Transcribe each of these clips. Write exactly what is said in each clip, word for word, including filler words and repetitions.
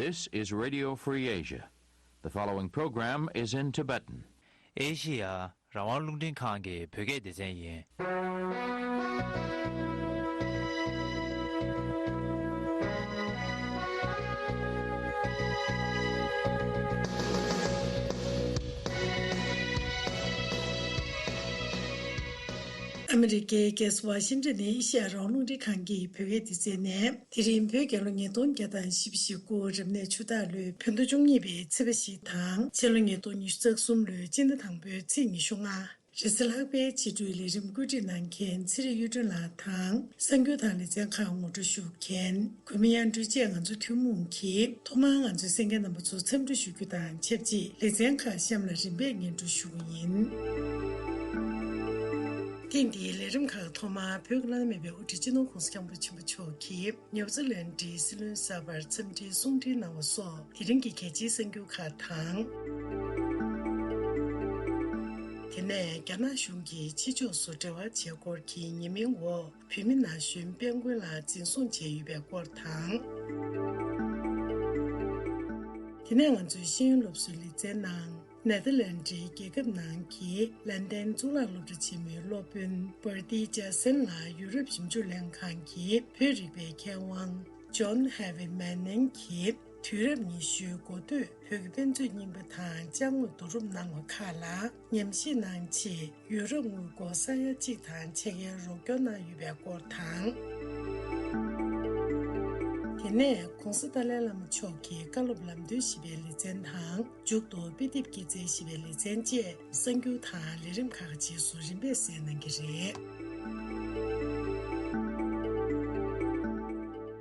This is Radio Free Asia. The following program is in Tibetan. ཨེ་ཤི་ཡ་རང་དབང་རླུང་འཕྲིན་ཁང་གི་བོད་སྐད་སྡེ་ཚན་ཡིན། ཨ་མི་རི་ཀའི་རྒྱལ་ས་ཝ་ཤིང་ཏོན་ནས་ཨེ་ཤི་ཡ་རང་དབང་རླུང་འཕྲིན་ཁང་གི་བོད་སྐད་སྡེ་ཚན་ནས། དེ་རིང་བོད་རྒྱལ་ལོ་ཉིས་སྟོང་བརྒྱ་དང་བཞི་བཅུ་ཞེ་དགུ་རབ་གནས་ཆུ་སྟག་ལོའི་བོད་ཟླ་བཅུ་གཉིས་པའི་ཚེས་པ་བཞི་དང་། ཕྱི་ལོ་ཉིས་སྟོང་ཉི་ཤུ་རྩ་གསུམ་ལོའི་སྤྱི་ཟླ་དང་པོའི་ཚེས་ཉི་ཤུ་ལྔ། རེས་གཟའ་ལྷག་པའི་ཕྱི་དྲོའི་ལས་རིམ་བཀོད་སྒྲིག་གནང་མཁན་ཚེ་རིང་གཡུ་སྒྲོན་ལགས་དང་། གསར་འགྱུར་དང་ལེ་ཚན་ཁག་ངོ་སྤྲོད་ཞུ་མཁན་གུས་མོ་དབྱངས་སྒྲོན་བཅས་ང་ཚོ་ཐུན་མོང་གིས་ཐོག་མར་ང་ཚོའི་གསན་མཁན་རྣམ་པ་ཚོ་འཚམས་འདྲི་ཞུ་རྒྱུ་དང་ཆབས་ཅིག་ལེ་ཚན་ཁག་གཤམ་ལ་རིམ་པས་སྙན་སྒྲོན་ཞུ་རྒྱུ་ཡིན། ཐེངས་འདིའི་ལས་རིམ་ཁག་ཐོག་མར་བོད་ཀྱི་བླ་ན་མེད་པའི་དབུ་ཁྲིད་སྤྱི་ནོར་༸གོང་ས་༸སྐྱབས་མགོན་ཆེན་པོ་མཆོག་གིས་ནིའུ་ཛི་ལན་ཌིའི་སྲིད་བློན་གསར་པར་འཚམས་འདྲིའི་གསུང་འཕྲིན་གནང་བ་སོགས་དེ་རིང་གི་གལ་ཆེའི་གསར་འགྱུར་ཁག་དང་། དེ་ནས་རྒྱ་ནག་གཞུང་གིས་ཕྱི་ཕྱོགས་སུ་འབྲེལ་བ་བྱེད་སྐོར་གྱི་ཉེས་མིང་འོག་བོད་མི་ན་གཞོན་དཔལ་མགོན་ལགས་འཛིན་བཟུང་བྱས་ཡོད་པའི་སྐོར་དང་། དེ་ནས་ང་ཚོའི་ཤེས་ཡོན་སློབ་གསོའི་ལེ་ཚན་ནང་། ནེ་ཐར་ལན་ཌིའི་རྒྱལ་ཁབ་ནང་གི་ལན་ཏན་གཙུག་ལག་སློབ་གྲྭ་ཆེན་མོའི་སློབ་དཔོན་བར་ཏི་ཇཱ་སན་ལ་ཡུ་རོབ་ཞིབ་འཇུག་ལྷན་ཁང་གི་བོད་རིག་པའི་མཁས་དབང་ཇོན་ཧེ་ཝི་མན་ནིང་གིས་དུས་རབས་ཉི་ཤུའི་འགོ་སྟོད་བོད་ཀྱི་དཔེ་མཛོད་རྙིང་པ་དང་ཅ་དངོས་བསྡུ་རུབ་གནང་བ་ཁག་ལ་ཉམས་ཞིབ་གནང་ཆེད། ཡུ་རོབ་དངུལ་སྒོར་ས་ཡ་གཅིག་དང་ཕྱེད་ཀའི་རོགས་སྐྱོར་གནང་ཡོད་པའི་སྐོར་དང་། དེ་ནས་༸གོང་ས་ཏཱ་ལའི་བླ་མ་མཆོག་གི་བཀའ་སློབ་ལམ་སྟོན་ཞེས་པའི་ལེ་ཚན་དང་། མཇུག་ཏུ་དཔེ་དེབ་སྐྱེད་ཚལ་ཞེས་པའི་ལེ་ཚན་བཅས་གསར་འགྱུར་དང་ལས་རིམ་ཁག་གི་རྗེས་སུ་རིམ་པས་གསན་གནང་གི་རེད།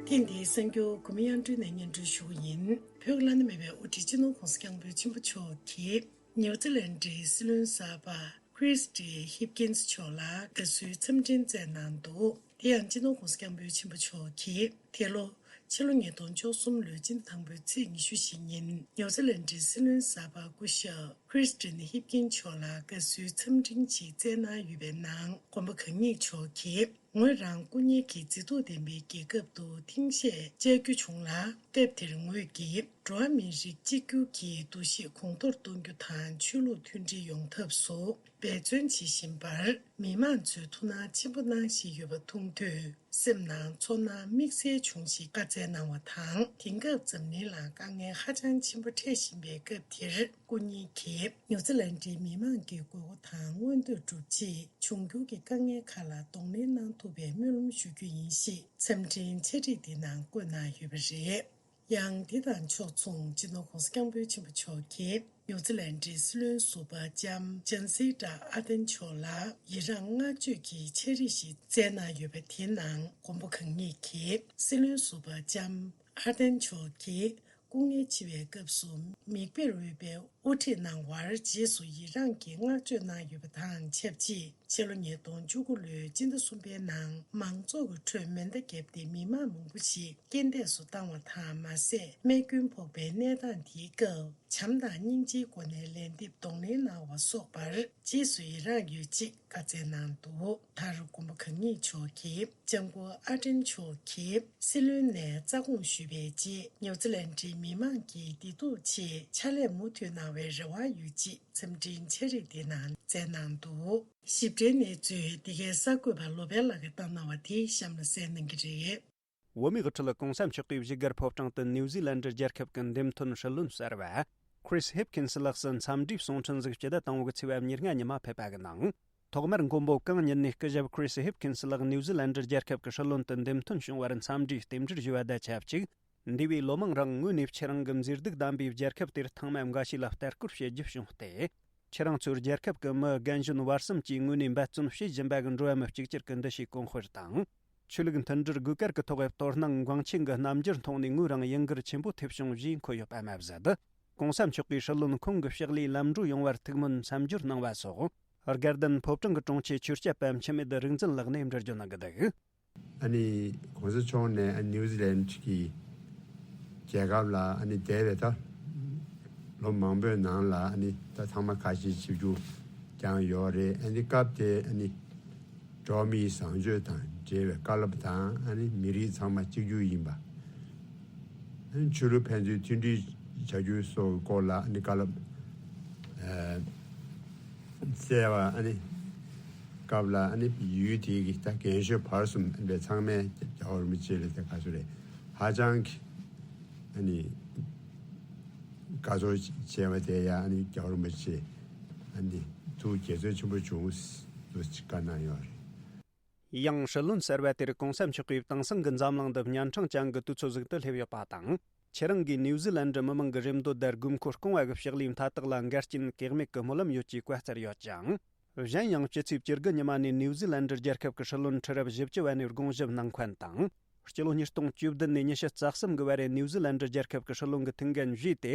ཐེངས་འདིའི་གསར་འགྱུར་གུས་མོ་དབྱངས་སྒྲོན་ནས་སྙན་སྒྲོན་ཞུ་གི་ཡིན། བོད་ཀྱི་བླ་ན་མེད་པའི་དབུ་ཁྲིད་སྤྱི་ནོར་༸གོང་ས་༸སྐྱབས་མགོན་ཆེན་པོ་མཆོག་གིས། ནིའུ་ཛི་ལན་ཌིའི་སྲིད་བློན་གསར་པ་ཁྲིས་ཏི་ཧིབ་ཀིན་སི་མཆོག་ལ་དགའ་བསུའི་འཚམས་འཕྲིན་བསྩལ་གནང་འདུག་དེ་ཡང་སྤྱི་ནོར་༸གོང་ས་༸སྐྱབས་མགོན་ཆེན་པོ་མཆོག་གིས་དེ་ལོ་ཕྱི་ལོ་ཉིས་སྟོང་བཅུ་གསུམ་ལོའི་སྤྱི་ཟླ་དང་པོའི་ཚེས་ཉི་ཤུ་བཞི་ཉིན་ནིའུ་ཛི་ལན་ཌིའི་སྲིད་བློན་གསར་པ་སྐུ་ཞབས་ཁྲིས་ཏི་ཧིབ་ཀིན་སི་མཆོག་ལ་དགའ་བསུའི་འཚམས་འཕྲིན་ཞིག་བསྩལ་གནང་ཡོད་པའི་ནང་། མགོན་པོ་གང་ཉིད་མཆོག་གིས། ངོས་རང་སྐུ་ཉིད་ཀྱི་མཛེས་སྡུག་ལྡན་པའི་རྒྱལ་ཁབ་ཏུ་ཐེངས་ཤས་བཅར་རྒྱུ་བྱུང་ལ། སྐབས་དེར་ངོས་ཀྱིས་འགྲོ་བ་མིའི་རིགས་གཅིག་གྱུར་གྱི་འདུ་ཤེས་གོང་མཐོར་གཏོང་རྒྱུ་དང་། ཆོས་ལུགས་མཐུན་སྒྲིལ་ཡོང་ཐབས་སུ་འབད་བརྩོན་བྱེད་བཞིན་པར། མི་མང་ཚོས་ཐུགས་སྣང་ཆེན་པོ་གནང་བཞིན་ཡོད་པ་མཐོང་དུས། སེམས་ནང་ཚོར་སྣང་དམིགས་བསལ་བྱུང་ཞེས་བཀའ་སྩལ་གནང་བ་དང་། དེང་སྐབས་འཛམ་གླིང་ལ་དཀའ་ངལ་ཧ་ཅང་ཆེན་པོ་འཕྲད་བཞིན་པའི་སྐབས་དེར། སྐུ་ཉིད་ཀྱིས་ནིའུ་ཛི་ལན་ཌིའི་མི་མང་གི་དགོས་མཁོ་དང་མངོན་འདོད་སྒྲུབ་ཆེད། འབྱུང་འགྱུར་གྱི་དཀའ་ངལ་ཁག་ལ་གདོང་ལེན་གནང་ཐུབ་པའི་སྨོན་ལམ་ཞུ་རྒྱུ་ཡིན་ཞེས་འཚམས་འཕྲིན་འཆད་ཁྲིད་འདི་ནང་བཀོད་གནང་ཡོད་པ་རེད། ཡང་འདི་དང་ཕྱོགས་མཚུངས། སྤྱི་ནོར་༸གོང་ས་༸སྐྱབས་མགོན་ཆེན་པོ་མཆོག་གིས་ནིའུ་ཛི་ལན་ཌིའི་སྲིད་བློན་ཟུར་པ་ལྕམ་ཇན་སི་ཏྲ་ཨར་ཌན་མཆོག་ལ་ཡི་རངས་བསྔགས་བརྗོད་ཀྱི་འཆད་རིས་ཤིག་བསྩལ་གནང་ཡོད་པ་དེའི་ནང་། མགོན་པོ་གང་ཉིད་ཀྱིས་སྲིད་བློན་ཟུར་པ་ལྕམ་ཨར་ཌན་མཆོག་གིས། སྐུ་ངལ་འཆི་བའི་སྐབས་སུ་མིག་དཔེར་འོས་པའི་དབུ་ཁྲིད་གནང་བར་རྗེས་སུ་ཡི་རངས་ཀྱི་བསྔགས་བརྗོད་གནང་ཡོད་པ་དང་ཆབས་ཅིག་ཕྱི་ལོ་ཉིས་སྟོང་བཅུ་དགུ་ལོའི་སྤྱི་ཟླ་གསུམ་པའི་ནང་མང་ཚོགས་ཀྱི་ཁྲོད་མེ་མདའ་བརྒྱབ་སྟེ་མི་མང་མང་པོ་ཞིག་རྐྱེན་འདས་སུ་བཏང་བ་དང་མ་ཟད། རྨས་སྐྱོན་ཕོག་པའི་གནས་སྟངས་དེའི་སྐབས་བྱམས་དང་སྙིང་རྗེའི་སྒོ་ནས་ལན་འདེབས་གདོང་ལེན་གནང་བ་སོགས་པར་རྗེས་སུ་ཡི་རངས་ཡོད་ཅེས་བཀའ་སྩལ་གནང་འདུག་མཐར་མགོན་པོ་གང་ཉིད་མཆོག་གིས་ལྕམ་སྐུ་ཨར་ཌན་མཆོག་གིས་སྲིད་བློན་ནས་རྩ་དགོངས་ཞུས་པའི་རྗེས། ནིའུ་ཛི་ལན་ཌིའི་མི་མང་གི་བདེ་སྡུག་ཆེད་ཕྱག་ལས་མུ་མཐུད་གནང་བའི་རེ་བ་ཡོད་ཅེས་འཚམས་འཕྲིན་འཆད་རིས་འདི་ནང་སྩལ་གནང་འདུག་ཞིབ་ཕྲའི་གནས་ཚུལ་འདི་གའི་གསར་འགོད་པ་བློ་བྷེ་ལགས་ཀྱིས་བཏང་གནང་བ་དེ་གཤམ་ལ་གསན་གནང་གི་རེད། བོད་མིའི་དབུ་ཁྲིད་༸གོང་ས་མཆོག་གིས་བཞུགས་སྒར་ཕོ་བྲང་དུ་ནིའུ་ཛི་ལན་ཌི་རྒྱལ་ཁབ་ཀྱི་འདེམས་ཐོན་སྲིད་བློན་གསར་པ་ཁྲིས་ཧིབ་ཀིན་སི་ལགས་སུ་འཚམས་འདྲིའི་གསུང་འཕྲིན་ཟིག་སྤྱི་ཟླ་དང་པོ་གི་ཚེས་པ་ཉེར་ལྔ་ཉི་མ་ཕེབས་པ་གི་ནང་། ཐོག་མར་མགོན་པོ་གང་ཉིད་ནས་སྐུ་ཞབས་ཁྲིས་ཧིབ་ཀིན་སི་ལགས་ནིའུ་ཛི་ལན་ཌི་རྒྱལ་ཁབ་ཀྱི་སྲིད་བློན་དུ་འདེམས་ཐོན་བྱུང་བར་འཚམས་འདྲིའི་རྟེན་འབྲེལ་ཞུ་བ་དང་ཆབས་ཅིག་འདས་པའི་ལོ་མང་རིང་ངོས་ནས་ཁྱེད་རང་གི་མཛེས་སྡུག་ལྡན་པའི་རྒྱལ་ཁབ་དེར་ཐེངས་མ་འགའ་ཞིག་ལ་ལྟ་སྐོར་བྱེད་རྒྱུ་བྱུང་སྟེ། ཁྱེད་རང་ཚོའི་རྒྱལ་ཁབ་ཀྱི་མི་རྒན་གཞོན་བར་གསུམ་གྱིས་ངོས་ནས་འབད་བརྩོན་བྱེད་བཞིན་པ་གི་འགྲོ་བ་མི་གཅིག་གྱུར་གྱི་འདུ་ཤེས་གོང་སྤེལ་དང་། ཆོས་ལུགས་མཐུན་སྒྲིལ་དགོས་གལ་གྱི་ཐོག་དོ་སྣང་འགངས་ཆེན་གྱི་རྣམ་འགྱུར་མཐོང་ནས་ངོས་རང་ཡིད་འགུལ་ཆེན་པོ་ཐེབས་བྱུང་ཞེས་འཁོད་ཡོད་པ་མ་ཟད། ༸གོང་ས་མཆོག་གིས་སྲིད་བློན་ཁོང་གི་ཕྱག་ལས་ལམ་འགྲོ་ཡོང་བར་ཐུགས་སྨོན་མཚམས་སྦྱོར་གནང་བ་སོགས། དགའ་ལྡན་ཕོ་བྲང་གི་དྲུང་ཆེ་ཆོས་སྐྱབས་པ་འཆི་མེད་རིག་འཛིན་ལགས་ནས་འགྲེལ་བརྗོད་གནང་གི་འདུག་ཨ་ནི་གོང་ས་མཆོག་ནས་ཨ་ནིའུ་ཛི་ལན་གྱི་རྒྱལ་ཁབ་ལ་ཨ་ནི་འདས་པའི་ད་ལོ་མང་པོའི་ནང་ལ་ཨ་ནི་ད་ཚང་མ་ཁ་ཤས་ཆིབས་བསྒྱུར་བསྐྱངས་ཡོད་རེད། ཨ་ནི་སྐབས་དེ་ཨ་ནི་འགྲོ་བ་མིའི་བཟང་སྤྱོད་དང་འབྲེལ་བའི་བཀའ་སློབ་དང་། ཨ་ནི་མི་རིགས་ཚང་མ་གཅིག་གྱུར་ཡིན་པ། ཆོས་ལུགས་ཕན་ཚུན་མཐུན་སྒྲིལ་བྱ་རྒྱུའི་སོགས་སྐོར་ལ་ཨ་ནི་བཀའ་སློབ་ཨ་སྩལ་བ་ཨ་ནི་སྐབས་ལ་ཨ་ནི་ཡུལ་དེའི་གི་ད་རྒན་གཞོན་བར་གསུམ་ཨ་ནི་ཚང་མས་རྒྱལ་བ་རིན་པོ་ཆེ་ལ་དེ་ག་ཚོད་རེད། ཧ་ཅང་གི་ཨ་ནི་དགའ་ཚོར་བྱས་པ་དེ་ཡང་ཨ་ནི་རྒྱལ་བ་རིན་པོ་ཆེ་ཨ་ནི་ཐུགས་དགྱེས་ཚོར་ཆེན་པོ་བྱུང་འདུག་ཅེས་བཀའ་གནང་ཡོད་རེད། ཡང་སྲིད་བློན་གསར་པ་དེར་གོང་ས་མཆོག་གིས་དེང་སང་གི་འཛམ་གླིང་འདི་བརྙན་འཕྲིན་ཅན་གྱི་དུས་ཚོད་ཟིག་ཏུ་སླེབས་ཡོད་པ་དང་། ཁྱེད་རང་གིས་ནིའུ་ཛི་ལན་ཌི་མི་མང་གི་རེ་འདོད་དང་དགོས་མཁོ་སྐོང་བ་གི་ཕྱག་ལས་མཐའ་དག་ལ་འགལ་རྐྱེན་གེགས་མེད་ཀྱི་སྨོན་ལམ་ཡོད་ཅེས་བཀའ་སྩལ་ཡོད་ཅིང་། གཞན་ཡང་སྤྱི་ཚེས་བཅུ་དགུ་ཉི་མ་ནས་ནིའུ་ཛི་ལན་ཌི་རྒྱལ་ཁབ་ཀྱི་སྲིད་བློན་ཁྲི་རབས་བཞི་བཅུ་བ་ནས་དགོངས་ཞིབ་གནང་མཁན་དང་། སྤྱི་ལོ་ཉིས་སྟོང་བཅུ་བདུན་ནས་ཉི་ཤུ་རྩ་གསུམ་གི་བར་རེ་ནིའུ་ཛི་ལན་ཌི་རྒྱལ་ཁབ་ཀྱི་སྲིད་བློན་གྱི་ཐུགས་འགན་བཞེས་ཏེ།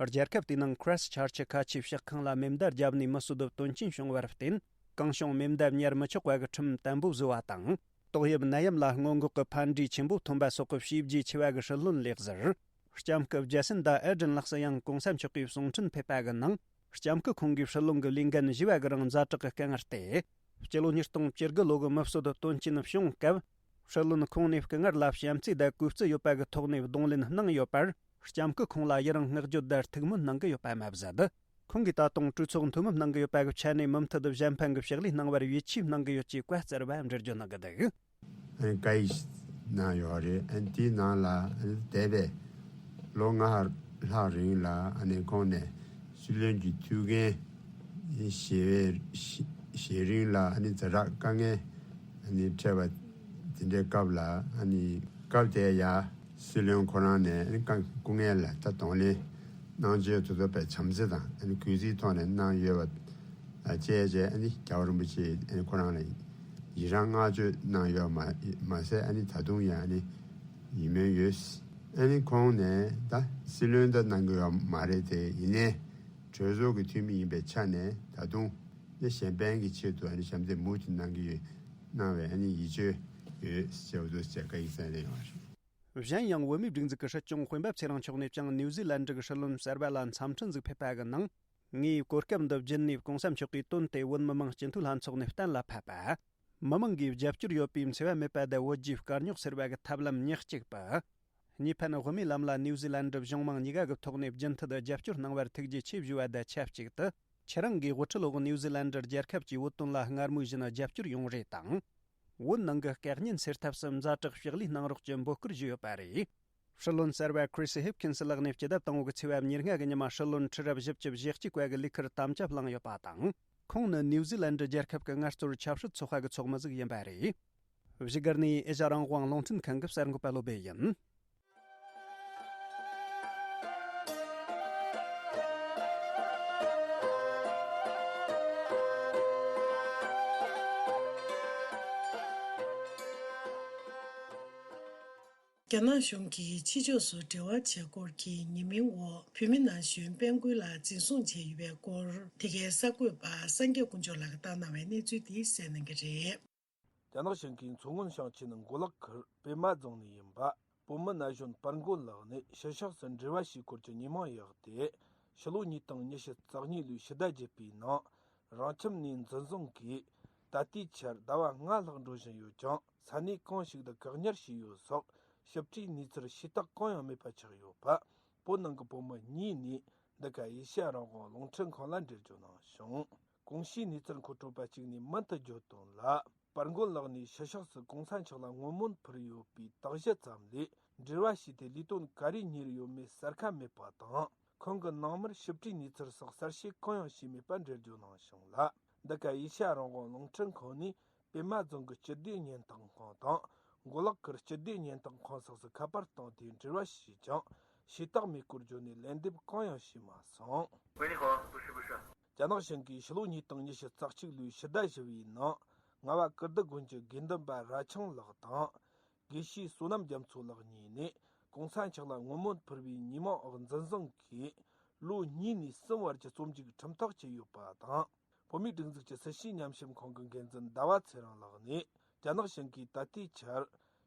རྒྱལ་ཁབ་དེའི་ནང་Christchurch་ཁ་ཆེའི་ཕྱག་ཁང་ལ་མེ་མདའ་བརྒྱབ་ནས་མི་སོ་བདུན་དོན་རྐྱེན་བྱུང་བར་བརྟེན། གང་བྱུང་མེ་མདའ་ཉར་མི་ཆོག་པ་གི་ཁྲིམས་དམ་པོ་བཟོས་པ་དང་། ཏོག་དབྱིབས་ནད་ཡམས་ལ་སྔོན་འགོག་གི་ཕན་འབྲས་ཆེན་པོ་ཐོན་པ་སོགས་ཀྱི་བྱས་རྗེས་ཆེ་བ་གི་སྲིད་བློན་ལེགས་ཟུར། ལྕམ་སྐུ་ཇེ་སིན་ཌ་ཨེ་ཌན་ལགས་སུ་ཡང་གོང་ས་མཆོག་གིས་གསུང་འཕྲིན་ཕེབས་པ་གི་ནང་། ལྕམ་སྐུ་ཁོང་གིས་སྲིད་བློན་གྱི་ལས་འགན་བཞེས་པ་གི་རིང་ཛ་དྲག་གི་དཀའ་ངལ་སྟེ། སྤྱི་ལོ་ཉིས་སྟོང་བཅུ་དགུ་ལོ་གི་མི་གསོད་དོན་རྐྱེན་བྱུང་སྐབས། སྲིད་བློན་ཁོང་ནས་སྐུ་ངལ་ལ་བྱམས་བརྩེ་དང་གུས་བརྩི་ཡོད་པ་གི་ཐོག་ནས་གདོང་ལེན་གནང་ཡོད་པར། ལྕམ་སྐུ་ཁོང་ལ་ཡི་རང་བསྔགས་བརྗོད་དང་ཐུགས་སྨོན་གནང་གི་ཡོད་པ་མ་ཟད། ཁོང་གིས་ད་དུང་གྲོས་ཚོགས་འཐུས་མི་གནང་གི་ཡོད་པ་གི་ཆ་ནས་མུ་མཐུད་དུ་གཞན་ཕན་གྱི་ཕྱག་ལས་གནང་བར་ཡིད་ཆེས་གནང་གི་ཡོད་ཅེས་བཀའ་སྩལ་བ་འགྲེལ་བརྗོད་གནང་གི་འདུག། ཨ་ནི་བཀའ་ཡིག་གནང་ཡོད་རེད། ཨ་ནི་དེའི་ནང་ལ་ཨ་ནི་འདས་པའི་ལོ་ལྔ་ལྷག་རིང་ལ་ཨ་ནི་ཁོང་ནས་སྲིད་བློན་གྱི་ཐུགས་འགན་བཞེས་པའི་བཞེས་རིང་ལ་ཨ་ནི་ཛ་དྲག་དཀའ་ངལ་ཨ་ནི་འཕྲད་པ་དེ་འདྲའི་སྐབས་ལ་ཨ་ནི་སྐབས་དེ་ཡ་སྲིད་བློན་ཁོ་རང་ནས་ཨ་ནི་སྐུ་ངལ་ལ་ད་གདོང་ལེན་གནང་བྱས་དུ་ཐོག་པའི་བྱམས་བརྩེ་དང་ཨ་ནི་གུས་བརྩིའི་ཐོག་ནས་གནང་ཡོད་པ། བཅས་བཅས་ཨ་ནི་རྒྱལ་བ་རིན་པོ་ཆེ་ཨ་ནི་ཁོ་རང་ལ་ཡི་རང་བསྔགས་བརྗོད་གནང་ཡོད་མ་མ་ཟད་ཨ་ནི་ད་དུང་ཡང་ཨ་ནི་ཡིད་སྨོན་ཡོད། ཨ་ནི་ཁོང་ནས་ད་སྲིད་བློན་ད་གནང་གི་ཡོད་མ་རེད་དེ་ཡིན་ནའི་གྲོས་ཚོགས་ཀྱི་འཐུས་མི་ཡིན་པའི་ཆ་ནས་ད་དུང་ནི་གཞན་ཕན་གྱི་ཆེད་དུ་ཨ་ནི་བྱམས་བརྩེ་མུ་མཐུད་གནང་གི་ཡོད་གནང་བའི་ཨ་ནི་ཡིད་ཆེས་ཡོད་ཞེས་པ་ཚོ་བཅས་བཀའ་ཡིག་གསན་ལེ་ཡོང་བ་རེད། གཞན་ཡང་བོད་མིའི་སྒྲིག་འཛུགས་ཀྱི་སྲིད་སྐྱོང་སྤེན་པ་ཚེ་རིང་མཆོག་ནས་ཀྱང་ནིའུ་ཛི་ལན་ཌི་གི་སྲིད་བློན་གསར་པ་ལ་འཚམས་འཕྲིན་ཟིག་ཕེབས་པ་གི་ནང་། ངས་གོ་སྐབས་འདི་བརྒྱུད་ནས་གོང་ས་མཆོག་གིས་བཏོན་ཏེ་བོད་མི་མང་སྤྱི་འཐུས་ལྷན་ཚོགས་ནས་གཏན་ལ་ཕབ་པ། མི་མང་གིས་རྒྱབ་སྐྱོར་ཡོད་པའི་འཚེ་བ་མེད་པ་དང་བོད་རྒྱའི་དཀའ་རྙོག་སེལ་བ་གི་ཐབས་ལམ་ཉག་གཅིག་པ། གཉིས་ཕན་དབུ་མའི་ལམ་ལ་ནིའུ་ཛི་ལན་ཌི་གཞུང་མང་གཉིས་ཀ་གི་ཐོག་ནས་རྒྱུན་མཐུད་རྒྱབ་སྐྱོར་གནང་བར་ཐུགས་རྗེ་ཆེ་ཞུ་བ་དང་ཆབས་ཅིག་ཏུ། ཁྱེད་རང་གིས་དབུ་ཁྲིད་འོག་ནིའུ་ཛི་ལན་ཌི་རྒྱལ་ཁབ་ཀྱི་བོད་དོན་ལ་སྔར་མུས་བཞིན་རྒྱབ་སྐྱོར་ཡོང་རེ་དང་། བོད་ནང་གི་དཀའ་ཉེན་སེལ་ཐབས་སུ་ཛ་དྲག་ཕྱག་ལས་གནང་རོགས་ཀྱི་འབོད་སྐུལ་ཞུས་ཡོད་པ་རེད། སྲིད་བློན་གསར་པ་Chris Hipkins་ལགས་ནས་སྤྱི་ཟླ་དང་པོ་གི་ཚེས་པ་ཉེར་ལྔ་གི་ཉི་མ་སྲིད་བློན་ཁྲི་རབས་བཞི་བཅུ་ཞེ་གཅིག་པ་གི་ལས་ཁུར་དམ་བཅའ་བླངས་ཡོད་པ་དང་། ཁོང་ནི་ནིའུ་ཛི་ལན་ཌི་རྒྱལ་ཁབ་ཀྱི་ངལ་རྩོལ་ཆབ་སྲིད་ཚོགས་པ་གི་ཚོགས་མི་ཟིག་ཡིན་པ་རེད། བཞུགས་སྒར་ནས་ཨེ་ཤ་རང་དབང་རླུང་འཕྲིན་ཁང་གི་གསར་འགོད་པ་བློ་བྷེ་ཡིན། རྒྱ་ནག་གཞུང་གིས་ཕྱི་ཕྱོགས་སུ་འབྲེལ་བ་བྱེད་སྐོར་གྱི་ཉེས་མིང་འོག་བོད་མི་ན་གཞོན་དཔལ་མགོན་ལགས་འཛིན་བཟུང་བྱས་ཡོད་པའི་སྐོར། དེ་གའི་གསར་འགོད་པ་སངས་རྒྱས་དཀོན་མཆོག་ལགས་ཀྱིས་བཏང་གནང་བའི་གནས་ཚུལ་དེ་གསན་གནང་གི་རེད། རྒྱ་ནག་གཞུང་གིས་མཚོ་སྔོན་ཞིང་ཆེན་མགོ་ལོག་ཁུལ་པད་མ་རྫོང་ནས་ཡིན་པ་བོད་མི་ན་གཞོན་དཔལ་མགོན་ལགས་ནས་ཕྱི་ཕྱོགས་སུ་འབྲེལ་བ་བྱེད་སྐོར་གྱི་ཉེས་མིང་བཞག་སྟེ། ཕྱི་ལོ་ཉིས་སྟོང་ཉི་ཤུ་རྩ་གཉིས་ལོའི་ཕྱི་ཟླ་བརྒྱད་པའི་ནང་རང་ཁྱིམ་ནས་འཛིན་བཟུང་གིས་ད་ལྟའི་ཆར་ཟླ་བ་ལྔ་ལྷག་འགྲོ་བཞིན་ཡོད་ཀྱང་ས་གནས་གང་ཞིག་ཏུ་བཀག་ཉར་བྱས་ཡོད་སོགས་ཞིབ་ཕྲའི་གནས་ཚུལ་ཤེས་རྟོགས་གང་ཡང་མེད་པ་ཆགས་ཡོད་པ། བོད་ནང་གི་བོད་མི་གཉིས་ནས་འདི་ག་ཨེ་ཤ་ཡ་རང་དབང་རླུང་འཕྲིན་ཁང་ལ་འགྲེལ་བརྗོད་གནང་བྱུང་། གོང་ཞུས་གནས་ཚུལ་མཁོ་སྤྲོད་པ་གཅིག་ནས་མུ་མཐུད་བརྗོད་དོན་ལ། དཔལ་མགོན་ལགས་ནས་ཕྱི་ཕྱོགས་སུ་གོང་ས་མཆོག་ལ་བསྔོ་སྨོན་ཕུལ་ཡོད་པའི་དག་གཞི་ཙམ་ལས་འབྲེལ་བ་བྱས་ཏེ་ལས་དོན་ག་རེ་གཉེར་ཡོད་མེད་གསལ་ཁ་མེད་པ་དང་། ཁོང་གི་ནང་མིར་ཞིབ་ཕྲའི་གནས་ཚུལ་སོགས་གསལ་བཤད་གང་ཡང་བྱས་མེད་པར་འགྲེལ་བརྗོད་གནང་བྱུང་ལ། འདི་ག་ཨེ་ཤ་ཡ་རང་དབང་རླུང་འཕྲིན་ཁང་ནས་པད་མ་རྫོང་གི་སྤྱི་བདེ་ཉེན་རྟོག་ཁང་དང་མགོ་ལོག་ཁུལ་སྤྱི་བདེ་ཉེན་རྟོག་ཁང་སོགས་སུ་ཁ་པར་བཏང་སྟེ་འབྲེལ་བ་བྱས་ཀྱང་ཤེས་རྟོགས་མེད་སྐོར་བརྗོད་ནས་ལན་འདེབས་གང་ཡང་བྱས་མ་སོང་། 喂，你好，不是，不是。 རྒྱ་ནག་གཞུང་གིས་ཕྱི་ལོ་ཉིས་སྟོང་ཉི་ཤུ་རྩ་གཅིག་ལོའི་ཕྱི་ཟླ་བཞི་པའི་ནང་རྔ་བ་ཀིརྟི་དགོན་གྱི་དགེ་འདུན་པ་ར་ཆང་ལགས་དང་། དགེ་བཤེས་བསོད་ནམས་རྒྱ་མཚོ་ལགས་གཉིས་ནས་གོང་ས་མཆོག་ལ་བསྔོ་སྨོན་ཕུལ་བའི་ཉེས་མིང་འོག་འཛིན་བཟུང་གིས་ལོ་གཉིས་ནས་གསུམ་བར་གྱི་བཙོན་འཇུག་ཁྲིམས་ཐག་བཅད་ཡོད་པ་དང་། བོད་མིའི་སྒྲིག་འཛུགས་ཀྱི་སྲིད་བྱུས་ཉམས་ཞིབ་ཁང་གི་འགན་འཛིན་ཟླ་བ་ཚེ་རིང་ལགས་ནས་རྒྱ་ནག་གཞུང་གིས་ད་ལྟའི་ཆར་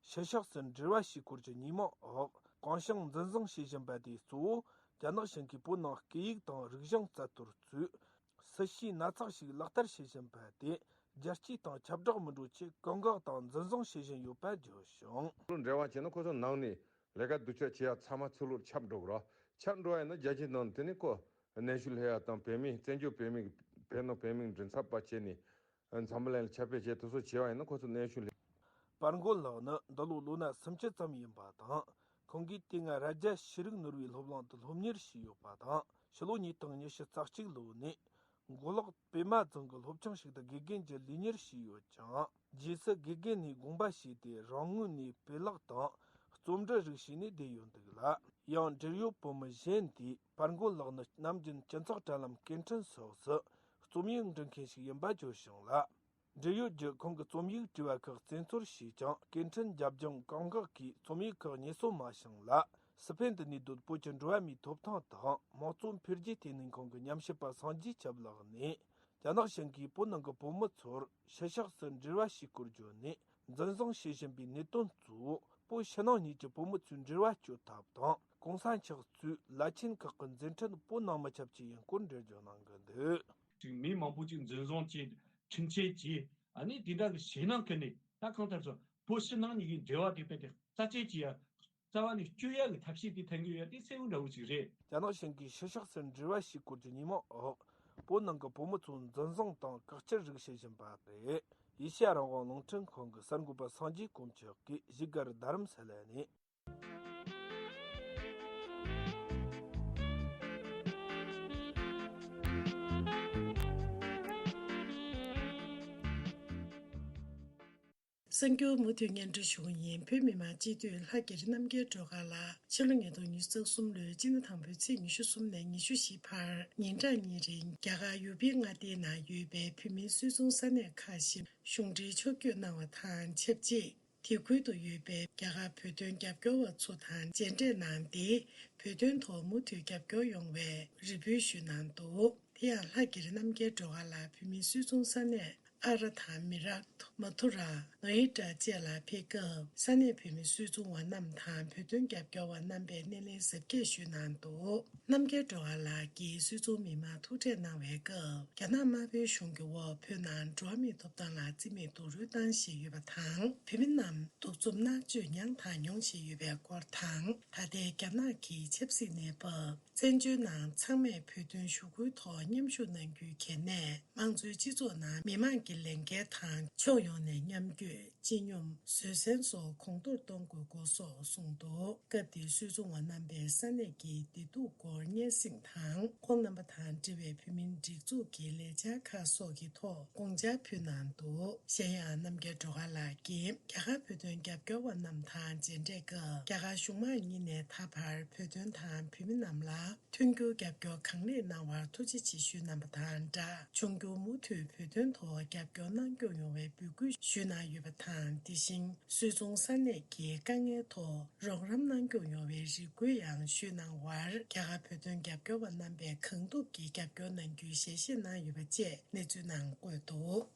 ཕྱི་ཕྱོགས་སུ་འབྲེལ་བ་བྱས་སྐོར་གྱི་ཉེས་མིང་འོག་གང་བྱུང་འཛིན་བཟུང་བྱེད་བཞིན་པ་དེ་གཙོ་བོ་རྒྱ་ནག་གཞུང་གིས་བོད་ནང་སྐད་ཡིག་དང་རིག་གཞུང་རྩ་གཏོར་གཙོས། སྲིད་བྱུས་སྣ་ཚོགས་ཤིག་ལག་བསྟར་བྱེད་བཞིན་པ་དེ་རྒྱལ་སྤྱི་དང་ཁྱབ་བསྒྲགས་མི་འགྲོ་ཆེད་བཀག་འགོག་དང་འཛིན་བཟུང་བྱེད་བཞིན་ཡོད་པ་བརྗོད་བྱུང་། འབྲེལ་བ་བྱས་ན་ཁོ་ཚོ་ནང་ནས་ ལས་ཀ་སྡུག་ཅག་བྱེད་ཡ་ཚང་མ་ཚུར་ལོག་ཁྱབ་འགྲོ་གི་རེད། ཁྱབ་འགྲོ་ཡ་ཡིན་ན་རྒྱལ་སྤྱིའི་ནང་དེ་ནས་ཁོ་གནོན་ཤུགས་སླེབས་ཡ་དང་བོད་མི་བཙན་བྱོལ་བོད་མི་བོད་ནང་བོད་མི་མགྲིན་ཚབ་པ་བྱས་ནས་འཛམ་བུ་གླིང་ལ་ཁྱབ་སྤེལ་བྱས་དེ་ཚོ་བྱས་པ་ཡིན་ན་ཁོ་ཚོ་གནོན་ཤུགས་སླེབས། པར་མགོ་ལགས་ནི་འདི་ལོ་ལོ་ན་སུམ་ཅུ་ཙམ་ཡིན་པ་དང་། ཁོང་གིས་དེ་སྔ་རྭ་རྒྱ་ཤེས་རིག་ནོར་བུའི་སློབ་གླིང་དུ་སློབ་གཉེར་བྱས་ཡོད་པ་དང་། ཕྱི་ལོ་ཉིས་སྟོང་ཉི་ཤུ་རྩ་གཅིག་ལོ་ནས་མགོ་ལོག་པད་མ་རྫོང་གི་སློབ་ཆུང་ཞིག་ཏུ་དགེ་རྒན་གྱི་ལས་གཉེར་བྱས་ཡོད་ཅིང་། རྗེས་སུ་དགེ་རྒན་ནས་དགོངས་པ་བཞེས་ཏེ་རང་ངོས་ནས་དཔེ་ཀློག་དང་རྩོམ་འབྲི་རིགས་བྱས་ནས་བསྡད་ཡོད་འདུག་ལ། ཡང་འབྲེལ་ཡོད་བུ་མོ་གཞན་དེས་པར་མགོ་ལགས་ནི་ནམ་རྒྱུན་སྤྱི་ཚོགས་དྲ་ལམ་སྐད་འཕྲིན་སོགས་སུ་རྩོམ་ཡིག་འབྲི་མཁན་ཞིག་ཡིན་པ་བརྗོད་བྱུང་ལ། འབྲེལ་ཡོད་ཀྱིས་ཁོང་གི་རྩོམ་ཡིག་བྲིས་པ་ཁག་བཙན་འཚོལ་བྱས་ཀྱང་། སྐད་འཕྲིན་རྒྱབ་ལྗོངས་བཀག་འགོག་གིས་རྩོམ་ཡིག་ཁག་རྙེད་སོ་མ་བྱུང་ལ། སི་ཕེན་དུ་གནས་སྡོད་བོད་ཀྱི་འགྲོ་བ་མིའི་ཐོབ་ཐང་དང་དམངས་གཙོ་འཕེལ་རྒྱས་ལྟེ་གནས་ཁང་གི་ཉམས་ཞིབ་པ་སངས་རྒྱས་སྐྱབས་ལགས་ནས། རྒྱ་ནག་གཞུང་གིས་བོད་ནང་གི་བུ་མོ་ཚོར་ཕྱི་ཕྱོགས་སུ་འབྲེལ་བ་བྱེད་སྐོར་བརྗོད་ནས་འཛིན་བཟུང་བྱེད་བཞིན་པའི་གནད་དོན་གཙོ་བོ། བོད་ཕྱི་ནང་གཉིས་ཀྱི་བུ་མོ་ཚོའི་འབྲེལ་བ་གཅོད་ཐབས་དང་། གོང་ས་མཆོག་གཙོས་བླ་ཆེན་ཁག་གི་མཛད་འཕྲིན་བོད་ནང་མི་ཁྱབ་ཀྱི་ཡིན་སྐོར་འགྲེལ་བརྗོད་གནང་གི་འདུག། ཅིག་མི་མང་པོ་ཅིག་འཛིན་བཟུང་བྱས། ཁྲིམས་ཆད་བཅད། ཨ་ནི་དེ་འདྲ་གི་ཞེད་སྣང་ཁུར་ནས། ད་གང་ལྟར་སོ་བོད་ཕྱི་ནང་གཉིས་ཀྱི་འབྲེལ་བ་དེ་དཔེ་དེ་རྩ་བཅད་བྱེད་ཡ། རྩ་བ་ནས་གཅོད་ཡ་གི་ཐབས་ཤེས་དེ་འཐེན་གྱི་ཡོད་དེ་གསལ་བོ་འདྲ་བོ་ཅིག་རེད། རྒྱ་ནག་གཞུང་གིས་ཕྱི་ཕྱོགས་སུ་འབྲེལ་བ་བྱེད་སྐོར་གྱི་ཉེས་མིང་འོག་བོད་ནང་གི་བུ་མོ་ཚོ་འཛིན་བཟུང་དང་བཀག་སྐྱིལ་རིགས་བྱེད་བཞིན་པ་རེད། ཨེ་ཤེ་ཡ་རང་དབང་རླུང་འཕྲིན་ཁང་གི་གསར་འགོད་པ་སངས་རྒྱས་དཀོན་མཆོག་གིས་བཞུགས་སྒར་རྡ་རམ་ས་ལ་ནས། གསར་འགྱུར་མུ་མཐུད་སྙན་སྒྲོན་ཞུ་གི་ཡིན། བོད་མི་མང་སྤྱི་འཐུས་ལྷ་དགེ་རི་རྣམ་རྒྱལ་སྒྲོལ་དཀར་ལགས་ཕྱི་ལོ་ཉིས་སྟོང་ཉི་ཤུ་རྩ་གསུམ་ལོའི་སྤྱི་ཟླ་དང་པོའི་ཚེས་ཉི་ཤུ་གསུམ་ནས་ཉི་ཤུ་བཞི་བར་ཉིན་གྲངས་གཉིས་རིང་རྒྱ་གར་ཡུ་པི་མངའ་སྡེའི་ནང་ཡོད་པའི་བོད་མིའི་སུད་ཚོང་ས་གནས་ཁག་བཞིར་གཞུང་འབྲེལ་ཕྱོགས་བསྐྱོད་གནང་བ་དང་ཆབས་ཅིག་དེ་ཁུལ་དུ་ཡོད་པའི་རྒྱ་གར་བོད་དོན་རྒྱབ་སྐྱོར་བ་ཚོ་དང་མཇལ་འཕྲད་གནང་སྟེ། བོད་དོན་ཐོག་མུ་མཐུད་རྒྱབ་སྐྱོར་ཡོང་བའི་རེ་འབོད་ཞུས་གནང་འདུག། དེ་ཡང་ལྷ་དགེ་རི་རྣམ་རྒྱལ་སྒྲོལ་དཀར་ལགས་བོད་མིའི་སུད་ཚོང་ས་གནས་ཨ་ར་དང་མི་རག་མ་ཐུ་ར་ནོ་ཨེ་ཏྲ་བཅས་ལ་ཕེབས་སྐབས། ས་གནས་བོད་མི་སུད་ཚོང་བ་རྣམས་དང་བོད་དོན་རྒྱབ་སྐྱོར་བ་རྣམ་པས་སྣེ་ལེན་གཟབ་རྒྱས་ཞུས་གནང་འདུག། རྣམ་རྒྱལ་སྒྲོལ་དཀར་ལགས་ཀྱིས་སུད་ཚོང་མི་མང་ཐུག་འཕྲད་གནང་བའི་སྐབས། རྒྱ་ནག་དམར་པོའི་གཞུང་གི་འོག་བོད་ནང་འགྲོ་བ་མིའི་ཐོབ་ཐང་ལ་བརྩི་མེད་རྡོག་རོལ་བཏང་བཞིན་ཡོད་པ་དང་། བོད་མི་རྣམས་གདུག་རྩུབ་མནར་གཅོད་མྱངས་དང་མྱོང་བཞིན་ཡོད་པའི་སྐོར་དང་། ད་ལྟའི་རྒྱ་ནག་གི་ཆབ་སྲིད་གནས་བབ། བཙན་བྱོལ་ནང་ཚང་མས་བོད་དོན་ཞུ་སྐུལ་ཐོག་མཉམ་ཞུགས་གནང་རྒྱུའི་གལ་གནད། དམངས་གཙོའི་སྤྱི་ཚོགས་ནང་མི་མང་གི་ལས་འགན་དང་ཕྱོགས་ཡོངས་ནས་མཉམ་བསྐྱོད། སྤྱི་སྙོམས། བཟོད་བསྲན་སོགས་གོང་མཐོར་གཏོང་དགོས་སྐོར་སོགས་གསུངས་འདུག། སྐབས་དེར་སུད་ཚོང་བ་རྣམ་པས་ས་གནས་ཀྱི་བདེ་སྡུག་སྐོར་སྙན་སེང་དང་། ཁོང་རྣམ་པ་དང་འབྲེལ་བའི་བོད་མིའི་སྒྲིག་འཛུགས་ཀྱི་ལས་འཆར་ཁག་སོགས་ཀྱི་ཐོག་དགོངས་འཆར་ཕུལ་གནང་འདུག། གཞན་ཡང་རྣམ་རྒྱལ་སྒྲོལ་དཀར་ལགས་ཀྱིས་རྒྱ་གར་བོད་དོན་རྒྱབ་སྐྱོར་བ་རྣམས་དང་མཇལ་འཕྲད་སྐབས། རྒྱ་གར་གཞུང་མང་གཉིས་ནས་ད་བར་བོད་དོན་དང་བོད་མི་རྣམས་ལ་མཐུན་འགྱུར་རྒྱབ་སྐྱོར་གང་ལེགས་གནང་བར་ཐུགས་རྗེ་ཆེ་ཞུས་གནང་བ་དང་སྦྲགས། འབྱུང་འགྱུར་མུ་མཐུད་བོད་དོན་ཐོག་རྒྱབ་སྐྱོར་གནང་སྐྱོང་ཡོང་བའི་འབོད་སྐུལ་ཞུས་གནང་ཡོད་པ་དང་། དེ་བཞིན་སུད་ཚོང་ས་གནས་ཀྱི་དཀའ་ངལ་ཐོག་རོགས་རམ་གནང་སྐྱོང་ཡོང་བའི་རེ་སྐུལ་ཡང་ཞུས་གནང་བར། རྒྱ་གར་བོད་དོན་རྒྱབ་སྐྱོར་བ་རྣམ་པས་གང་ཐུབ་ཀྱིས་རྒྱབ་སྐྱོར་གནང་རྒྱུའི་ཞལ་བཞེས་གནང་ཡོད་པ་བཅས་གནས་ཚུལ་ནང་བཀོད་འདུག།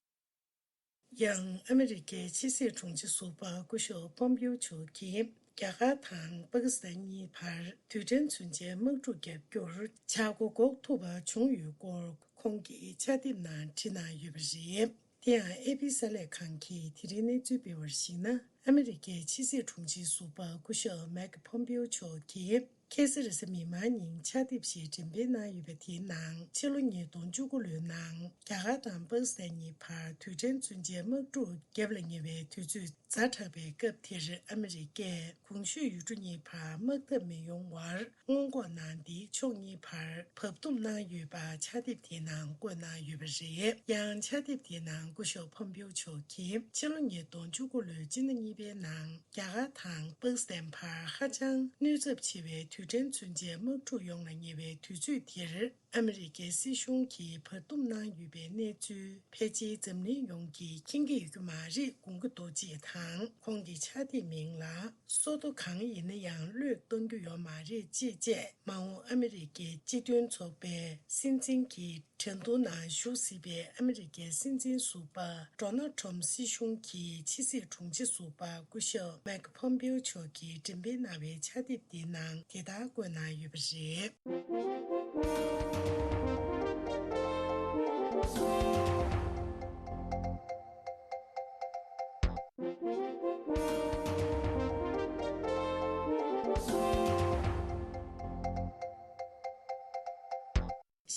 ཡང་ཨ་མི་རི་ཀའི་ཕྱི་སྲིད་དྲུང་ཆེ་ཟུར་པ་སྐུ་ཞབས་ཕོམ་པིའོ་མཆོག་གིས་རྒྱ་གར་དང་པ་ཀི་སི་ཐན་གཉིས་བར་རྡུལ་ཕྲན་མཚོན་ཆའི་དམག་འཁྲུག་བརྒྱབ་རྒྱུར་ཆག་སྒོ་འགོག་ཐུབ་པ་བྱུང་ཡོད་སྐོར་ཁོང་གིས་ཕྱག་དེབ་ནང་བྲིས་གནང་ཡོད་པ་རེད། དེ་ཡང་ཨེ་པི་གསར་ལས་ཁང་གིས་དེ་རིང་གནས་ཚུལ་སྤེལ་བར་གཞིགས་ན། ཨ་མི་རི་ཀའི་ཕྱི་སྲིད་དྲུང་ཆེ་ཟུར་པ་སྐུ་ཞབས་མེག་ཕོམ་པིའོ་མཆོག་གིས། ཁ་སང་རེས་གཟའ་མིག་དམར་ཉིན་ཕྱག་དེབ་ཞིག་འགྲེམས་སྤེལ་གནང་ཡོད་པ་དེའི་ནང་། ཕྱི་ལོ་ཉིས་སྟོང་བཅུ་དགུ་ལོའི་ནང་རྒྱ་གར་དང་པ་ཀི་སི་ཐན་གཉིས་བར་རྡུལ་ཕྲན་མཚོན་ཆའི་དམག་འཁྲུག་བརྒྱབ་ལ་ཉེ་བའི་དུས་ཚོད་ཛ་དྲག་པའི་སྐབས་དེར། ཨ་མི་རི་ཀས་གོང་ཞུས་ཡུལ་གྲུ་གཉིས་བར་དམག་འཐབ་མི་ཡོང་བར་སྔོན་འགོག་གནང་སྟེ། ཕྱོགས་གཉིས་བར་བབ་འཐུམ་གནང་ཡོད་པ་ཕྱག་དེབ་དེའི་ནང་བཀོད་གནང་ཡོད་པ་རེད། ཡང་ཕྱག་དེབ་དེའི་ནང་སྐུ་ཞབས་ཕོམ་པིའོ་མཆོག་གིས་ཕྱི་ལོ་ཉིས་སྟོང་བཅུ་དགུ་ལོའི་སྤྱི་ཟླ་གཉིས་པའི་ནང་། རྒྱ་གར་དང་པ་ཀི་སི་ཐན་བར་ཧ་ཅང་གནོད་ཚབས་ཆེ་བའི་རྡུལ་ཕྲན་མཚོན་ཆའི་དམག་འཁྲུག་ཡོང་ལ་ཉེ་བའི་དུས་ཚོད་དེར། ཨ་མི་རི་ཀའི་སྲིད་གཞུང་གིས་བར་འདུམ་གནང་ཡོད་པའི་གནས་ཚུལ་ཕལ་ཆེར་འཛམ་གླིང་ཡོངས་ཀྱིས་མཁྱེན་གྱི་ཡོད་ཀྱི་མ་རེད་དགོངས་ཀྱི་འདུག་ཅེས་དང་། ཁོང་གི་ཕྱག་དེབ་མིང་ལ། སོ་ཐོ་གང་ཡིན་ན་ཡང་བློས་གཏོང་རྒྱུ་ཡོད་མ་རེད་ཅེས་བཅས། མ་འོངས་ཨ་མི་རི་ཀའི་སྤྱི་མཐུན་ཚོགས་པའི་སྲིད་འཛིན་གྱི་གྲོས་བསྡུར་ནང་ཞུགས་སྲིད་པའི་ཨ་མི་རི་ཀའི་སྲིད་འཛིན་ཟུར་པ་ཌོ་ནལ་ཊྲམ་སྲིད་གཞུང་གི་ཕྱི་སྲིད་དྲུང་ཆེ་ཟུར་པ་སྐུ་ཞབས་མེག་ཕོམ་པིའོ་མཆོག་གིས་འགྲེམས་སྤེལ་གནང་བའི་ཕྱག་དེབ་འདིའི་ནང་དེ་ལྟར་བཀོད་གནང་ཡོད་པ་རེད།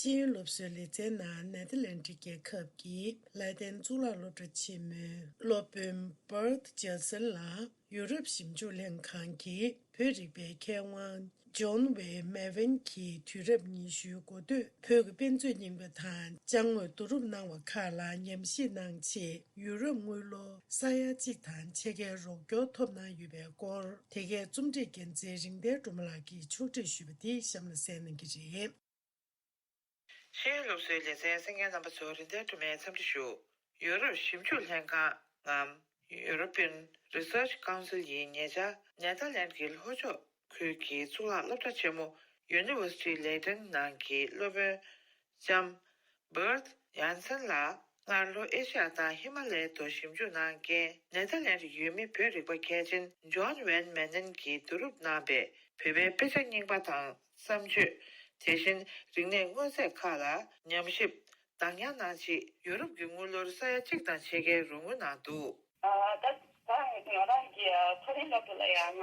ཤེས་ཡོན་སློབ་གསོའི་ལེ་ཚན་ནང་ནེ་ཐར་ལེན་ཌི་རྒྱལ་ཁབ་ཀྱི་ལ་ཏན་གཙུག་ལག་སློབ་གྲྭ་ཆེན་མོའི་སློབ་དཔོན་Bert Janssen ལགས་ཡུ་རོབ་ཞིབ་འཇུག་ལྷན་ཁང་གི་བོད་རིག་པའི་མཁས་དབང་John Van Meveen གྱིས་དུས་རབས་ཉི་ཤུའི་འགོ་སྟོད་བོད་ཀྱི་དཔེ་མཛོད་རྙིང་པ་དང་ཅ་དངོས་བསྡུ་རུབ་གནང་བ་ཁག་ལ་ཉམས་ཞིབ་གནང་ཆེད་ཡུ་རོབ་དངུལ་ལོར་ས་ཡ་གཅིག་དང་ཕྱེད་ཀའི་རོགས་སྐྱོར་ཐོབ་གནང་ཡོད་པའི་སྐོར། དེ་གའི་རྩོམ་སྒྲིག་འགན་འཛིན་རིག་ལྡན་སྒྲོལ་མ་ལགས་ཀྱིས་ཕྱོགས་སྒྲིག་ཞུས་པ་དེ་གཤམ་ལ་གསན་གནང་གི་རེད། ཤེས་ཡོན་སློབ་གསོའི་ལེ་ཚན་གསན་མཁན་རྣམ་པ་ཚོ་རིག་ལྡན་སྒྲོལ་མས་འཚམས་འདྲི་ཞུ། ཡུ་རོབ་ཞིབ་འཇུག་ལྷན་ཁང་ངམ་European Research Council ཡིས་ཉེ་ཆར་ནེ་ཐར་ལེནཌ་གྱི་ལྷོ་ཕྱོགས་ཁུལ་གྱི་གཙུག་ལག་སློབ་གྲྭ་ཆེན་མོ་University Leiden ནང་གི་སློབ་དཔོན་ལྕམ་Bert Janssen ལགས་སྔར་ལྷོ་ཨེ་ཤ་ཡ་དང་ཧི་མ་ལའི་མདོ་ཞིབ་འཇུག་གནང་མཁན་ནེ་ཐར་ལེནཌ་ཡུལ་མི་བོད་རིག་པ་མཁས་ཅན་John Van Meveen གྱིས་བསྡུ་རུབ་གནང་པའི་བོད་པའི་དཔེ་ཆ་རྙིང་པ་དང་བརྩམས་ཆོས། དེ་བཞིན་རིག་གནས་མངོན་གསལ་ཁག་ལ་ཉམས་ཞིབ་བདག་ཉར་གནང་ཆེད་ཡུ་རོབ་ཀྱི་དངུལ་ལོར་ས་ཡ་གཅིག་དང་ཕྱེད་ཀའི་རོགས་དངུལ་གནང་འདུག་ཨ་ད་ད་ང་རང་གི་ཨ་ཐོ་རེངས་ལ་ལ་ཡ་ང་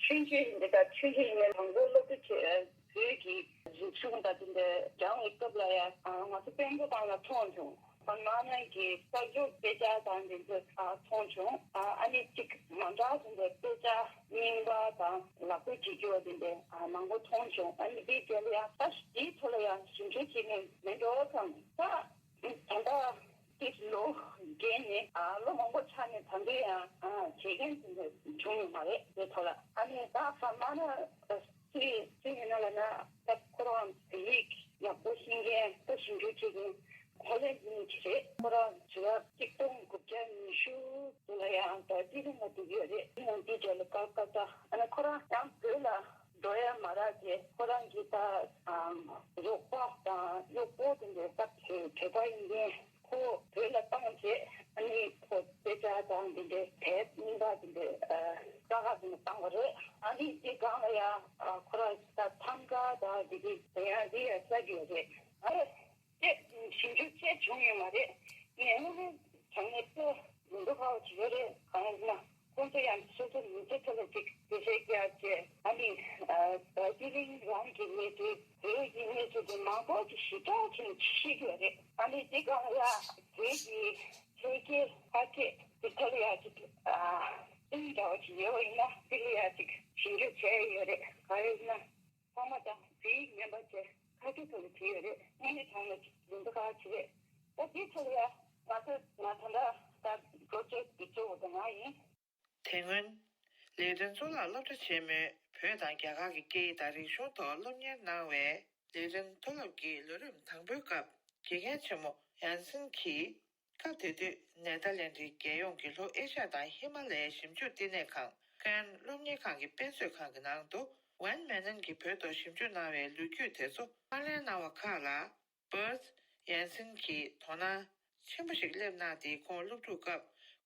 ཆུང་ཆུང་ཡིན་འདི་ད་ཆུང་ཆུང་ཡིན་ནའི་དང་པོ་སློབ་གྲྭ་ཆེ་བོད་ཀྱི་རིག་གཞུང་དང་དེ་འདྲ་སྦྱང་བའི་སྐབས་ལ་ཡ་ང་ཚོ་དཔལ་མགོན་ཁང་ལ་མཐོང་བྱུང་། ང་ནང་གི་གསར་འགྱུར་དཔེ་ཆ་དང་དེ་ཚོ་མཐོང་བྱུང་། ཨ་ནི་གཅིག་མ་འདྲ་དེ་འདྲའི་དཔེ་ཆ་རྙིང་པ་དང་ལག་པས་བྲིས་རྒྱུ་བ་དེ་འདྲའི་མང་པོ་མཐོང་བྱུང་། ཨ་ནི་དེའི་རྗེས་ལ་ཡང་ད་དེའི་ཐོག་ལ་ཡང་ཞིབ་འཇུག་བྱེད་མཁན་མེད་འགྲོ་བསམ། ད་ད་ལྟ་དེ་ལོ་རྒན་ནས་ལོ་མང་པོ་ཆགས་ནས་ད་འདྲའི་ཡང་བྱེད་མཁན་དེ་འདྲ་བྱུང་ཡོད་མ་རེད། དེ་ཐོག་ལ་ཨ་ནི་ད་ཧྥ་མ་ན་ཅི་ཅི་ཡིན་ན་ལ་ན་ད་ཁོ་རང་ཡིག་ཡག་པོ་ཤེས་མཁན་ད་ཞིབ་འཇུག་བྱེད་མཁན་ཧོ་ལན་ཡིན་གྱི་རེད། ཁོ་རང་བྱི་བ་གཅིག་སྟོང་དགུ་བརྒྱ་ཉི་ཤུ་དེ་ལ་ཡང་ད་ཅི་རིང་ལ་འདུག་ཡོད་རེད། ཡང་འདི་རྗེས་ལ་སྐབས་སྐབས་ད་ཨ་ནི་ཁོ་རང་ཡང་བོད་ལ་འགྲོ་ཡ་མ་རག་རྗེས་ཁོ་རང་གི་ད་རོགས་པ་དང་གཡོག་པོ་དེ་འདྲའི་ད་བོད་པ་ཡིན་མཁན། ཁོ་བོད་ལ་བཏང་རྗེས་ཨ་ནི་ཁོ་དཔེ་ཆ་དང་འདི་འདྲའི་དེབ་རྙིང་པ་འདི་འདྲའི་ཨ་དཀའ་ཁག་འདི་འདྲ་བཏང་བ་རེད། ཨ་ནི་འདི་སྒང་ལ་ཡང་ཨ་ཁོ་རང་ད་ཐང་ག་དང་འདི་འདྲའི་ཡང་འདི་ཡང་བསགས་ཡོད་རེད། ཨ་རེ་དེ་ཞིབ་འཇུག་བྱས་བྱུང་ཡོད་མ་རེད། ངས་དངོས་གནས་དྲང་གནས་དཔེ་མི་འདུག་ཁག་ཅིག་ཡོད་རེད། གང་ཡིན་ན། ཁོང་ཚོ་ཡང་སོ་སོ་མི་ཚེ་ཐོག་ལ་ཅིག་དེ་བཤད་རྒྱག་བྱས་ཨ་ནི་ཨ་དེ་རིང་རང་གི་གནས་ཚུལ་བོད་ཀྱི་གནས་ཚུལ་དེ་མང་པོ་ཅིག་ཞིབ་ཕྲ་ཅིག་ཤེས་ཀྱི་ཡོད་རེད། ཨ་ནི་དེ་གང་ཡང་བོད་ཀྱི་ཆོས་བརྒྱད་ཕ་སྐད་དེ་ཐོག་ལ་ཡང་ཅིག་ཨ་ཨིན་འདྲ་བོ་ཅིག་ཡོད་པ་ཡིན་ན་དེ་ལ་ཡང་ཅིག་ཞིབ་འཇུག་བྱས་ཡོད་རེད། གང་ཡིན་ན་ཚང་མ་དང་བོད་ཡིག་ཉན་པ་བཅས་ཁ་ཐུག་ཐོག་ལ་བྲིས་ཡོད་རེད། དངོས་གནས་དྲང་གནས་ཅིག་ཡིན་པ་ཁག་ཅིག་རེད། ད་དེ་ཐོག་ལ་ཡང་ང་ཚོ་ང་ད་ལྟ་ད་པྲོ་ཇེག་འདི་གཙོ་བོ་དེ་ང་ཡིན། དེ་སྔོན། ལི་ཏན་གཙུག་ལག་སློབ་གྲྭ་ཆེན་མོའི་བོད་དང་རྒྱ་གར་གྱི་སྐད་ཡིག་དང་རིག་གཞུང་ཐོག་སློབ་གཉེར་གནང་བའི་ལི་ཏན་མཐོ་སློབ་ཀྱི་ལོ་རིམ་དང་པོའི་སྐབས་དགེ་རྒན་ཆེན་མོ་ཡན་སན་གྱིས། སྐབས་དེ་དུས་ནེ་ཐར་ལེན་ཌིའི་རྒྱལ་ཡོངས་ཀྱི་ལྷོ་ཨེ་ཤ་ཡ་དང་ཧི་མ་ལ་ཡའི་ཞིབ་འཇུག་བསྟི་གནས་ཁང་ཁན་སློབ་གཉེར་ཁང་གི་དཔེ་མཛོད་ཁང་གི་ནང་དུ་ཝན་མེ་ནན་གྱིས་བོད་ཐོག་ཞིབ་འཇུག་གནང་བའི་ལོ་རྒྱུས་དེ་ཚོ་ཕབ་ལེན་གནང་བ་ཁག་ལ། Bert Janssen གྱིས་དོ་སྣང་ཆེན་པོ་ཞིག་སླེབས་གནང་སྟེ། ཁོང་སློབ་ཕྲུག་སྐབས་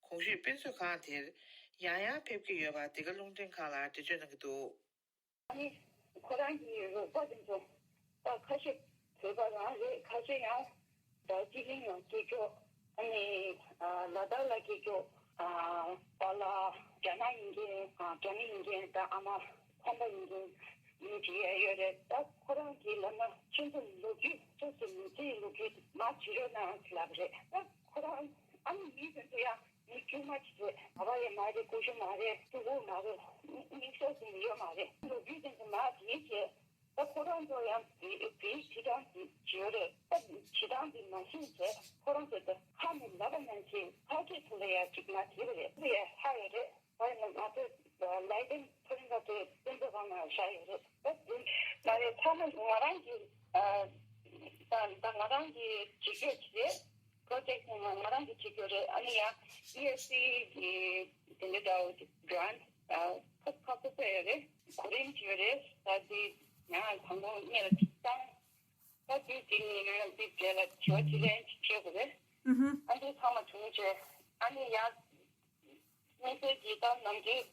གོང་ཞུས་དཔེ་མཛོད་ཁང་དེར་ཡང་ཡང་ཕེབས་ཀྱི་ཡོད་པ་འདི་ག་རླུང་འཕྲིན་ཁང་ལ་འགྲེལ་བརྗོད་གནང་གི་འདུག་ཨ་ནི་ཁོ་རང་གི་རོགས་པ་དེ་ཚོ་ད་ཁ་ཤས་བོད་པ་རང་རེད། ཁ་ཤས་ཡང་ད་ཅི་ལིང་ལ་སྐྱེས་ཀྱོག་ཨ་ནི་ལ་དྭགས་ལ་སྐྱེས་ཀྱོག་པཱ་ལགས་རྒྱ་ནག་ཡིན་མཁན་རྒྱ་མི་ཡིན་མཁན་ད་ཨ་མ་ཁམས་པ་ཡིན་མཁན་ཡིན་གྱི་ཡོད་རེད། ད་ཁོ་རང་གི་ལབ་ན་ཁྱེད་ཚོ་ལོ་རྒྱུས་ཁྱེད་ཚོ་མི་ཚེའི་ལོ་རྒྱུས་མར་བྲིས་རོགས་གནང་ལབ་རེད། ད་ཁོ་རང་ཨ་ནི་མི་དེ་ཚོ་ཡང་མི་དཀྱུས་མ་ཅིག་རེད། ག་པ་ཡང་མ་རེད། ཀུ་ཤུ་མ་རེད། ཕྲུ་གུ་མ་རེད། མིག་ཤེལ་ཟེར་ནས་ཡོད་མ་རེད། ལོ་རྒྱུས་དེ་ཚོ་མར་བྲིས་བྱས། ད་ཁོ་རང་ཚོ་ཡང་བོད་བོད་ཡིག་བྲིས་སྟངས་དེ་བརྗོད་རེད། ད་བྲིས་སྟངས་དེ་མ་ཤེས་བྱས་ཁོ་རང་ཚོ་ད་ཧ་ནས་ལབ་པ་ནང་བཞིན་ཕ་སྐད་ཐོག་ལ་ཡང་ཅིག་མར་བྲིས་པ་རེད། དེ་ཡང་ཧ་ཡོད་རེད། ད་ཡིན་ན་ང་ཚོ་ལའི་ཏན་ཐོ་རེངས་ཁ་ཚོའི་སྤུན་ཟླ་གང་ལ་བཞག་ཡོད་རེད། ད་དེ་མ་རེད། ཐ་ན་ང་རང་གི་ད་ད་ང་རང་གི་བྲིས་རྒྱུ་ཅིག་རེད། པྲོ་ཇེག་ནི་ང་རང་གི་བྲིས་རྒྱུ་རེད། ཨ་ནི་ཡང་ཨི་ཨེཕ་སི་གི་དེ་འདྲ་འདྲ་བོ་གི་གྷ་རན་ཁ་ཁ་ཁ་ཁ་ཡོད་རེད། གོ་རིམ་ཅིག་ཡོད་རེད། ད་དེ་ཡང་དང་པོ་སྔོན་ལ་ཅིག་བཏང་། ད་དེ་དེ་ནི་ང་དེ་རྗེས་ལ་དྲི་བ་དྲིས་ལན་ཅིག་བྱེད་དགོས་རེད། ཨ་ནི་ཚང་མ་བྱུང་རྗེས་ཨ་ནི་ཡང་དམིགས་བསལ་གྱི་ད་ནམ་རྒྱུན་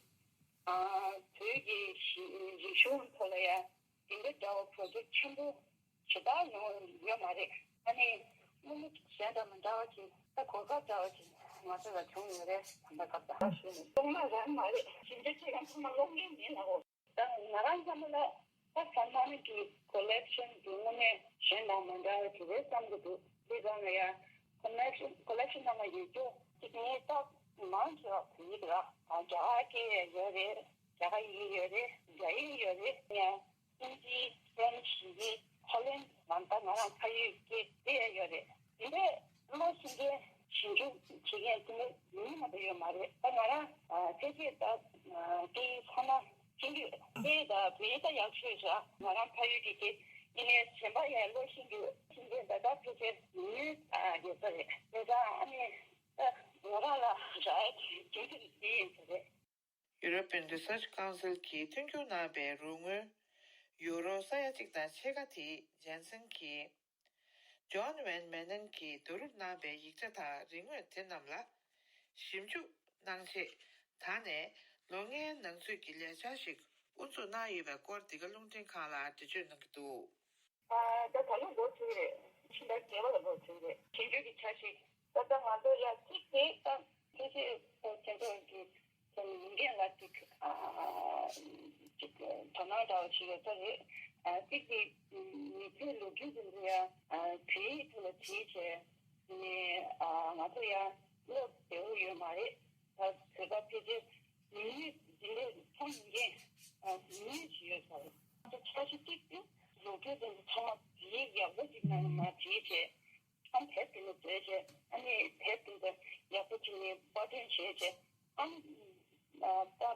བོད་ཀྱི་རིག་གཞུང་ཐོག་ལ་ཡང་དེ་འདྲ་འདྲ་བོ་པྲོ་ཇེག་ཆེན་པོ་ཇི་ལྟར་ཡོང་ཡོད་མ་རེད། ཨ་ནི་དངོས་གནས་གཞན་དང་མི་འདྲ་བ་ཅིག་ད་གོ་སྐབས་འདྲ་བ་ཅིག་ང་ཚོ་ལ་བྱུང་ཡོད་རེད། ད་ལྟ་སྐབས་དང་ཞུ་ནས་གཏོང་ན་རན་མ་རེད། ཞིབ་འཇུག་བྱེད་མཁན་ཚང་མ་གློག་བརྙན་མིན་ལ་འོ། ད་ང་རང་བསམ་བློ་ལ་ ད་ས་ནང་གི་ཀོ་ལེག་ཤན་དེ་དངོས་གནས་གཞན་དང་མ་འདྲ་བ་དེ་རེད་བསམ་གྱི་འདུག་འདི་ག་ལ་ཡ་ཀོ་ལེག་ཤན་ཀོ་ལེག་ཤན་ནང་ལ་ཡོད་རྒྱུ་གཅིག་ངས་ད་མང་ཆེ་བ་བོད་ཡིག་ར། རྒྱ་གར་སྐད་ཡོད་རེད། རྒྱ་གར་ཡིག་ཡོད་རེད། རྒྱ་ཡིག་ཡོད་རེད། ཡང་ཨིན་ཇི། ཧྥ་རན་སི། ཧོ་ལན། ད་ང་རང་ཕ་ཡུལ་སྐད་དེ་ཡང་ཡོད་རེད། དེ་འདྲའི་བློ་ཤེས་མཁན་ཞིབ་འཇུག་བྱེད་མཁན་དེ་འདྲའི་མི་མང་པོ་ཡོད་མ་རེད། ད་ང་རང་ཨ་ཕལ་ཆེར་ད་ཨ་སྐད་ཡིག་ཚང་མ་ཤེས་ཀྱི་ཡོད། སྐད་ཡིག་ད་བོད་ཡིག་ད་ཡག་ཤོས་རེད། ང་རང་ཕ་ཡུལ་གྱི་སྐད་ཡིན་ནའི་གཞན་པ་ཡང་བློ་ཤེས་ཀྱི་ཡོད། ཤེས་མཁན་ད་ད་ཕལ་ཆེར་མི་ཨ་ཡོད་ས་རེད། དེ་ད་ཨ་ནི་ད་ང་རང་ལ་རག་ཡ་དེ་རྒྱུན་དུ་དེ་ཡིན་ས་རེད། European Research Council གྱིས་མཐུན་འགྱུར་གནང་བའི་རོགས་དངུལ་ཡུ་རོ་ས་ཡ་གཅིག་དང་ཕྱེད་ཀ་དེ་ཇན་སན་གྱིས་John Van Manen གྱིས་བསྡུ་རུབ་གནང་བའི་ཡིག་ཆ་དང་རིག་དངོས་དེ་རྣམས་ལ་ཞིབ་འཇུག་གནང་ཆེད་ད་ནས་ལོ་ལྔའི་ནང་ཚུད་ཀྱི་ལས་འཆར་ཞིག་དབུ་འཛུགས་གནང་ཡོད་པའི་སྐོར་འདི་ག་རླུང་འཕྲིན་ཁང་ལ་འགྲེལ་བརྗོད་གནང་གི་འདུག་ཨ། ད་ད་ལོ་ལོ་དྲུག་རེད། ཕྱི་ཟླ་བརྒྱད་པ་ལ་ལོ་དྲུག་རེད། ཞིབ་འཇུག་གི་འཆར་གཞི་ད་ལྟ་ང་ཚོ་ཡ་གཅིག་དེ་ད་ཕལ་ཆེར་དེ་ཚོ་གི་དེ་མི་འགན་ལ་གཅིག་ཨ་གཅིག་དོ་སྣང་འདྲ་བ་ཞིག་ཡོད་ས་རེད། ཨ་གཅིག་དེ་མི་ཚེའི་ལོ་རྒྱུས་དེ་ཚོ་ཡ་ཨ་བོད་ཡིག་ཐོག་ལ་བྲིས་བྱས་ནས་ཨ་ང་ཚོ་ཡ་ཀློག་བདེ་བོ་ཡོད་མ་རེད། ད་བོད་པ་ཕལ་ཆེར་ཉུང་ཉུང་འདི་འདྲའི་མཐོང་མི་མཁན་ཉུང་ཉུང་ཞིག་ཡོད་ས་རེད། ང་ཚོ་འཆར་གཞི་གཅིག་དེ་ལོ་རྒྱུས་དེ་ཚོ་ཚང་མ་བྲིས་ཡག་པོ་ཅིག་ནང་ནས་མར་བྲིས་བྱས། ཨ་ནི་དེབ་དེ་ནས་བཟོས་བྱས། ཨ་ནི་དེབ་དེ་ཚོ་ཡག་པོ་ཅིག་ནས་པར་སྐྲུན་བྱས་བྱས། ཨ་ནི་ཨ་ད་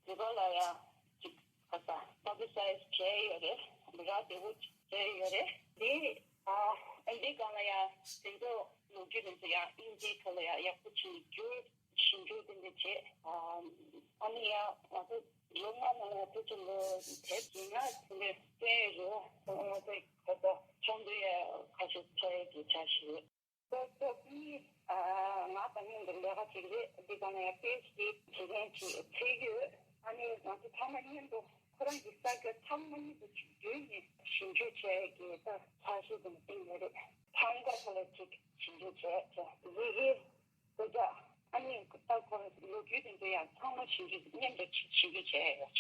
བོད་པ་ལ་ཡང་ཅིག་ག་ས་པབ་ལི་སའི་ཛི་བྱས་ཡོད་རེད། རག་བདེ་བོ་བྱས་ཡོད་རེད། དེ་ཨ་འདི་སྒང་ལ་ཡང་དེ་ཚོ་ལོ་རྒྱུས་དེ་ཚོ་ཡང་དབྱིན་ཇིའི་ཐོག་ལ་ཡང་ཡག་པོ་ཅིག་བསྒྱུར། ཞིབ་འཇུག་དེ་འདྲ་བྱས། ཨ་ནི་ཡང་ང་ཚོ་ལོ་ལྔ་ནང་ལ་ཕལ་ཆེར་ལོ་དེབ་བདུན་ལྔ་དེ་འདྲ་བཏོན་ཡོད་རེད། ང་ཚོའི་ཁ་ཚ་ཚོགས་འདུ་ཡ་ཁ་ཤས་ཚོགས་ཡས་ཀྱི་འཆར་གཞི་རེད། ད་ལྟ་དེ་ང་དང་མཉམ་དུ་ལས་ཀ་བྱེད་ཀྱི་རེད། འདི་ག་ནས་ཡང་པེ་ཇི་དེ་བྱེད་མཁན་ཅིག་ཕེབས་ཀྱི་ཡོད། ཨ་ནི་ང་ཚོ་ཚང་མ་མཉམ་དུ་ཁོ་རང་གི་གསར་འགོད་ཚང་མ་མཉམ་དུ་ཅིག་བསྡུས་ནས་ཞིབ་འཇུག་བྱས་ཀྱི་ད་འཆར་གཞི་དེ་འདྲ་བཏིང་ཡོད་རེད། ཐང་ག་ཐོག་ལ་ཅིག་ཞིབ་འཇུག་བྱས་བྱས་ཡི་གེ་དེ་དག་ཨ་ནི་ད་ཁོ་ལོ་རྒྱུས་དེ་ཚོ་ཡང་ཚང་མ་ཞིབ་འཇུག་མཉམ་དུ་ཞིབ་འཇུག་བྱས་ཡོད།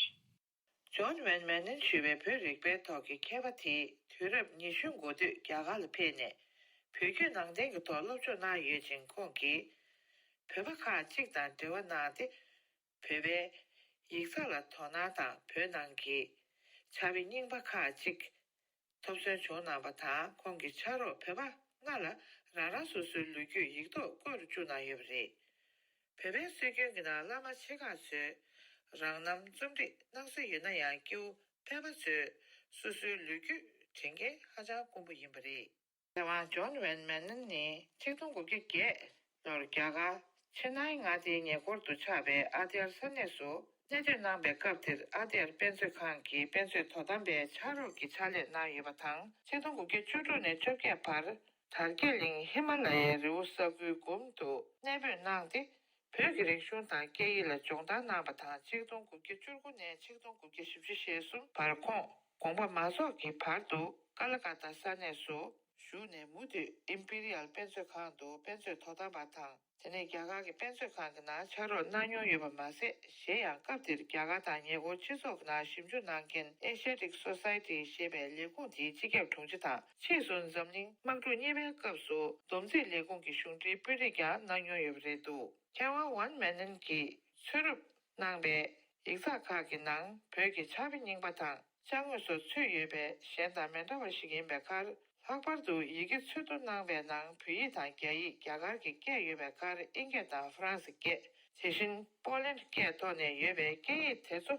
ཇོན་ཝན་མེ་ནན་ཞུ་བའི་བོད་རིག་པའི་ཐོག་གི་མཁས་པ་དེས་དུས་རབས་ཉི་ཤུ་འགོ་སྟོད་རྒྱ་གར་ལ་ཕེབས་ནས་བོད་བརྒྱུད་ནང་བསྟན་གྱི་ཐོག་སློབ་སྦྱོང་གནང་ཡོད་ཅིང་། ཁོང་གིས་བོད་པ་ཁག་ཅིག་དང་འབྲེལ་བ་གནང་སྟེ། བོད་པའི་ཡིག་ཚགས་ལ་དོ་སྣང་དང་བོད་ནང་གི་ཕྱག་དཔེ་རྙིང་པ་ཁག་ཅིག་ཐོབ་ཚོད་བྱུང་གནང་བ་དང་། ཁོང་གི་ཕྱག་རོགས་བོད་པ་ལྔ་ལ་རང་རང་སོ་སོའི་ལོ་རྒྱུས་ཡིག་ཐོག་བཀོད་བཅུག་གནང་ཡོད་པ་རེད། བོད་པའི་སྲོལ་རྒྱུན་གྱི་ནང་བླ་མ་ཆེ་ཁག་ཚོས་རང་རྣམ་རྩོམ་སྒྲིག་གནང་སྲོལ་ཡོད་ན་ཡང་། སྐྱེ་བོ་ཕལ་པ་ཚོས་སོ་སོའི་ལོ་རྒྱུས་དྲན་མཁན་ཧ་ཅང་དཀོན་པོ་ཡིན་པ་རེད། མཁས་དབང་ཇོན་ཝན་མེ་ནན་ནི་ཆིག་སྟོང་དགུ་བརྒྱ་བརྒྱད་ལོར་རྒྱ་གར་ཆེ་ནའི་མངའ་སྡེའི་ཉེ་འཁོར་དུ་ཆགས་པའི་ཨ་ཏེར་ས་གནས་སུ་གནས་སྡོད་གནང་པའི་སྐབས་དེར། ཨ་ཏེར་དཔེ་མཛོད་ཁང་གི་དཔེ་མཛོད་དོ་དམ་པའི་ཕྱག་རོགས་ཀྱི་ཕྱག་ལས་གནང་ཡོད་པ་དང་། ཆིག་སྟོང་དགུ་བརྒྱ་བཅུ་དྲུག་ནས་བཅོ་བརྒྱད་བར་དར་རྒྱས་གླིང་ཧི་མ་ལ་ཡའི་རི་བོ་ས་ཁུལ་སྒོམ་དུ་གནས་སྤོས་གནང་སྟེ། བོད་ཀྱི་རིག་གཞུང་དང་སྐད་ཡིག་ལ་སྦྱོང་བརྡར་གནང་བ་དང་། ཆིག་སྟོང་དགུ་བརྒྱ་བཅུ་དགུ་ནས་ཆིག་སྟོང་དགུ་བརྒྱ་བཞི་བཅུ་ཞེ་གསུམ་བར་ཁོང་དགོངས་པ་མ་རྫོགས་ཀྱི་བར་དུ་ཀ་ལ་ཀ་ཏ་ས་གནས་སུ་བཞུགས་ནས། མུ་མཐུད་ཨིམ་པི་རི་ཡལ་དཔེ་མཛོད་ཁང་དུ་དཔེ་མཛོད་དོ་དམ་པ་དང་། དེ་ནས་རྒྱ་གར་གྱི་དཔེ་མཛོད་ཁང་གི་ནང་ཕྱག་རོགས་གནང་མྱོང་ཡོད་པ་མ་ཟད། གཞན་ཡང་སྐབས་དེར་རྒྱ་གར་དང་ཉེ་འཁོར་སྤྱི་ཚོགས་ཀྱི་ནང་ཞིབ་འཇུག་གནང་མཁན་Asiatic Society ཞེས་པའི་ལས་ཁུངས་དེའི་སྤྱི་ཁྱབ་དྲུང་ཆེ་དང་། ཕྱིས་སུ་འཛམ་གླིང་དམག་འཁྲུག་གཉིས་པའི་སྐབས་སུ་བསྡོམས་རྩིས་ལས་ཁུངས་ཀྱི་གཞུང་འབྲེལ་དཔོན་རིགས་ཀྱང་གནང་མྱོང་ཡོད་པ་རེད་འདུག་མཁས་དབང་ཝན་མེ་ནན་གྱིས་ཚུད་རུབ་གནང་པའི་ཡིག་ཚགས་ཁག་གི་ནང་བོད་ཀྱི་ཕྱག་དཔེ་རྙིང་པ་དང་། ཅ་དངོས་སོགས་ཚུད་ཡོད་པས་གཞན་དང་མི་འདྲ་བ་ཞིག་ཡིན་པའི་ཁར། ལྷག་པར་དུ་ཡི་གེ་ཚུད་བསྡུ་གནང་བའི་ནང་བོད་ཡིག་དང་རྒྱ་ཡིག་རྒྱ་གར་གྱི་སྐད་ཡོད་པའི་ཁར། ཨིན་སྐད་དང་ཧྥ་རན་སི་སྐད། དེ་བཞིན་པོ་ལན་སྐད་ཐོག་ནས་ཡོད་པའི་སྐད་ཡིག་དེ་ཚོ་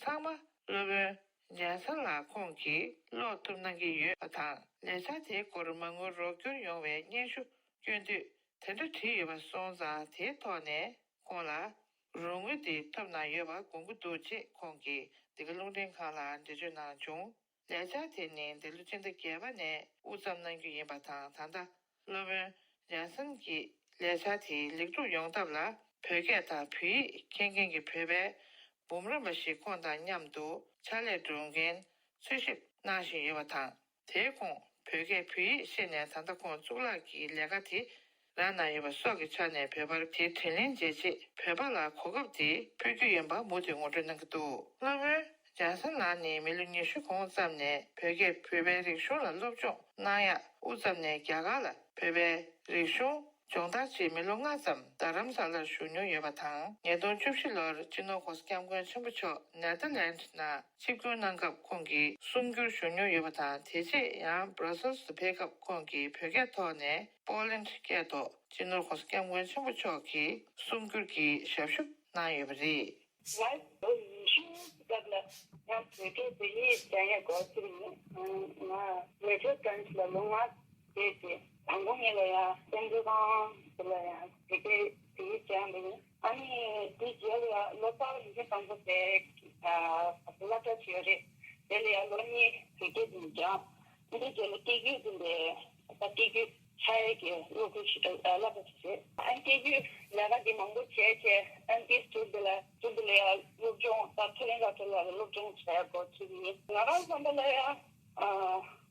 ཚང་མ་སློབ་དཔོན་ཇན་སན་ལགས་ཁོང་གིས་ཀློག་ཐུབ་གནང་གི་ཡོད་པ་དང་། ལས་འཆར་དེའི་སྐོར་མ་དངུལ་རོགས་སྐྱོར་ཡོང་བའི་སྙན་ཞུ་སྐྱོན་དུས། དེ་འདྲ་བྲིས་ཡོད་པ་སོང་ཙང་། དེའི་ཐོག་ནས་ཁོང་ལ་རོགས་དངུལ་དེ་ཐོབ་གནང་ཡོད་པ་དགོངས་ཀྱི་འདུག་ཅེས་ཁོང་གིས་འདི་ག་རླུང་འཕྲིན་ཁང་ལ་འགྲེལ་བརྗོད་གནང་བྱུང་། ལས་འཆར་དེ་ནི་འདི་ལོ་སྤྱི་ཟླ་བརྒྱད་པ་ནས་དབུ་བརྩམས་གནང་རྒྱུ་ཡིན་པ་དང་། ད་ལྟ་སློབ་དཔོན་ཇན་སན་གྱིས་ལས་འཆར་དེ་ལེགས་གྲུབ་ཡོང་ཐབས་ལ་བོད་སྐད་དང་བོད་ཡིག་མཁྱེན་མཁན་གྱི་བོད་པའི་འབུམ་རམས་པ་ཞིག་ཁོང་དང་མཉམ་དུ་ཕྱག་ལས་སྒྲུབ་མཁན་འཚོལ་ཞིབ་གནང་བཞིན་ཡོད་པ་དང་། དེའི་གོང་བོད་སྐད་བོད་ཡིག་ཤེས་ནས། ད་ལྟ་ཁོང་གཙུག་ལག་གི་ལས་ཀ་དེ་རག་གནང་ཡོད་པ་སོགས་ཀྱི་ཆ་ནས་བོད་པར་དེ་དྲིན་ལན་འཇལ་ཆེད་བོད་པ་ལ་གོ་སྐབས་དེ་ཕུལ་རྒྱུ་ཡིན་པ་མུ་མཐུད་ངོ་སྤྲོད་གནང་གི་འདུག་སློབ་དཔོན་ རྒྱལ་ས་ནང་ནས་མི་ལོ་ཉི་ཤུ་གོང་ཙམ་ནས་བོད་སྐད་བོད་པའི་རིག་གཞུང་ལ་སློབ་སྦྱོང་གནང་ཡག་དབུ་ཙམ་ནས་རྒྱ་གར་ལ་བོད་པའི་རིག་གཞུང་སྦྱོང་བརྡར་བྱེད་མི་ལོ་ལྔ་ཙམ་རྡ་རམ་ས་ལར་བཞུགས་མྱོང་ཡོད་པ་དང་། ཉིས་སྟོང་བཅུ་བཞི་ལོར་སྤྱི་ནོར་༸གོང་ས་༸སྐྱབས་མགོན་ཆེན་པོ་མཆོག་ནེ་ཐར་ལེནྜ་ནང་ཆིབས་བསྒྱུར་གནང་སྐབས་ཁོང་གིས་གསུང་སྒྱུར་ཞུ་མྱོང་ཡོད་པ་དང་། དེ་རྗེས་ཡང་Brussels་དུ་ཕེབས་སྐབས་ཁོང་གིས་བོད་སྐད་ཐོག་ནས་པོ་ལན་སྐད་ཐོག་སྤྱི་ནོར་༸གོང་ས་༸སྐྱབས་མགོན་ཆེན་པོ་མཆོག་གི་གསུང་སྒྱུར་གྱི་ཞབས་ཞུ་གནང་ཡོད་པ་རེད། ང་ལོ་ཉི་ཤུ་སྐབས་ལ་ང་བོད་སྐད་བོད་ཡིག་སྦྱང་ཡག་འགོ་ཚུགས་ཡིན། ང་ནེ་ཐར་ལེནྜ་ལ་ལོ་ལྔ་བསྡད་དེ། དང་པོ་ངེད་ལ་ཡང་སེམས་ཚོར་ཁང་དེ་ལ་ཡང་བོད་སྐད་བོད་ཡིག་སྦྱངས་པ་ཡིན། ཨ་ནི་དེ་རྗེས་ལ་ཡང་ལོ་ཙཱ་བ་ཡོན་ཏན་བཟང་པོ་ཟེར་སློབ་གྲྭ་ཞིག་ཡོད་རེད། དེ་ལ་ཡང་ལོ་གཉིས་བོད་སྐད་དེ་སྦྱངས། དེ་རྗེས་ལ་སྐད་སྒྱུར་དེ་འདྲའི་ད་སྐད་སྒྱུར་ཆགས་ཡས་ཀྱི་སློབ་ཁུལ་ཞིག་ཨ་སློབ་གྲྭ་ཞིག་རེད། ཨ་ནི་སྐད་སྒྱུར་ལས་ཀ་འདི་མང་པོ་བྱས་བྱས། ཨ་ནི་དེ་ཟུར་དེ་ལ་ཟུར་དེ་ལ་ཡང་སློབ་སྦྱོང་ད་མཐོ་རིམ་སློབ་གྲྭ་ལ་སློབ་སྦྱོང་བྱས་འགོ་ཚུགས་ཡིན། ང་རང་བསམ་པ་ལ་ཡང་ཨ་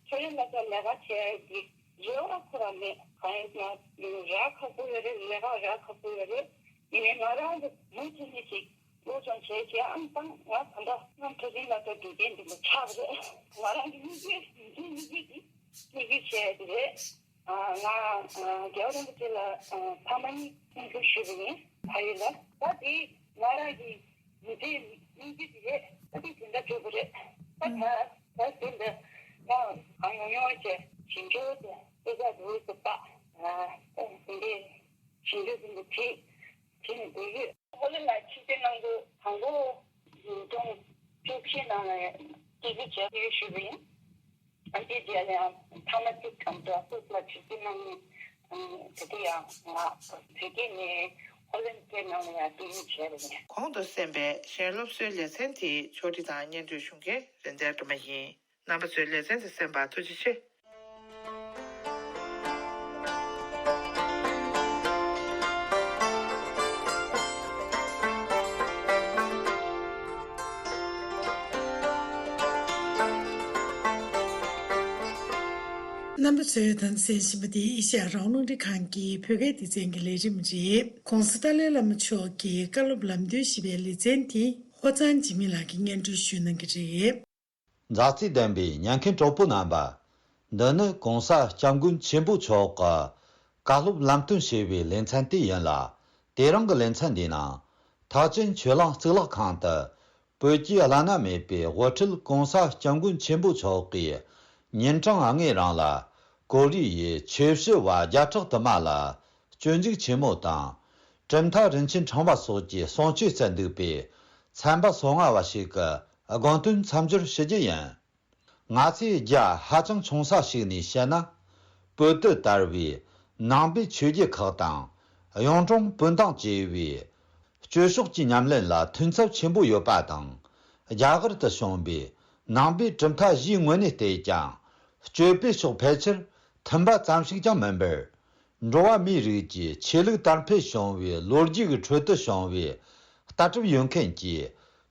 མཐོ་རིམ་སློབ་གྲྭ་ལས་ཀ་བྱས་ཀྱི་རེ་བ་ཁོ་རང་མེད། གང་ཡིན་ཟེར་ན་རེ་བ་ཁག་པོ་ཡོད་རེད། ལས་ཀ་རེ་བ་ཁག་པོ་ཡོད་རེད། ཡིན་ནའི་ང་རང་གི་མུ་མཐུད་ནས་ཅིག་སློབ་སྦྱོང་བྱས་བྱས། ཨ་ནི་ད་ང་ད་ལྟ་ང་མཐོ་རིམ་སློབ་གྲྭ་དགེ་རྒན་འདི་འདྲ་ཆགས་རེད། ང་རང་གི་དམིགས་ཡུལ་དམིགས་ཡུལ་དམིགས་ཡུལ་འདི་དམིགས་ཡུལ་བྱས་དེ་རེད། ཨ་ང་ཨ་རྒྱལ་བ་རིན་པོ་ཆེ་ལ་ཨ་ཐ་མ་གཉིས་སྙན་སྒྲོན་ཞུས་པ་ཡིན། ཕ་ཡུལ་ལ། ད་དེ་ང་རང་གི་མི་ཚེའི་སྙིང་རྗེ་དེ་རེད། ད་དེ་དེ་འདྲ་བྱེད་དགོས་རེད། ད་ད་ད་དེ་འདྲ་ང་གང་ཡོང་ཡོང་བྱས་ཞིང་ཆུ་དེ་དེ་ག་རུ་དུ་པ་ཨ་དེ་འདྲའི་ཞིང་ཆུ་དེ་འདྲ་བྱེད་བྱེད་ནས་སྡོད་ཡོད། ཧོ་ལན་ལ་ཆིབས་བསྒྱུར་གནང་རྒྱུ་དང་པོ་ཉིས་སྟོང་བཅུ་བཞི་ནང་ལ་སྐད་སྒྱུར་བྱས་ཡོད་ཞུས་པ་ཡིན། ཨ་ནི་དེ་རྗེས་ལ་ཡང་ཐ་མ་གཅིག་གམ་བྲག་སོགས་ལ་ཆིབས་བསྒྱུར་གནང་ནས། ཨ་ནི་དེ་དུས་ཡང་ང་བོད་སྐད་ནས་ཧོ་ལན་སྐད་ནང་ལ་ཡང་བསྒྱུར་བཅོས་བྱས་པ་ཡིན། གོང་དུ་གསན་པའི་གཞན་སློབ་གསོའི་ལེ་ཚན་དེའི་ཕྱོགས་སྒྲིག་དང་སྙན་སྒྲོན་ཞུ་མཁན་རེད་མདའ་སྒྲོལ་མ་ཡིན། རྣམ་པ་ཚོས་ལེ་ཚན་འདི་གསན་པར་ཐུགས་རྗེ་ཆེ། རྣམ་པ་ཚོས་ད་གསན་བཞིན་པ་འདི་ཨེ་ཤ་ཡ་རང་དབང་རླུང་འཕྲིན་ཁང་གི་བོད་སྐད་སྡེ་ཚན་གྱི་ལས་རིམ་རེད། ༸གོང་ས་ཏཱ་ལའི་བླ་མ་མཆོག་གི་བཀའ་སློབ་ལམ་སྟོན་ཞེས་པའི་ལེ་ཚན་དེ་ཧོར་གཙང་འཇིགས་མེད་ལགས་ཀྱིས་སྙན་སྒྲོན་ཞུ་གནང་གི་རེད། མཛའ་བརྩེ་ལྡན་པའི་ཉན་མཁན་གྲོགས་པོ་རྣམ་པ། འདི་ནི་༸གོང་ས་༸སྐྱབས་མགོན་ཆེན་པོ་མཆོག་གི་བཀའ་སློབ་ལམ་སྟོན་ཞེས་པའི་ལེ་ཚན་དེ་ཡིན་ལ། དེ་རིང་གི་ལེ་ཚན་འདིའི་ནང་། ཐེག་ཆེན་ཆོས་གླིང་གཙུག་ལག་ཁང་དུ། བོད་ཀྱི་བླ་ན་མེད་པའི་དབུ་ཁྲིད་༸གོང་ས་༸སྐྱབས་མགོན་ཆེན་པོ་མཆོག་གིས་ཉིན་གྲངས་ལྔའི་རིང་ལ་གོ་རིའི་ཆོས་ཞུ་བ་བརྒྱ་ཕྲག་དུ་མ་ལ་སྤྱོད་འཇུག་ཆེན་མོ་དང་། གྲུབ་མཐའ་རིན་ཆེན་ཕྲེང་བ་སོགས་ཀྱི་གསུང་ཆོས་སྩལ་འདུག་པས། ཚན་པ་སོ་ལྔ་བ་ཞིག་གི་དགོངས་དོན་མཚམས་སྦྱོར་ཞུ་རྒྱུ་ཡིན། ང་ཚོས་རྒྱ་ཧ་ཅང་ཆུང་ས་ཞིག་ནས་བཤད་ན། བོད་དུ་དར་བའི་ནང་པའི་ཆོས་བརྒྱུད་ཁག་དང་། གཡུང་དྲུང་བོན་དང་བཅས་པའི་སྤྱོད་ཕྱོགས་ཀྱི་ཉམས་ལེན་ལ་མཐུན་ཚབས་ཆེན་པོ་ཡོད་པ་དང་། རྒྱ་གར་དུ་བྱུང་བའི་ནང་པའི་གྲུབ་མཐའ་བཞིའི་ངོས་ནས་བལྟས་ཀྱང་། སྤྱོད་པའི་ཕྱོགས་ཕལ་ཆེར་མཐུན་པ་ཙམ་ཞིག་ཀྱང་མིན་པར། འགྲོ་བ་མིའི་རིགས་ཀྱི་ཆོས་ལུགས་དར་འཕེལ་བྱུང་བའི་ལོ་རྒྱུས་ཀྱི་ཁྲོད་དུ་བྱུང་བའི་ལྟ་གྲུབ་ཡོད་མཁན་གྱི་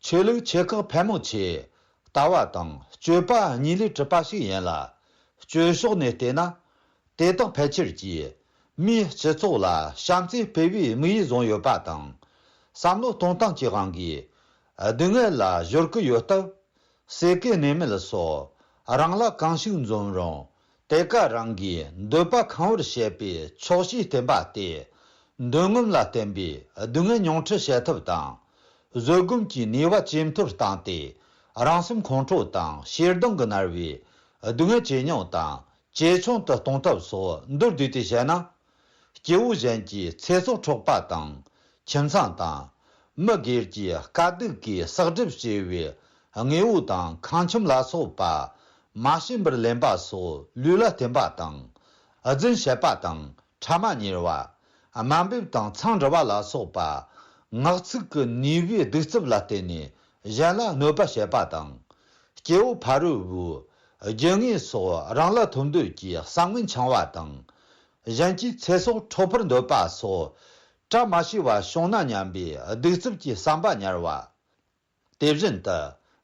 ཆོས་ལུགས་ཆེ་ཁག་ཕལ་མོ་ཆེ་ལྟ་བ་དང་སྤྱོད་པ་གཉིས་ལས་གྲུབ་པ་ཞིག་ཡིན་ལ། སྤྱོད་ཕྱོགས་ནས་བལྟས་ན། དེ་དག་ཕལ་ཆེར་གྱིས་མིའི་སྤྱི་ཚོགས་ལ་བྱམས་བརྩེ་སྤེལ་བའི་དམིགས་ཡུལ་བཟུང་ཡོད་པ་དང་། བསམ་བློ་གཏོང་སྟངས་ཀྱི་དབང་གིས་སྡུག་བསྔལ་ལ་སྦྱོར་གྱི་ཡོད་སྟབས། ཟས་གོས་གནས་མལ་སོགས་རང་ལ་གང་ཞིག་འཛོམས་རུང་། དེ་ག་རང་གིས་འདོད་པ་ཁེངས་པར་བྱེད་པའི་ཆོག་ཤེས་བསྟེན་པ་སྟེ། འདོད་རྔམ་ལ་བརྟེན་པའི་སྡུག་བསྔལ་མྱོང་འཕྲད་བྱེད་ཐབས་དང་། བཟོད་སྒོམ་གྱི་ནུས་པ་ཇེ་མཐོར་བཏང་སྟེ། རང་སེམས་ཁོང་ཁྲོ་དང་ཞེ་སྡང་གིས་མནར་བའི་སྡུག་བསྔལ་ཇེ་ཉུང་དང་ཇེ་ཆུང་དུ་གཏོང་ཐབས་སོགས་མདོར་བསྡུས་ཏེ་བཤད་ན། སྐྱེ་བོ་གཞན་གྱི་ཚེ་སྲོག་འཕྲོག་པ་དང་། ཁྱིམ་ཚང་དང་། མི་སྒེར་གྱི་དཀའ་སྡུག་གིས་བསགས་སྒྲིབ་སྐྱེ་བའི་དངོས་པོ་དང་ཁང་ཁྱིམ་ལ་སོགས་པ་མ་བྱིན་པར་ལེན་པ་སོགས་ལུས་ལ་བརྟེན་པ་དང་། རྫུན་བཤད་པ་དང་ཕྲ་མ་གཉེར་བ། དམའ་འབེབས་དང་མཚང་འདྲི་བ་ལ་སོགས་པ། ངག་ཚིག་གི་ནུས་པའི་གདུག་རྩུབ་ལ་བརྟེན་ནས་གཞན་ལ་གནོད་པ་བྱེད་པ་དང་། སྐྱེ་བོ་ཕ་རོལ་པོའི་རྒྱུ་དངོས་སོགས་རང་ལ་ཐོབ་འདོད་ཀྱི་བསམ་ངན་འཆང་བ་དང་། གཞན་གྱི་ཚེ་སྲོག་འཕྲོག་པར་འདོད་པ་སོགས་བཀྲ་མ་ཤིས་པ་བྱུང་ན་སྙམ་པའི་གདུག་རྩུབ་ཀྱི་བསམ་པ་ཉར་བ། དེ་བཞིན་དུ་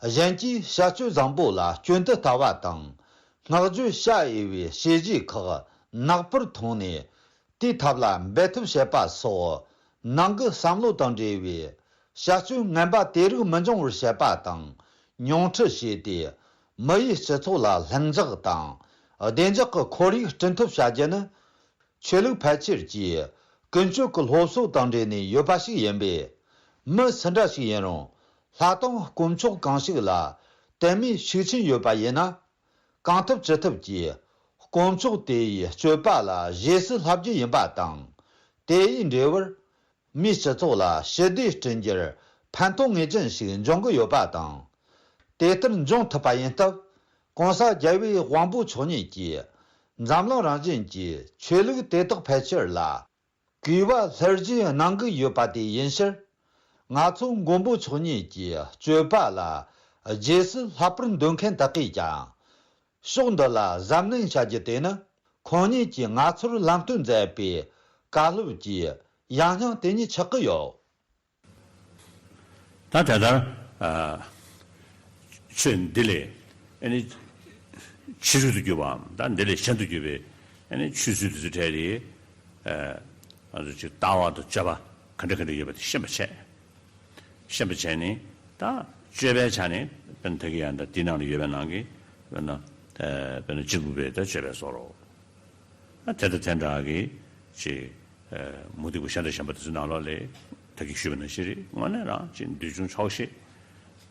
གཞན་གྱིས་བྱ་སྤྱོད་བཟང་པོ་ལ་སྐྱོན་དུ་ལྟ་བ་དང་། བསྔགས་བརྗོད་བྱ་འོས་པའི་བྱས་རྗེས་ཁག་ནག་པོར་མཐོང་ནས། དེའི་ཐབས་ལ་འབད་ཐབས་བྱེད་པ་སོགས། ནང་གི་བསམ་བློ་དང་འབྲེལ་བའི་བྱ་སྤྱོད་ངན་པ་དེ་རིགས་མི་འབྱུང་བར་བྱེད་པ་དང་ ཉུང་འཕྲི་བྱས་ཏེ། མི་ཡུལ་སྤྱི་ཚོགས་ལ་ལྷིང་འཇགས་དང་བདེ་འཇགས་ཀྱི་ཁོར་ཡུག་བསྐྲུན་ཐབས་བྱ་རྒྱུ་ནི། ཆོས་ལུགས་ཕལ་ཆེར་གྱིས་ཀུན་སྤྱོད་ཀྱི་སློབ་གསོ་དང་འབྲེལ་ནས་ཡོད་པ་ཞིག་ཡིན་པས། མི་སུ་འདྲ་ཞིག་ཡིན་རུང་། ལྷ་དང་དཀོན་མཆོག་གང་ཞིག་ལ་དད་མོས་ཤུགས་ཆེན་ཡོད་པ་ཡིན་ན། གང་ཐུབ་ཅི་ཐུབ་ཀྱིས་དཀོན་མཆོག་དེ་ཡི་སྤྱོད་པ་ལ་རྗེས་སུ་བསླབ་རྒྱུ་ཡིན་པ་དང་། དེ་ཡི་འབྲས་བུར། མིའི་སྤྱི་ཚོགས་ལ་ཞི་བདེ་བསྐྲུན་རྒྱུར་ཕན་ཐོགས་ངེས་ཅན་ཞིག་འབྱུང་གི་ཡོད་པ་དང་། དེ་ལྟར་འབྱུང་ཐུབ་པ་ཡིན་སྟབས། ༸གོང་ས་༸རྒྱལ་བའི་དབང་པོ་མཆོག་ཉིད་ཀྱིས་འཛམ་གླིང་རང་བཞིན་གྱི་ཆོས་ལུགས་དེ་དག་ཕལ་ཆེར་ལ་གུས་པ་ལྷུར་བཞེས་གནང་གི་ཡོད་པ་དེ་ཡིན་ཕྱིར། ང་ཚོ་མགོན་པོ་མཆོག་ཉིད་ཀྱི་སྤྱོད་པ་ལ་རྗེས་སུ་བསླབ་པར་འདོད་མཁན་དག་གིས་ཀྱང་། ཕྱོགས་འདི་ལ་གཟབ་ནན་བྱ་རྒྱུ་དེ་ནི། ཁོང་ཉིད་ཀྱིས་ང་ཚོར་ལམ་སྟོན་མཛད་པའི་བཀའ་སློབ་ཀྱི་ཡང་སྙིང་དེ་ཉིད་ཆགས་ཀྱི་ཡོད། ད་དེ་ལྟར། ཨ། ཆོས་འདི་ལས་ཨ་ནི་ཕྱི་རོལ་དུ་གྱུར་པའམ། ད་འདི་ལས་གཞན་དུ་གྱུར་པའི་ཨ་ནི་ཆོས་ཚུལ་དེ་ཚོ་གྲས་དེ། ཨ། ང་ཚོ་ཅིག་ལྟ་བ་དང་སྤྱོད་པ་ག་འདྲ་ག་འདྲ་ཡོད་པ་དེ་ཤེས་པ་བྱས། ཤེས་པ་བྱས་ནས། ད་སྤྱོད་པའི་ཆ་ནས་དཔེར་ན་ད་གིན་ཡང་ད་འདི་ནང་ལ་ཡོད་པའི་ནང་གི། དཔེར་ན། ཨ། དཔེར་ན་གཅིག་པུ་པའི་ད་སྤྱོད་པའི་བཟོ་འདྲ། ཨ། དེ་དང་དེ་འདྲ་གི་ཅིག་ཨ། མུ་སྟེགས་པ་གཞན་དང་གཞན་པ་དེ་ཚོའི་ནང་ལོགས་ལ་ད་གིན་ཞུས་པ་ནང་བཞིན་རེད། དངོས་གནས་རང་ཅིག་འདོད་ཆུང་ཆོག་ཤེས།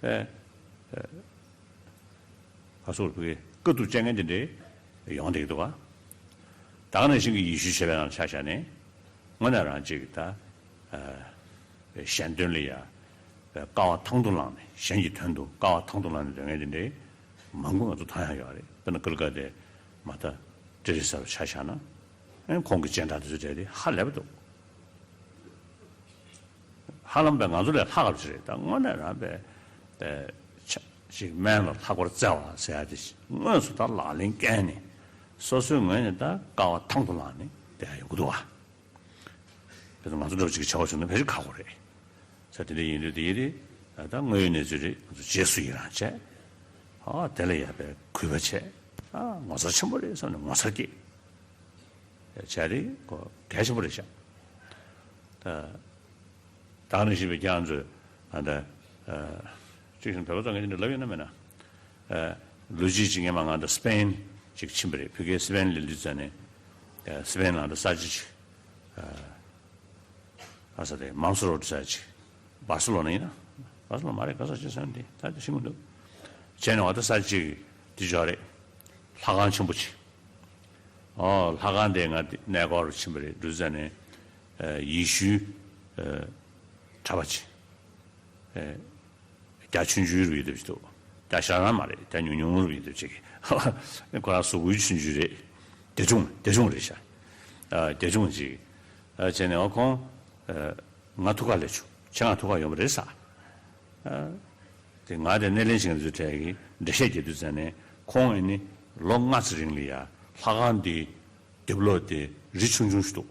ཨ། ཨ། ཁ་སོགས་ཕ་གི་དཀའ་སྡུག་སྤྱད་མཁན་དེ་འདྲས་ཡོང་བསྡད་ཀྱི་འདུག་ག་ད་ག་ནང་བཞིན་གྱི་ཡེ་ཤུ་བྱེད་པའི་ནང་ཆ་བཞག་ནས། དངོས་གནས་རང་ཅིག་ད། ཨ། ཞན་དོན་ལ་ཡ། དཀའ་བ་ཐང་དུ་བླངས་ནས། གཞན་གྱི་དོན་དུ་དཀའ་བ་ཐང་དུ་བླངས་ནས་སྡོད་མཁན་དེ་འདྲའི་མང་པོ་ང་ཚོ་མཐོང་ཡ་ཡོད་རེད། དཔེར་ན་ཀུ་ལི་ཀ་དེ་མ་ད་ཏྲི་རི་ས་རུ་ཆ་བཞག་ན། ཨེ། ཁོང་གི་སྦྱིན་བདག་དེ་ཚོ་གྲས་དེ་ཧ་ལས་པ་འདུག་ཧ་ལམ་པའི་ང་ཚོ་ལས་ལྷག་པ་ཅིག་རེད། ད་དངོས་གནས་རང་པའི་ཆ་ཞིག་དམན་ལ་ལྷག་པར་བརྩེ་བ་ཟེར་ཡ་དེ་དངོས་སུ་ད་ལག་ལེན་བཀལ་ནས། སོ་སོའི་ངོས་ནས་ད་དཀའ་བ་ཐང་དུ་བླངས་ནས་བསྡད་ཡ་ཡོང་གི་འདུག་བ། དེ་ང་ཚོ་འདྲ་བོ་ཅིག་གི་བྱ་བ་བྱུང་ན་ཕལ་ཆེར་ཁག་པོ་རེད། ས་དེ་འདྲ་ཡིན་དུས་དེ་ཡིན་དུས། ད་དངོས་ཡོད་གནས་ཚུལ་རེད། ང་ཚོ་རྗེས་སུ་ཡི་རང་བྱས། ཨ། དེ་ལ་ཡ་པའི་གུས་པ་བྱས། ཨ། ངོ་མཚར་ཆེན་པོ་རེད་བསམ་ནས་ངོ་མཚར་སྐྱེས། བྱས་རེད་ཁོ་གལ་ཆེན་པོ་རེད་ཤག་ད་ད་ནི་ཞིག་པའི་ཀྱང་ཚོས་ཨ་ད། ཨ། ཅིག་བཞིན་བོད་པ་ཚོ་ངས་འདི་འདྲ་ལབ་ཡོད་ན་མེད་ན། ཨ། ལོ་རྒྱུས་ཅིག་སྔོན་མ་ང་ད་སི་པེན་ཅིག་ཕྱིན་པ་རེད། ཕ་གིའི་སི་པེན་ལ་ལུས་ཙ་ནས། ཨ། སི་པེན་ལ་ད་ས་ཆ་ཅིག་ཨ། ཨ་ས་དེ་མཱམ་སི་རོ་ཌི་ས་ཅིག་བར་སི་ལོ་ན་ཡིན་ན། བར་སི་ལོ་ན་མ་རེད། ག་ས་ཅིག་ས་འདི་ད་དེ་ཤེས་མི་འདུག་བྱས་ནས་འོ་ད་ས་ཅིག་དེ་འཇོག་རེད། ལྷ་ཁང་ཆེན་པོ་ཅིག་ཨོ། ལྷ་ཁང་དེ་ང་དེ་གནས་སྐོར་ཕྱིན་པ་རེད། འགྲོ་ཙ་ནས། ཨ། ཡེ་ཤུའི། ཨ། གྲྭ་པ་ཅིག་ཨ། རྒྱ་ཆུང་ཆུང་རུ་ཡོད་དེ་ཅིག་འདུག་རྒྱ་ཞེ་དྲག་མ་རེད། རྒྱ་ཉུང་ཉུང་རུ་ཡོད་དེ་ཅིག་ཁོ་རང་གཟུགས་པོ་ཆུང་ཆུང་རེད། རྒྱ་ཆུང་རྒྱ་ཆུང་རེད་ཤག་ཨ། རྒྱ་ཆུང་ཅིག་ཨ། བྱས་ནས་ཨོ་ཁོང་། ཨ། ང་ཐུག་ག་སླེབས་བྱུང་། ཁྱེད་རང་ཐུག་ག་ཡོང་བ་རེད་ཟེར། ཨ། དེ་ང་དེ་སྣེ་ལེན་བྱེད་མཁན་ཚོའི་གྲས་ཀྱིས་འགྲེལ་བཤད་རྒྱག་དུས་ཙ་ནས། ཁོང་ཨ་ནི་ལོ་ལྔ་ཙམ་རིང་ལ་ཡ་ལྷ་ཁང་འདི་རྒྱབ་ལོགས་དེ་རི་ཆུང་ཆུང་ཞིག་འདུག་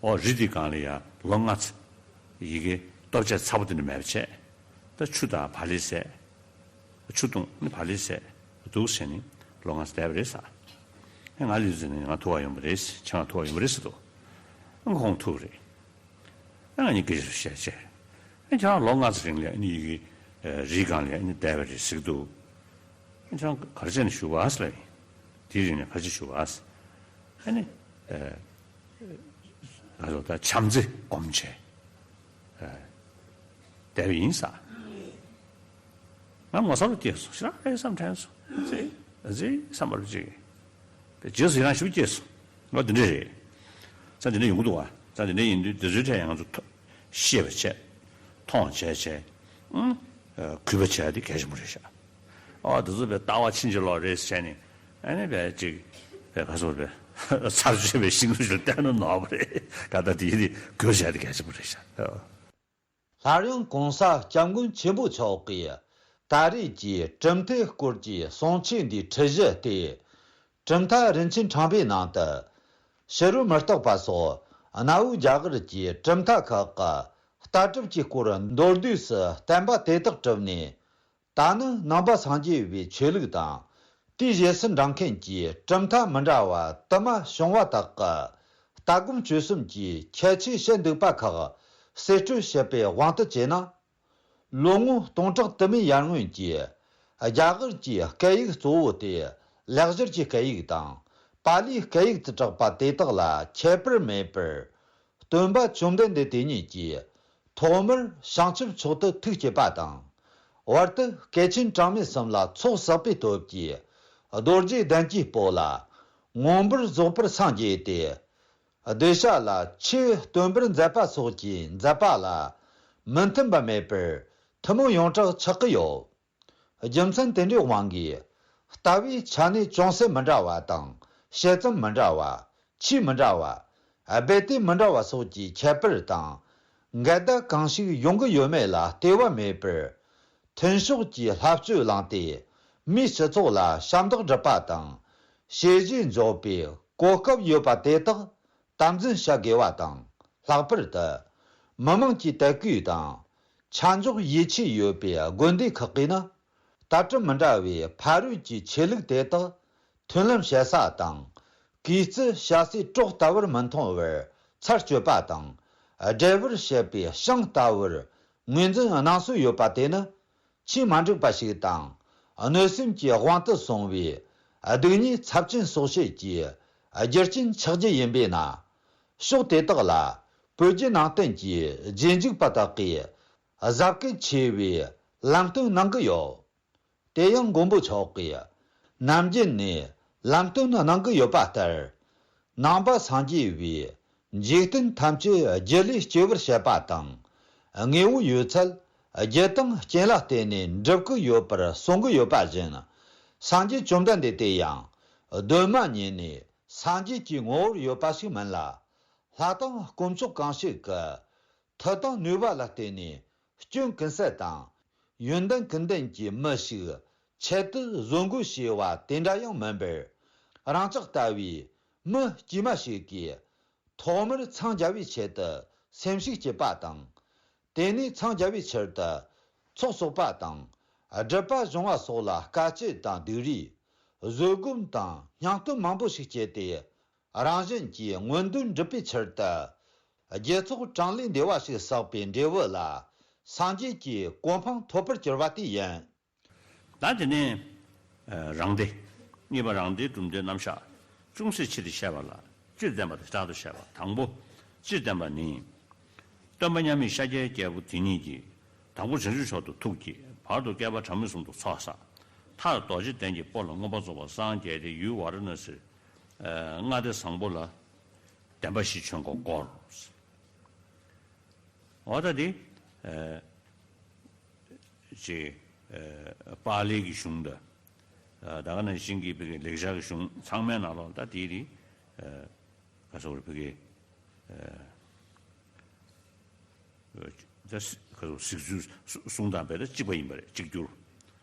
ཨོ། རི་འདི་སྒང་ལ་ཡ་ལོ་ལྔ་ཙམ་ཡི་གེ་ལྟོ་ཆས་ཚ་པོ་དེ་འདྲ་མེད་པ་བྱས། ད་ཆུ་དང་བག་ལེབ་ཟས། ཆུ་བཏུང་ནི་བག་ལེབ་ཟས་འདུག་ཟེར་ནས་ལོ་ལྔ་ཙམ་བསྡད་པ་རེད་ཟེར། ཨེ། ང་ལུས་ཙ་ནས་ང་ཐུག་ག་ཡོང་བ་རེད། ཁྱེད་རང་ཐུག་ག་ཡོང་བ་རེད་ཟེར་འདུག་ཨ། ཁོང་ཐུག་རེད། ཨ། ང་གཉིས་སྐད་ཆ་བཤད་བྱས། ཨ། ཁྱེད་རང་ལོ་ལྔ་ཙམ་རིང་ལ་ཨ་ནི་ཡི་གེ་རིའི་སྒང་ལ་ཨ་ནི་བསྡད་པ་རེད་ཟེར་གྱི་འདུག་ཨ། ཁྱེད་རང་ག་རེ་བྱས་ནས་བཞུགས་པ་ཟེར་ལབ་ཡིན། དེའི་རིང་ནས་ག་རེ་བྱས་བཞུགས་པ་ཟེར། ཨ་ནི། ཨ། ང་ཚོ་ད་བྱམས་བརྩེ་སྒོམ་བྱས། ཨ། བསྡད་པ་ཡིན་ཟེར། ང་ངོ་མཚར་པོ་སྐྱེས་སོང་། ཞེ་དྲག་ཨེ་བསམ་དྲན་སོང་། ཨ་ཙི། ཨ་ཙི་བསམ་པ་རུ་ཅིག་དེ་རྗེས་སུ་ཡི་རང་ཞིག་སྐྱེས་སོང་། ང་འདི་འདྲ་རེད། ས་འདི་འདྲ་ཡོང་གི་འདུག་བ། ས་འདི་འདྲ་ཡིན་དུས་འདི་ཚོའི་གྲས་ཡང་ང་ཚོ་ཐོ་ཤེས་པ་བྱས། མཐོང་བྱས་བྱས། ཨང་། ཨ། གུས་པ་བྱས་དེ་གལ་ཆེན་པོ་རེད་ཤག་ཨ། འདི་ཚོ་པའི་ལྟ་བ་ཕྱིན་ཅི་ལོག་རེད་བྱས་ནས། ཨ་ནི་པའི་ཅིག་པའི་ཁ་སོགས་པའི་ཚར་གཅོད་པའི་ཤིང་ལུག་ཞིག་བསྟན་ན་ནོར་བ་རེད། ག་ད་དེ་ཡིན་དེ་གུས་པ་བྱས་དེ་གལ་ཆེན་པོ་རེད་ཤག་སླར་ཡང་གོང་ས་སྐྱབས་མགོན་ཆེན་པོ་མཆོག་གིས་ད་རེས་ཀྱི་གྲུབ་མཐའི་སྐོར་གྱི་གསུང་ཆོས་འདིའི་འཁྲིད་གཞི་སྟེ། གྲུབ་མཐའ་རིན་ཆེན་ཕྲེང་བའི་ནང་དུ། ཕྱི་རོལ་མུ་སྟེགས་པ་སོགས་གནའ་བོའི་རྒྱ་གར་གྱི་གྲུབ་མཐའ་ཁག་གི་ལྟ་གྲུབ་ཀྱི་སྐོར་མདོར་བསྡུས་སུ་བསྟན་པ་དེ་དག་གྲུབ་ནས། ད་ནི་ནང་པ་སངས་རྒྱས་པའི་ཆོས་ལུགས་དང་། དེའི་རྗེས་སུ་འབྲང་མཁན་གྱི་གྲུབ་མཐའ་མི་འདྲ་བ་དུ་མ་བྱུང་བ་དག་གི་ལྟ་སྒོམ་སྤྱོད་གསུམ་གྱི་ཁྱད་ཆོས་བཤད་འདུག་པ་ཁག་གསེད་བཀྲོལ་བྱེད་པའི་དབང་དུ་བྱས་ན། ལོ་ངོ་སྟོང་ཕྲག་དུ་མའི་ཡར་སྔོན་གྱི་ རྒྱ་གར་གྱི་སྐད་ཡིག་གཙོ་བོ་སྟེ་ལེགས་སྦྱར་གྱི་སྐད་ཡིག་དང་པཱ་ལིའི་སྐད་ཡིག་ཏུ་གྲགས་པ་དེ་དག་ལ་ཁྱད་པར་མེད་པར། སྟོན་པ་བཅོམ་ལྡན་འདས་དེ་ཉིད་ཀྱིས་ཐོག་མར་བྱང་ཆུབ་མཆོག་ཏུ་ཐུགས་བསྐྱེད་པ་དང་། བར་དུ་སྐད་ཆེན་གྲངས་མེད་གསུམ་ལ་ཚོགས་བསགས་པའི་སྟོབས་ཀྱིས་རྡོ་རྗེ་གདན་གྱི་སྤོ་ལ་མངོན་པར་རྫོགས་པར་སངས་རྒྱས་ཏེ། གདུལ་བྱ་ལ་ཆོས་སྟོན་པར་མཛད་པ་སོགས་ཀྱི་མཛད་པ་ལ་མི་མཐུན་པ་མེད་པར་ཐུན་མོང་ཡོངས་གྲགས་ཆགས་ཀྱི་ཡོད། རྒྱུ་མཚན་དེ་འདྲའི་དབང་གིས་ལྟ་བའི་ཆ་ནས་ཅུང་ཟད་མི་འདྲ་བ་དང་། དཔྱད་རྩོམ་མི་འདྲ་བ། ཆོས་མི་འདྲ་བ། སྦས་དེབ་མི་འདྲ་བ་སོགས་ཀྱི་ཁྱད་པར་དང་། འགལ་ཟླ་གང་ཞིག་ཡོང་གི་ཡོད་མེད་ལ་ལྟོས་པ་མེད་པར། མཐུན་ཕྱོགས་ཀྱི་བསླབ་སྤྱོད་བླངས་ཏེ། མིའི་སྤྱི་ཚོགས་ལ་ཞབས་འདེགས་སྒྲུབ་པ་དང་། བྱས་རྗེས་འཇོག་པའི་གོ་སྐབས་ཡོད་པ་དེ་དག་དམ་འཛིན་བྱ་དགོས་པ་དང་། ལྷག་པར་དུ། མི་དམངས་ཀྱི་དད་གུས་དང་། ཆ་འཇོག་ཡིད་ཆེས་ཡོད་པའི་དགོན་སྡེ་ཁག་གིས་ནི། ལྟ་གྲུབ་མི་འདྲ་བའི་ཕ་རོལ་གྱི་ཆོས་ལུགས་དེ་དག་མཐུན་ལམ་བྱེད་ས་དང་། གོས་རྩི་བྱ་སའི་གྲོགས་ལྟ་བུར་མི་མཐོང་བར་ཚར་གཅོད་པ་དང་། འབྲེལ་བར་བྱེད་པའི་ཞིང་ལྟ་བུར་ངོས་འཛིན་སྣང་སྲོལ་ཡོད་པ་དེ་ནི། ཆེས་མ་འགྲིག་པ་ཞིག་དང་། གནོད་སེམས་ཀྱི་དབང་དུ་སོང་བའི་སྡུག་བསྔལ་ཚབས་ཆེན་བསོག་བྱེད་ཀྱི་རྒྱུ་རྐྱེན་ཆགས་རྒྱུ་ཡིན་པས་ན། ཕྱོགས་དེ་དག་ལ་བོད་བརྒྱུད་ནང་བསྟན་གྱི་རྗེས་འཇུག་པ་དག་གིས་གཟབ་གལ་ཆེ་བའི་ལམ་སྟོན་གནང་གི་ཡོད། དེ་ཡང་མགོན་པོ་མཆོག་གིས་ནམ་རྒྱུན་ནས་ལམ་སྟོན་གནང་གི་ཡོད་པ་ལྟར། ནང་པ་སངས་རྒྱས་པའི་འཇིག་རྟེན་ཐམས་ཅད་རྒྱུ་ལས་སྐྱེ་བར་བཤད་པ་དང་། དངོས་པོ་ཡོད་ཚད་རྒྱུ་དང་རྐྱེན་ལ་བརྟེན་ནས་འགྲུབ་ཀྱི་ཡོད་པར་གསུང་གི་ཡོད་པ་བཞིན། སངས་རྒྱས་བཅོམ་ལྡན་འདས་དེ་ཡང་གདོད་མ་ཉིད་ནས་སངས་རྒྱས་ཀྱི་ངོ་བོར་ཡོད་པ་ཞིག་མིན་ལ། ལྷ་དང་དཀོན་མཆོག་གང་ཞིག་གི་མཐུ་དང་ནུས་པ་ལ་བརྟེན་ནས་སྐྱོན་ཀུན་ཟད་དང་། ཡོན་ཏན་ཀུན་ལྡན་གྱི་མི་ཞིག་ཆེད་དུ་བཟོ་འགོད་བྱས་པ་དེ་འདྲ་ཡང་མིན་པར། རང་ཅག་ལྟ་བུའི་མི་དཀྱུས་མ་ཞིག་གིས་ཐོག་མར་འཚང་རྒྱ་བའི་ཆེད་དུ་སེམས་ཤུགས་བསྐྱེད་པ་དང་། དེ་ནས་འཚང་རྒྱ་བའི་ཕྱིར་དུ་ཚོགས་གསོག་པ་དང་། སྒྲུབ་པ་སྦྱོང་བ་སོགས་ལ་དཀའ་སྤྱད་དང་སྡུག་རུས། བཟོད་སྒོམ་དང་སྙིང་སྟོབས་མང་པོ་ཞིག་བསྐྱེད་དེ། རང་གཞན་གྱི་མངོན་འདོད་འགྲུབ་པའི་ཕྱིར་དུ། རྒྱལ་ཚོགས་དྲང་ལས་འདུལ་བ་ཞིག་བསགས་པའི་འབྲས་བུ་ལ། སངས་རྒྱས་ཀྱི་གོ་འཕང་ཐོབ་པར་གྱུར་པ་དེ་ཡིན། ད་དེ་ནས་རང་སྡེ། གཉིས་པ་རང་སྡེའི་གྲུབ་མཐའི་རྣམ་གཞག་ཅུང་ཟད་ཕྱི་དུ་བཤད་པ་ལ་སྤྱིར་བསྟན་པ་དང་བསྐྱར་དུ་བཤད་པ། དང་པོ་སྤྱིར་བསྟན་པ་ནི། སྟོན་པ་མཉམ་མེད་ཤཱཀྱའི་རྒྱལ་པོ་དེ་ཉིད་ཀྱིས། དང་པོ་བྱང་ཆུབ་མཆོག་ཏུ་ཐུགས་བསྐྱེད། བར་དུ་བསྐལ་པ་གྲངས་མེད་གསུམ་དུ་ཚོགས་བསགས། མཐར་རྡོ་རྗེ་གདན་གྱི་སྤོ་ལ་མངོན་པར་རྫོགས་པར་སངས་རྒྱས་ཏེ། ཡུལ་ཝཱ་ར་ཎ་སིར་ལྔ་སྡེ་བཟང་པོ་ལ་བདེན་པ་བཞི་ཆོས་འཁོར་བསྐོར། འོ་ད་འདི། ཅེས། པཱ་ལིའི་གི་གཞུང་དང་། ད་ག་ནང་བཞིན་གྱི་བོད་ཀྱི་ལེགས་སྦྱར་གྱི་གཞུང་ཚང་མའི་ནང་ལོགས་ད་དེའི་རིགས། ག་ཟེར་བ་རེད། བོད་ཀྱི། ད་ག་ཟེར་བ། གཟིགས་ཚུལ་གསུང་སྟངས་བས་ད་གཅིག་པ་ཡིན་པ་རེད། གཅིག་གྱུར།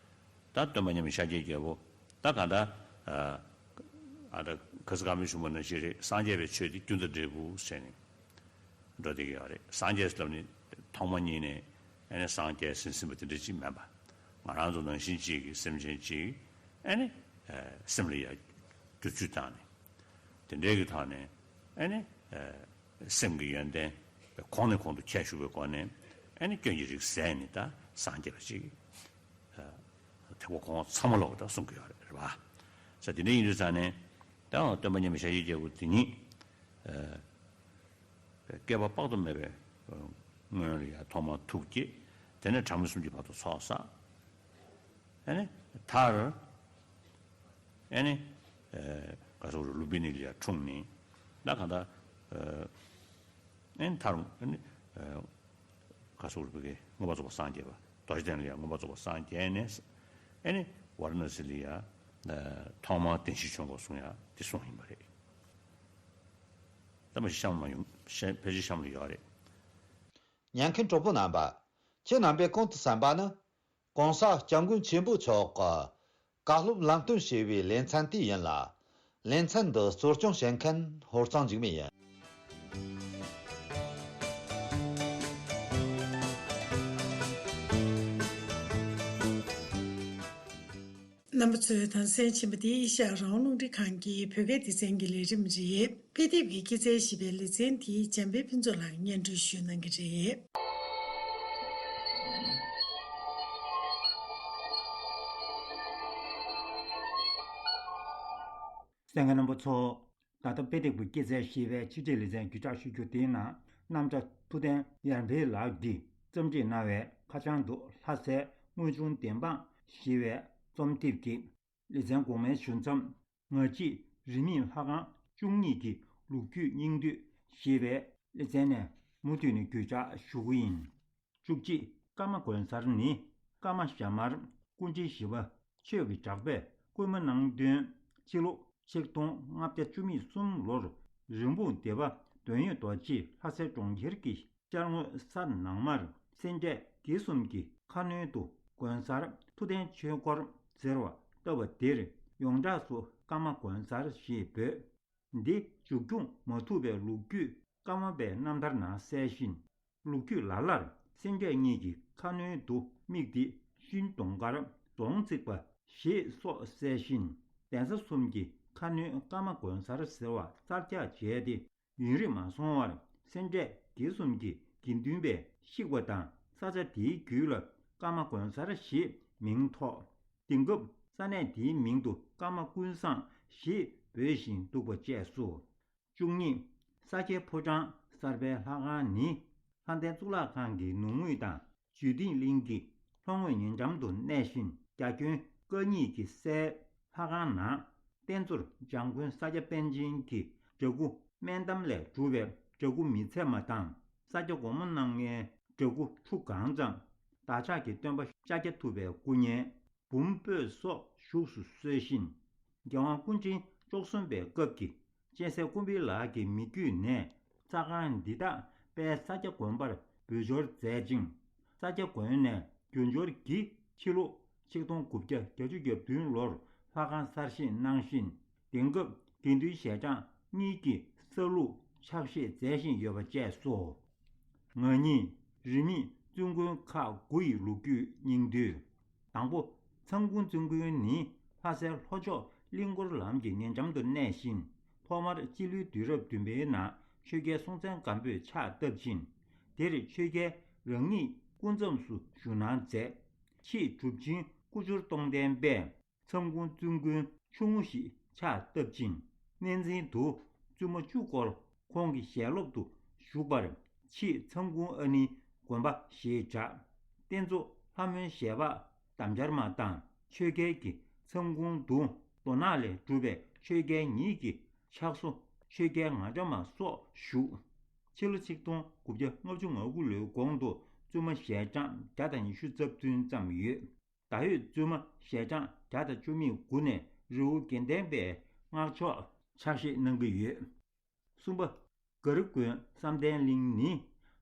ད་སྟོན་པ་མཉམ་མེད་ཤཱཀྱའི་རྒྱལ་པོ། ད་གང་ལྟར། ཨ་ད་ཁ་ས་ཀ་མི་ཤུ་མ་ནང་བཞིན་རེད། སངས་རྒྱས་པའི་ཆོས་དེ་རྒྱུ་དང་འབྲས་བུ་ཟེར་ནས་འགྲོ་བསྡད་ཀྱི་ཡོད་རེད། སངས་རྒྱས་ཟེར་ལབ་ནས་ཐོག་མ་ཉིད་ནས་ཨ་ནི་སངས་རྒྱས་ཟིན་ཟིན་པ་དེ་འདྲ་ཅིག་མིན་པ། ང་རང་ཚོ་ནང་བཞིན་གཅིག་གིས་སེམས་ཅན་གཅིག་ཨ་ནི་སེམས་ལ་ཡ་བསྒྱུར་བཅོས་བཏང་ནས། དེ་འདྲའི་གི་ཐོག་ནས་ཨ་ནི་སེམས་ཀྱི་ཡོན་ཏན་གོང་ནས་གོང་དུ་འཁྱེར་ཞུགས་པའི་སྒོ་ནས་ཨ་ནི་སྐྱོན་གྱི་རིགས་ཟད་ནས་ད་སངས་རྒྱས་པ་ཅིག་ཐེག་པ་གོང་འོག་ཚང་མ་ལོག་ད་གསུང་གི་ཡོད་རེད། རེད་པ། ས་དེ་འདྲ་ཡིན་དུས་ཙང་ནས་ད་སྟོན་པ་མཉམ་མེད་ཤཱཀྱའི་རྒྱལ་པོ་དེ་ཉིད། བསྐལ་པ་དཔག་ཏུ་མེད་པའི་སྔོན་ལ་ཡང་ཐོག་མར་ཐུགས་བསྐྱེད། དེ་ནས་གྲངས་མེད་གསུམ་གྱི་བར་དུ་ཚོགས་བསགས། ཨ་ནི་མཐར། ཨ་ནི། ག་ཟེར་བ་རེད། ལུམྦི་ནི་ལ་ཡ་འཁྲུངས་ནས། ད་གང་ལྟར། ཨ་ནི་མཐར་ཨ་ནི། ག་ཟེར་བ་རེད། བོད་ཀྱི་མངོན་པར་རྫོགས་པར་སངས་རྒྱས་པ། རྡོ་རྗེ་གདན་ལ་ཡང་མངོན་པར་རྫོགས་པར་སངས་རྒྱས་ནས། ཨ་ནི་ཝཱ་ར་ཎ་སི་ལ་ཡང་ཐོག་མར་བདེན་བཞིའི་ཆོས་འཁོར་གསུང་ཡ་དེ་གསུངས་ཡིན་པ་རེད། ད་མ་གཞི་གཤམ་མ་ཡོང་། ཕལ་ཆེར་གཤམ་ལ་ཡོད་རེད། ཉན་མཁན་གྲོགས་པོ་རྣམ་པ། ཁྱེད་རྣམ་པས་གོང་དུ་གསན་པ་ནི། ༸གོང་ས་༸སྐྱབས་མགོན་ཆེན་པོ་མཆོག་གི་བཀའ་སློབ་ལམ་སྟོན་ཞེས་པའི་ལེ་ཚན་དེ་ཡིན་ལ། ལེ་ཚན་འདི་གཙོ་སྐྱོང་བྱེད་མཁན་ཧོར་གཙང་འཇིགས་མེད་ཡིན། རྣམ་པ་ཚོས་དང་གསན་ཕྱིན་པ་འདི་ཨེ་ཤ་ཡ་རང་དབང་རླུང་འཕྲིན་ཁང་གི་བོད་སྐད་སྡེ་ཚན་གྱི་ལས་རིམ་རེད། དཔེ་དེབ་ཀྱི་སྐྱེད་ཚལ་ཞེས་པའི་ལེ་ཚན་འདི་འཇམ་དཔལ་ཕུན་ཚོགས་ལགས་སྙན་སྒྲོན་ཞུ་གནང་གི་རེད། གསན་མཁན་རྣམ་པ་ཚོ། ད་ལྟ་དཔེ་དེབ་ཀྱི་སྐྱེད་ཚལ་ཞེས་པའི་ཕྱི་དྲིལ་ལེ་ཚན་བརྒྱུད་བསྒྲགས་ཞུ་རྒྱུ་དེའི་ནང་། རྣམ་གྲྭ་ཐུབ་བསྟན་ཡར་འཕེལ་ལགས་ཀྱིས་རྩོམ་སྒྲིག་གནང་བའི་ཁ་བྱང་དུ། ལྷ་སའི་དངོས་བྱུང་བདེན་དཔང་ཞེས་པའི་རྩོམ་དེབ་ཀྱི་ལེ་ཚན་གོང་མའི་ཞུ་མཚམས། ང་བཅས་རིས་མེད་ལྷ་ཁང་བཅུ་གཉིས་ཀྱི་ལོ་རྒྱུས་སྙིང་བསྡུས་ཞེས་པའི་ལེ་ཚན་ནས་མུ་མཐུད་ནས་བརྒྱུད་བསྒྲགས་ཞུ་གི་ཡིན། བཅུ་གཅིག་ཀརྨ་དགོན་གསར་ནི། ཀརྨ་ཞྭ་དམར་སྐུ་ཕྲེང་བཞི་པ་ཆོས་ཀྱི་གྲགས་པས་སྐུལ་མ་གནང་དོན། ཕྱི་ལོ་ཆིག་སྟོང་ལྔ་བརྒྱ་བཅུ་མེད་གསུམ་ལོར་རིན་སྤུངས་སྡེ་པ་དོན་ཡོད་རྡོ་རྗེས་ལྷ་སའི་གྲོང་ཁྱེར་གྱི་ཤར་ངོས་ས་ནང་མར་སེ་འབྲས་དགེ་གསུམ་གྱི་ཁ་གནོན་དུ་དགོན་གསར་ཐུབ་བསྟན་ཆོས་འཁོར་ཟེར་བ་བཏབ་པ་དེར་ཡོངས་གྲགས་སུ་ཀརྨ་དགོན་གསར་ཞེས་འབོད། འདི་མཇུག་སྐྱོང་མ་ཐུབ་པའི་ལོ་རྒྱུས་ཀརྨ་པའི་རྣམ་ཐར་ནང་གསལ་བཞིན། ལོ་རྒྱུས་ལ་ལར་སེ་འབྲས་གཉིས་ཀྱི་ཁ་གནོན་དུ་དམིགས་ཏེ་ཤུན་དུང་དཀར་རྫོང་བརྩིགས་པ་ཞེས་སོགས་གསལ་བཞིན། གདན་ས་གསུམ་གྱི་ཁ་གནོན་ཀརྨ་དགོན་གསར་ཟེར་བ་རྩར་རྒྱག་བྱས་ཏེ། ཡུན་རིང་མ་སོང་བར་སེ་འབྲས་དགེ་གསུམ་གྱི་དགེ་འདུན་པས་བཤིག་པ་དང་། ས་ཆ་དེའི་རྒྱུད་ལ་ཀརྨ་དགོན་གསར་ཞེས་མིང་ཐོགས། དེང་སྐབས་ས་གནས་དེའི་མིང་དུ་ཀརྨ་ཀུན་བཟང་ཞེས་འབོད་བཞིན་འདུག་པ་བཅས་སོ། བཅུ་གཉིས། ས་སྐྱའི་ཕོ་བྲང་གསར་པའི་ལྷ་ཁང་ནི། ལྷ་ལྡན་གཙུག་ལག་ཁང་གི་ནུབ་ངོས་དང་ཇུས་ཏིང་གླིང་གི་ལྷོ་ངོས་ཉེ་འགྲམ་དུ་གནས་ཤིང་། རྒྱ་ཁྱོན་སྐར་གཉིས་ཀྱི་སའི་ལྷ་ཁང་ནང་། རྟེན་གཙོར་འཇམ་མགོན་ས་སྐྱ་པཎ་ཆེན་གྱི་འདྲ་སྐུ་སྨན་ཏམ་ལས་གྲུབ་པའི་འདྲ་སྐུ་མི་ཚད་མ་དང་། ས་སྐྱ་སྒོ་མོ་གནང་མཁན་འདྲ་སྐུ་ཁྲུ་གང་ཙམ། བདག་ཅག་གི་སྟོན་པ་ཤཱཀྱ་ཐུབ་པའི་སྐུ་བརྙན། འབུམ་སྤོས་སོགས་བཞུགས་སུ་གསོལ་ཞིང་། རྒྱལ་དབང་སྐུ་ཕྲེང་བཅུ་གསུམ་པའི་སྐབས་ཀྱི་སྤྱན་གསལ་ཀུན་ཕན་ལགས་ཀྱི་མི་བརྒྱུད་ནས་ས་ཁང་འདི་དག་དཔལ་ས་སྐྱ་དགོན་པར་འབུལ་འབྱོར་མཛད་ཅིང་། ས་སྐྱ་དགོན་ནས་བསྒྱུར་འབྱོར་གྱིས་ཕྱི་ལོ་ཆིག་སྟོང་དགུ་བརྒྱ་བརྒྱད་ཅུ་གྱ་བདུན་ལོར་ལྷ་ཁང་གསར་བཞེངས་གནང་ཞིང་། དེང་སྐབས་དགེ་འདུན་ཞལ་གྲངས་གཉིས་ཀྱི་ས་ལུགས་ཕྱག་བཞེས་མཛད་བཞིན་ཡོད་པ་བཅས་སོ། ང་གཉིས། རིས་མེད་བཙུན་དགོན་ཁག་དགུ་ཡི་ལོ་རྒྱུས་སྙིང་བསྡུས། དང་པོ། ཚང་ཀུན་བཙུན་དགོན་ནི་ལྷ་སའི་ལྷོ་ཕྱོགས་གླིང་སྐོར་ལམ་གྱི་ཉེ་འགྲམ་དུ་གནས་ཤིང་། ཐོག་མར་སྤྱི་ལོའི་དུས་རབས་བདུན་པའི་ནང་ཆོས་རྒྱལ་སྲོང་བཙན་སྒམ་པོས་ཕྱག་བཏབ་ཅིང་། དེར་ཆོས་རྒྱལ་རང་ཉིད་སྐུ་མཚམས་སུ་བཞུགས་གནང་མཛད། ཕྱིས་གྲུབ་ཆེན་སྐུ་ཆུར་གཏོང་ལྡན་པས། ཚང་ཀུན་བཙུན་དགོན་ཆུང་ངུ་ཞིག་ཕྱག་བཏབ་ཅིང་། གནས་འཛིན་དུ་བཙུན་མ་བཅུ་སྐོར་ཁོང་གི་ཞལ་སློབ་ཏུ་བཞུགས་པར། ཕྱིས་ཚང་ཀུན་ཨ་ནི་དགོན་པ་ཞེས་གྲགས། རྟེན་གཙོ་ལྷ་མོའི་ཞལ་འབག་དམ་འབྱར་མ་དང་། ཆོས་རྒྱལ་གྱི་ཚང་ཀུན་དུ་རྡོ་ནག་ལས་གྲུབ་པའི་ཆོས་རྒྱལ་ཉིད་ཀྱི་ཕྱག་བཟོ་ཆོས་རྒྱལ་ང་འདྲ་མ་སོགས་བཞུགས། ཕྱི་ལོ་ཆིག་སྟོང་དགུ་བརྒྱ་ལྔ་བཅུ་ང་དགུ་ལོའི་གོང་དུ་བཙུན་མ་ཞལ་གྲངས་བརྒྱ་དང་ཉི་ཤུ་རྩ་བདུན་ཙམ་ཡོད། ད་ཡོད་བཙུན་མ་ཞལ་གྲངས་བརྒྱ་དང་བཅུ་མེད་དགུ་ནས་རི་བོ་དགེ་ལྡན་པའི་སྔགས་ཕྱོགས་ཕྱག་བཞེས་གནང་གི་ཡོད། གསུམ་པ། གར་དགོན་བསམ་གཏན་གླིང་ནི་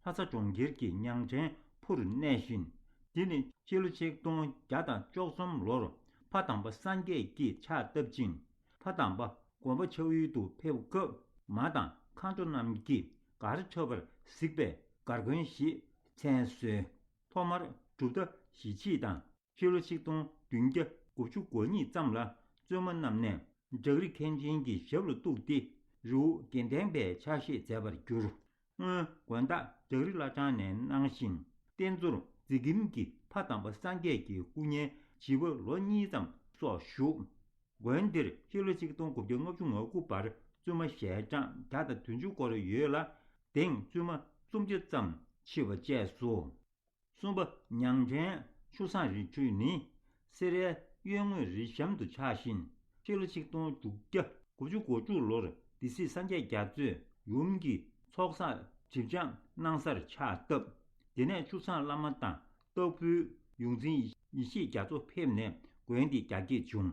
ལྷ་ས་གྲོང་ཁྱེར་གྱི་ཉང་བྲན་ཕུར་གནས་ཤིང་། འདི་ནི་ཕྱི་ལོ་ཆིག་སྟོང་བརྒྱ་དང་བཅུ་གསུམ་ལོར་ཕ་དམ་པ་སངས་རྒྱས་ཀྱིས་ཕྱག་བཏབ་ཅིང་། ཕ་དམ་པ་དགོན་པ་ཆགས་ཡུལ་དུ་ཕེབས་སྐབས། མ་དང་མཁའ་འགྲོ་རྣམས་ཀྱིས་གར་འཁྲབ་པར་གཟིགས་པས་གར་དགོན་ཞེས་མཚན་གསོལ། ཐོག་མར་གྲུབ་མཐའ་ཞི་བྱེད་དང་། ཕྱི་ལོ་ཆིག་སྟོང་བདུན་བརྒྱ་དགུ་བཅུ་གོ་གཉིས་ཙམ་ལ་བཙུན་མ་རྣམས་ནས་བྲག་རི་མཁན་ཆེན་གྱི་ཞབས་ལ་གཏུགས་ཏེ་རི་བོ་དགེ་ལྡན་པའི་ཕྱག་བཞེས་མཛད་པར་གྱུར། སྔོན་དགོན་བདག་བྲག་རི་བླ་བྲང་ནས་གནང་ཞིང་། རྟེན་གཙོར་རྫི་གིམ་གྱི་ཕ་དམ་པ་སངས་རྒྱས་ཀྱི་སྐུ་བརྙན་བྱིས་པ་ལོ་གཉིས་ཙམ་སོགས་བཞུགས། དགོན་འདིར་ཕྱི་ལོ་ཆིག་སྟོང་དགུ་བརྒྱ་ལྔ་བཅུ་ང་དགུ་བར་བཙུན་མ་ཞལ་གྲངས་བརྒྱ་དང་བདུན་ཅུ་སྐོར་ཡོད་ལ། དེང་བཙུན་མ་སུམ་བརྒྱ་ཙམ་མཆིས་པ་བཅས་སོ། གསུམ་པ། ཉང་བྲན་ཆུ་བཟང་རི་ཁྲོད་ནི་སེ་རའི་གཡོན་ངོས་རི་གཤམ་དུ་ཆགས་ཤིང་། ཕྱི་ལོ་ཆིག་སྟོང་དྲུག་བརྒྱ་དགུ་བཅུ་གོ་དྲུག་ལོར་སྡེ་སྲིད་སངས་རྒྱས་རྒྱ་མཚོས་ཡུམ་གྱི་ཚོགས་བསགས་སྒྲིབ་སྦྱང་གནང་སར་ཕྱག་བཏབ། དེ་ནས་ཆུ་བཟང་བླ་མ་དང་སྟག་ཕུའི་ཡོངས་འཛིན་ཡེ་ཤེས་རྒྱ་མཚོ་ཕེབས་ནས་དགོན་འདི་རྒྱ་སྐྱེད་བྱུང་།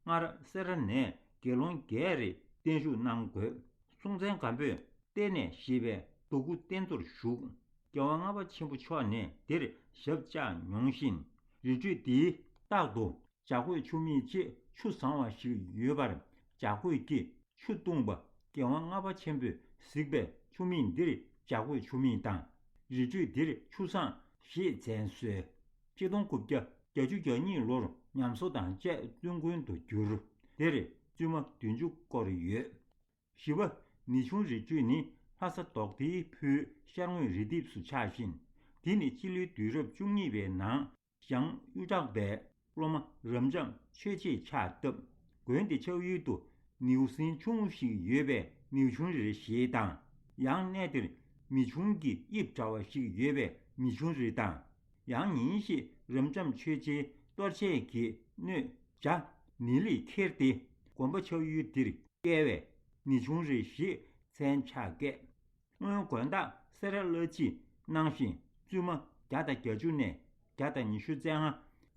སྔར་སེ་ར་ནས་དགེ་སློང་བརྒྱད་རེ་བརྟན་བཞུགས་གནང་དགོས། སྲོང་བཙན་སྒམ་པོས་གཏེར་ནས་བཞེས་པའི་རྡོ་སྐུ་རྟེན་གཙོར་བཞུགས། རྒྱལ་དབང་ལྔ་པ་ཆེན་པོ་མཆོག་ནས་འདིར་ཞབས་བཅགས་མྱོང་ཞིང་། རི་ཁྲོད་འདིའི་ལྟག་ཏུ་བྱ་རྒོད་ཆུ་མིག་ཅེས་ཆུ་བཟང་བ་ཞིག་ཡོད་པར། བྱ་རྒོད་ཀྱིས་ཆུ་བཏུངས་པ་རྒྱལ་དབང་ལྔ་པ་ཆེན་པོས་གཟིགས་པས་ཆུ་མིག་འདིར་བྱ་རྒོད་ཆུ་མིག་དང་། རི་ཁྲོད་འདིར་ཆུ་བཟང་ཞེས་མཚན་གསོལ། ཆིག་སྟོང་དགུ་བརྒྱ་བརྒྱད་ཅུ་གྱ་གཉིས་ལོར་ཉམས་གསོ་དང་བཅས་བཙུན་དགོན་དུ་བསྒྱུར། དེར་བཙུན་མ་བདུན་ཅུ་སྐོར་ཡོད། བཞི་པ། ནི་ཆུང་རི་ཁྲོད་ནི་ལྷ་ས་རྡོག་མཐིལ་ཕུའི་ཤར་ངོས་རི་ལྡེབས་སུ་ཆགས་ཤིང་། འདི་ནི་སྤྱི་ལོའི་དུས་རབས་བཅུ་གཉིས་པའི་ནང་ཞང་གཡུ་བྲག་པའི་སློབ་མ་རབ་འབྱམས་ཆོས་རྗེས་ཕྱག་བཏབ། དགོན་འདི་ཆགས་ཡུལ་དུ་ ནེའུ་གསིང་ཆུང་ངུ་ཞིག་ཡོད་པའི་ནེའུ་ཆུང་རི་ཞེས་དང་། ཡང་གནས་དེར་མི་ཆུང་གི་དབྱིབས་འདྲ་བ་ཞིག་ཡོད་པའི་མི་ཆུང་རི་དང་། ཡང་ཉིན་ཞིག་རབ་འབྱམས་ཆོས་རྗེའི་གཏོར་ཆས་ཀྱི་སྣོད་བྱ་ནི་ལིས་ཁྱེར་ཏེ་དགོན་པ་ཆགས་ཡུལ་འདིར་བསྐྱལ་བས་ནི་ཆུང་རི་ཞེས་མཚན་ཆགས་སྐད། སྔོན་དགོན་བདག་སེ་ར་བླ་སྤྱིས་གནང་བཞིན་བཙུན་མ་བརྒྱ་དང་བརྒྱད་ཅུ་ནས་བརྒྱ་དང་ཉི་ཤུ་རྩ་ལྔ་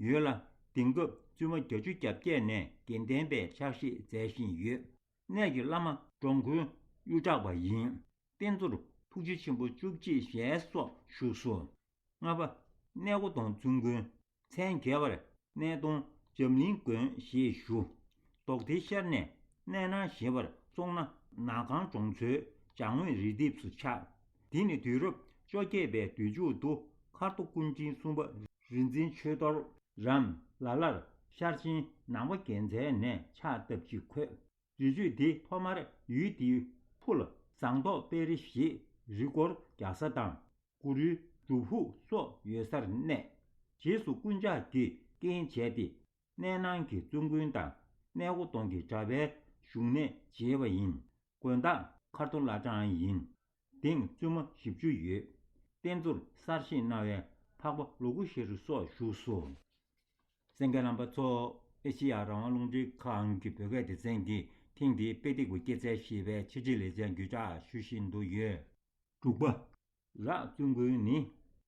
ཡོད་ལ། དེང་སྐབས་བཙུན་མ་བརྒྱད་ཅུ་གྱ་བརྒྱད་ནས་དགེ་ལྡན་པའི་ཕྱག་བཞེས་མཛད་བཞིན་ཡོད། གནས་ཀྱི་བླ་མ་འགྲོ་མགོན་གཡུ་བྲག་པ་ཡིན། རྟེན་གཙོར་ཐུགས་རྗེ་ཆེན་པོ་བཅུ་གཅིག་ཞལ་སོགས་བཞུགས་སོ། ལྔ་པ། གནས་སྒོ་གདོང་བཙུན་དགོན། མཚན་བརྒྱད་པར་གནས་གདོང་འཇམ་གླིང་དགོན་ཞེས་ཞུ། རྡོ་གདན་ཤར་ནས་གནས་ནང་བཞེངས་པར་སོང་ན་ནག་ཁང་གྲོང་ཚོའི་བྱང་ངོས་རི་ལྡེབས་སུ་ཆགས། དེ་ནི་དུས་རབས་བཅོ་བརྒྱད་པའི་དུས་མཇུག་ཏུ་མཁར་རྡོ་སྐུ་ཕྲེང་གསུམ་པ་རིག་འཛིན་ཆོས་རྡོར་རམ་ལ་ལར་ཤར་ཆེན་ནང་པ་རྒྱལ་མཚན་ནས་ཕྱག་བཏབ་ཅིང་འཁོད། རི་ཆོས་འདི་ཐོག་མར་ཡུལ་འདིའི་ཕུ་ལ་ཟངས་མདོག་དཔལ་རི་ཞེས་རི་སྐོར་རྒྱག་ས་དང་། གུ་རུའི་སྒྲུབ་ཕུག་སོགས་ཡོད་སར་གནས། རྗེས་སུ་རྐུན་ཇག་གིས་རྐྱེན་བྱས་ཏེ་གནས་ནང་གི་བཙུན་དགོན་དང་གནས་སྒོ་གདོང་གི་གྲྭ་པའི་བཞུགས་གནས་བྱས་པ་ཡིན། དགོན་བདག་མཁར་རྡོ་བླ་བྲང་ཡིན། དེང་བཙུན་མ་བཞི་བཅུ་ཡོད། རྟེན་གཙོར་གསར་བཞེངས་གནང་བའི་འཕགས་པ་ལུ་གུ་ཤྲཱི་སོགས་བཞུགས་སོ། གསན་མཁན་རྣམ་པ་ཚོ། ཨེ་ཤེ་ཡ་རང་དབང་རླུང་འཕྲིན་ཁང་གི་བོད་སྐད་སྡེ་ཚན་གྱིས་ཐེངས་འདིའི་དཔེ་དེབ་ཀྱི་སྐྱེད་ཚལ་ཞེས་པའི་ཕྱི་དྲིལ་ལེ་ཚན་བརྒྱུད་བསྒྲགས་ཞུ་བཞིན་དུ་ཡོད། དྲུག་པ། རག་བཙུན་དགོན་ནི་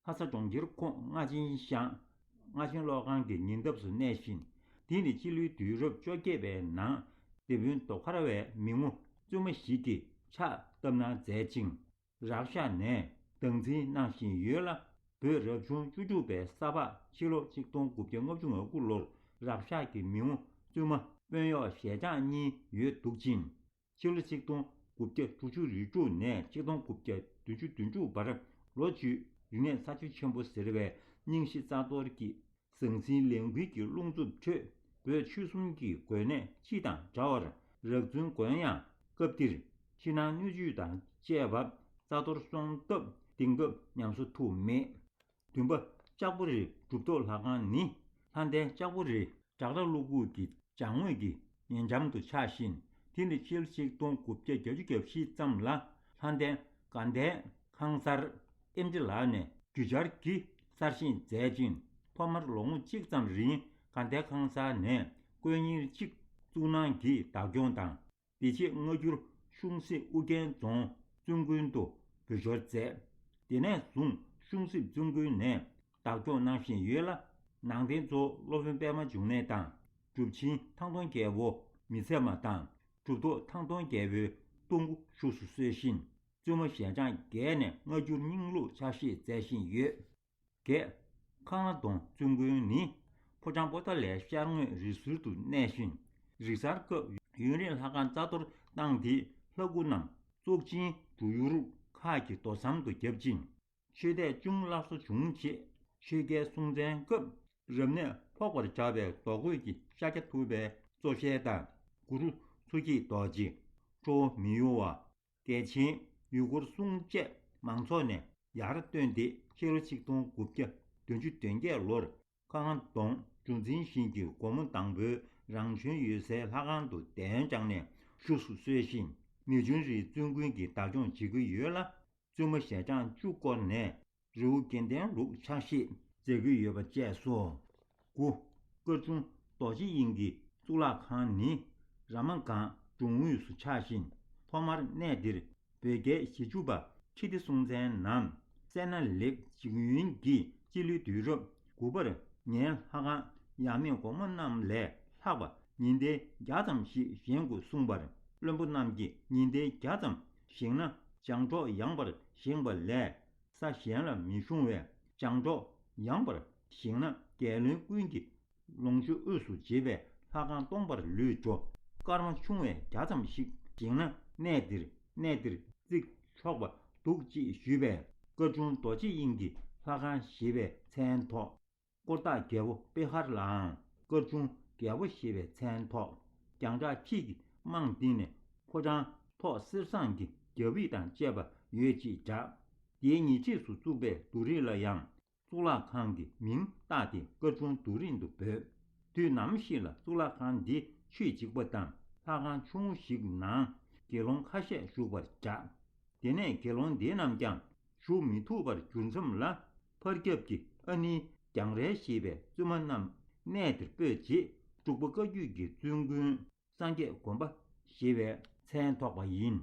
ལྷ་ས་གྲོང་ཁྱེར་ཁོངས་རྔ་ཆེན་ཤང་རྔ་ཆེན་གློག་ཁང་གི་ཉེ་འདབས་སུ་གནས་ཤིང་། དེ་ནི་སྤྱི་ལོའི་དུས་རབས་བཅོ་བརྒྱད་པའི་ནང་སྡེ་དཔོན་རྡོ་མཁར་བའི་མི་ངོ་བཙུན་མ་ཞིག་གིས་ཕྱག་བཏབ་གནང་མཛད་ཅིང་། རག་ཤག་ནས་བདག་འཛིན་གནང་བཞིན་ཡོད་ལ། བོད་རབ་བྱུང་བཅུ་དྲུག་པའི་ས་ཕག་ཕྱི་ལོ་ཆིག་སྟོང་དགུ་བརྒྱ་ལྔ་བཅུ་ང་དགུ་ལོར་རག་ཤག་གི་མི་ངོ་བཙུན་མ་དཔོན་གཡོག་ཞལ་ལྕགས་གཉིས་ཡོད་འདུག་ཅིང་། ཕྱི་ལོ་ཆིག་སྟོང་དགུ་བརྒྱ་དྲུག་ཅུ་རེ་དྲུག་ནས་ཆིག་སྟོང་དགུ་བརྒྱ་བདུན་ཅུ་དོན་དྲུག་བར་ལོ་བཅུའི་རིག་གནས་ས་ཆ་ཆེན་པོ་ཟེར་བའི་རྙིང་ཞིང་རྩ་གཏོར་གྱི་ཟང་ཟིང་ལས་འགུལ་གྱི་རླུང་འཚུབ་ཁྲོད། བོད་ཆོལ་གསུམ་གྱི་དགོན་གནས་སྤྱི་དང་འདྲ་བར་རག་བཙུན་དགོན་ཡང་སྐབས་དེར་ཕྱི་ནང་སྣོད་བཅུད་དང་བཅས་པ་རྩ་གཏོར་སོང་སྟབས་དེང་སྐབས་ཉམས་གསོ་ཐུབ་མེད། བདུན་པ། ལྕགས་པོ་རི་གྲུབ་ཐོབ་ལྷ་ཁང་ནི་ལྷ་ལྡན་ལྕགས་པོ་རི་བྲག་ར་བློ་ཁུག་གི་བྱང་ངོས་ཀྱི་ཉེ་འགྲམ་དུ་ཆགས་ཤིང་། དེ་ནི་ཕྱི་ལོ་ཆིག་སྟོང་དགུ་བརྒྱ་བརྒྱད་ཅུ་གྱ་བཞི་ཙམ་ལ་ལྷ་ལྡན་དགའ་ལྡན་ཁང་གསར་ཨེམ་ཆི་ལགས་ནས་རྒྱུ་ཆར་གྱིས་གསར་བཞེངས་མཛད་ཅིང་། ཐོག་མར་ལོ་ངོ་གཅིག་ཙམ་རིང་དགའ་ལྡན་ཁང་གསར་ནས་དཀོན་གཉེར་གཅིག་གཙུག་ནང་གིས་བདག་སྐྱོང་དང་། དེ་རྗེས་སྔ་འགྱུར་གཤོང་སྲིབ་ཨུ་རྒྱན་རྫོང་བཙུན་དགོན་དུ་འབུལ་ཞོར་མཛད། དེ་ནས་བཟུང་གཤོང་སྲིབ་བཙུན་དགོན་ནས་བདག་སྐྱོང་གནང་བཞིན་ཡོད་ལ། ནང་རྟེན་གཙོ་བོ་སློབ་དཔོན་པད་མ་འབྱུང་གནས་དང་། སྒྲུབ་ཆེན་ཐང་སྟོང་རྒྱལ་པོ་མི་ཚད་མ་དང་། གྲུབ་ཐོབ་ཐང་སྟོང་རྒྱལ་པོའི་གཏུང་སྒོ་བཞུགས་སུ་གསོལ་ཞིང་། བཙུན་མ་ཞལ་ལྕགས་བརྒྱད་ནས་སྔ་འགྱུར་རྙིང་ལུགས་ཕྱག་བཞེས་མཛད་བཞིན་ཡོད། བརྒྱད། ཁ་ང་གདོང་བཙུན་དགོན་ནི་ཕོ་བྲང་པོ་ཏཱ་ལའི་ཤར་ངོས་རི་ཟུར་དུ་གནས་ཤིང་། རིག་གསར་སྐབས་ཡུན་རིང་ལྷ་ཁང་རྩ་གཏོར་བཏང་སྟེ་ལྷ་སྐུ་རྣམས་བཙོག་ཅིང་འབྲུག་ཡུར་ཁག་གི་རྡོ་ཟམ་དུ་བརྒྱབ་ཅིང་། ཆོས་དད་ཅུང་སླར་གསོ་བྱུང་རྗེས་ཆོས་རྒྱལ་སྲོང་བཙན་སྐབས་རབ་གནས་ཕོག་པར་བྱ་བའི་རྡོ་བརྐོས་ཀྱི་ཤཱཀྱ་ཐུབ་པའི་གཙོ་ཞལ་དང་གུ་རུ་མཚོ་སྐྱེས་རྡོ་རྗེ། ཁྲོ་བོ་མི་གཡོ་བ། རྒྱལ་ཆེན་ཡུལ་འཁོར་གསུམ་བཅས་མང་ཚོགས་ནས་ཡར་བཏོན་ཏེ་ཕྱི་ལོ་ཆིག་སྟོང་དགུ་བརྒྱ་བདུན་ཅུ་དོན་བརྒྱད་ལོར་ཁ་ང་གདོང་འབྱུང་འཛིན་ཞིང་གི་སྒོ་མོ་དང་པོའི་རང་བྱོན་ཡོད་སའི་ལྷ་ཁང་དུ་གདན་དྲངས་ནས་བཞུགས་སུ་གསོལ་ཞིང་། ནེའུ་ཆུང་རིའི་བཙུན་དགོན་གྱི་བདག་སྐྱོང་བྱེད་ཀྱི་ཡོད་ལ། བཙུན་མ་ཞལ་ལྕགས་བཅུ་བསྐོར་ནས་རི་བོ་དགེ་ལྡན་ལུགས་ཕྱག་བཞེས་མཛད་ཀྱི་ཡོད་པ་བཅས་སོ། དགུ། སྐར་ཆུང་རྡོ་རྗེ་དབྱིངས་ཀྱི་གཙུག་ལག་ཁང་ནི་ར་མ་སྒང་འབྱུང་དབུས་སུ་ཆགས་ཤིང་། ཐོག་མར་གནས་འདིར་བོད་རྒྱལ་ཞེ་བཅུ་པ་ཁྲི་ལྡེ་སྲོང་བཙན་ནམ་སད་ན་ལེགས་འཇིགས་ཡོན་གྱིས་སྤྱི་ལོའི་དུས་རབས་དགུ་པར་ངའི་ལྷ་ཁང་ཡབ་མེས་གོང་མ་རྣམས་ལས་ལྷག་པ་ཉིན་ལྟར་བརྒྱ་ཙམ་ཞིག་བཞེངས་དགོས་གསུངས་པར། བློན་པོ་རྣམས་ཀྱིས་ཉིན་ལྟར་བརྒྱ་ཙམ་བཞེངས་ན་བྱང་ཕྱོགས་ཡངས་པར་བཞེངས་པ་ལས། ས་གཞན་ལ་མི་ཤོང་བས། བྱང་ཕྱོགས་ཡངས་པར་བཞེངས་ན་རྒྱལ་བློན་ཀུན་གྱི་ལོངས་སྤྱོད་དབུས་སུ་བྱེད་པས་ལྷ་ཁང་སྟོང་པར་ལུས་འགྲོ། སྐར་མ་ཆུང་བས་བརྒྱ་ཙམ་ཞིག་བཞེངས་ན་གནས་འདིར་གནས་འདིར་བརྩིགས་ཆོག་པ་འདུག་ཅེས་ཞུས་པས། སྐར་ཆུང་རྡོ་རྗེ་དབྱིངས་ཀྱི་ལྷ་ཁང་ཞེས་པའི་མཚན་ཐོགས། དཀོར་བདག་རྒྱལ་པོ་པེ་ཧར་ལའང་སྐར་ཆུང་རྒྱལ་པོ་ཞེས་པའི་མཚན་ཐོགས། རྒྱང་གྲགས་ཁྱི་གི་རྨང་སྟེང་ནས་ཕོ་བྲང་ཐོག་གསེར་ཟངས་ཀྱི་རྒྱབ་རིས་དང་བཅས་པ་ཡོད་ཅེས་གྲགས། དེའི་ཉེ་འཁྲིས་སུ་བཙུགས་པའི་རྡོ་རིང་ལ་ཡང་གཙུག་ལག་ཁང་གི་མིང་བཏགས་ཏེ་སྐར་ཆུང་རྡོ་རིང་དུ་འབོད། དུས་ནམ་ཞིག་ལ་གཙུག་ལག་ཁང་འདི་ཆུས་འཇིག་པ་དང་ ལྷ་ཁང་ཆུང་ངུ་ཞིག་ནང་དགེ་སློང་ཁ་ཤས་བཞུགས་པར་གྲགས། དེ་ནས་དགེ་སློང་དེ་རྣམས་ཀྱང་བཞུགས་མི་ཐུབ་པར་གྱུར་མཚམས་ལ། ཕར་རྒྱབ་ཀྱི་ཨ་ནིའི་རྒྱང་རལ་ཞེས་པའི་བཙུན་མ་རྣམས་གནས་དེར་སྤོས་རྗེས། འབྲུག་པ་བཀའ་བརྒྱུད་ཀྱི་བཙུན་མགོན་སངས་རྒྱས་དགོན་པ་ཞེས་པའི་མཚན་ཐོགས་པ་ཡིན།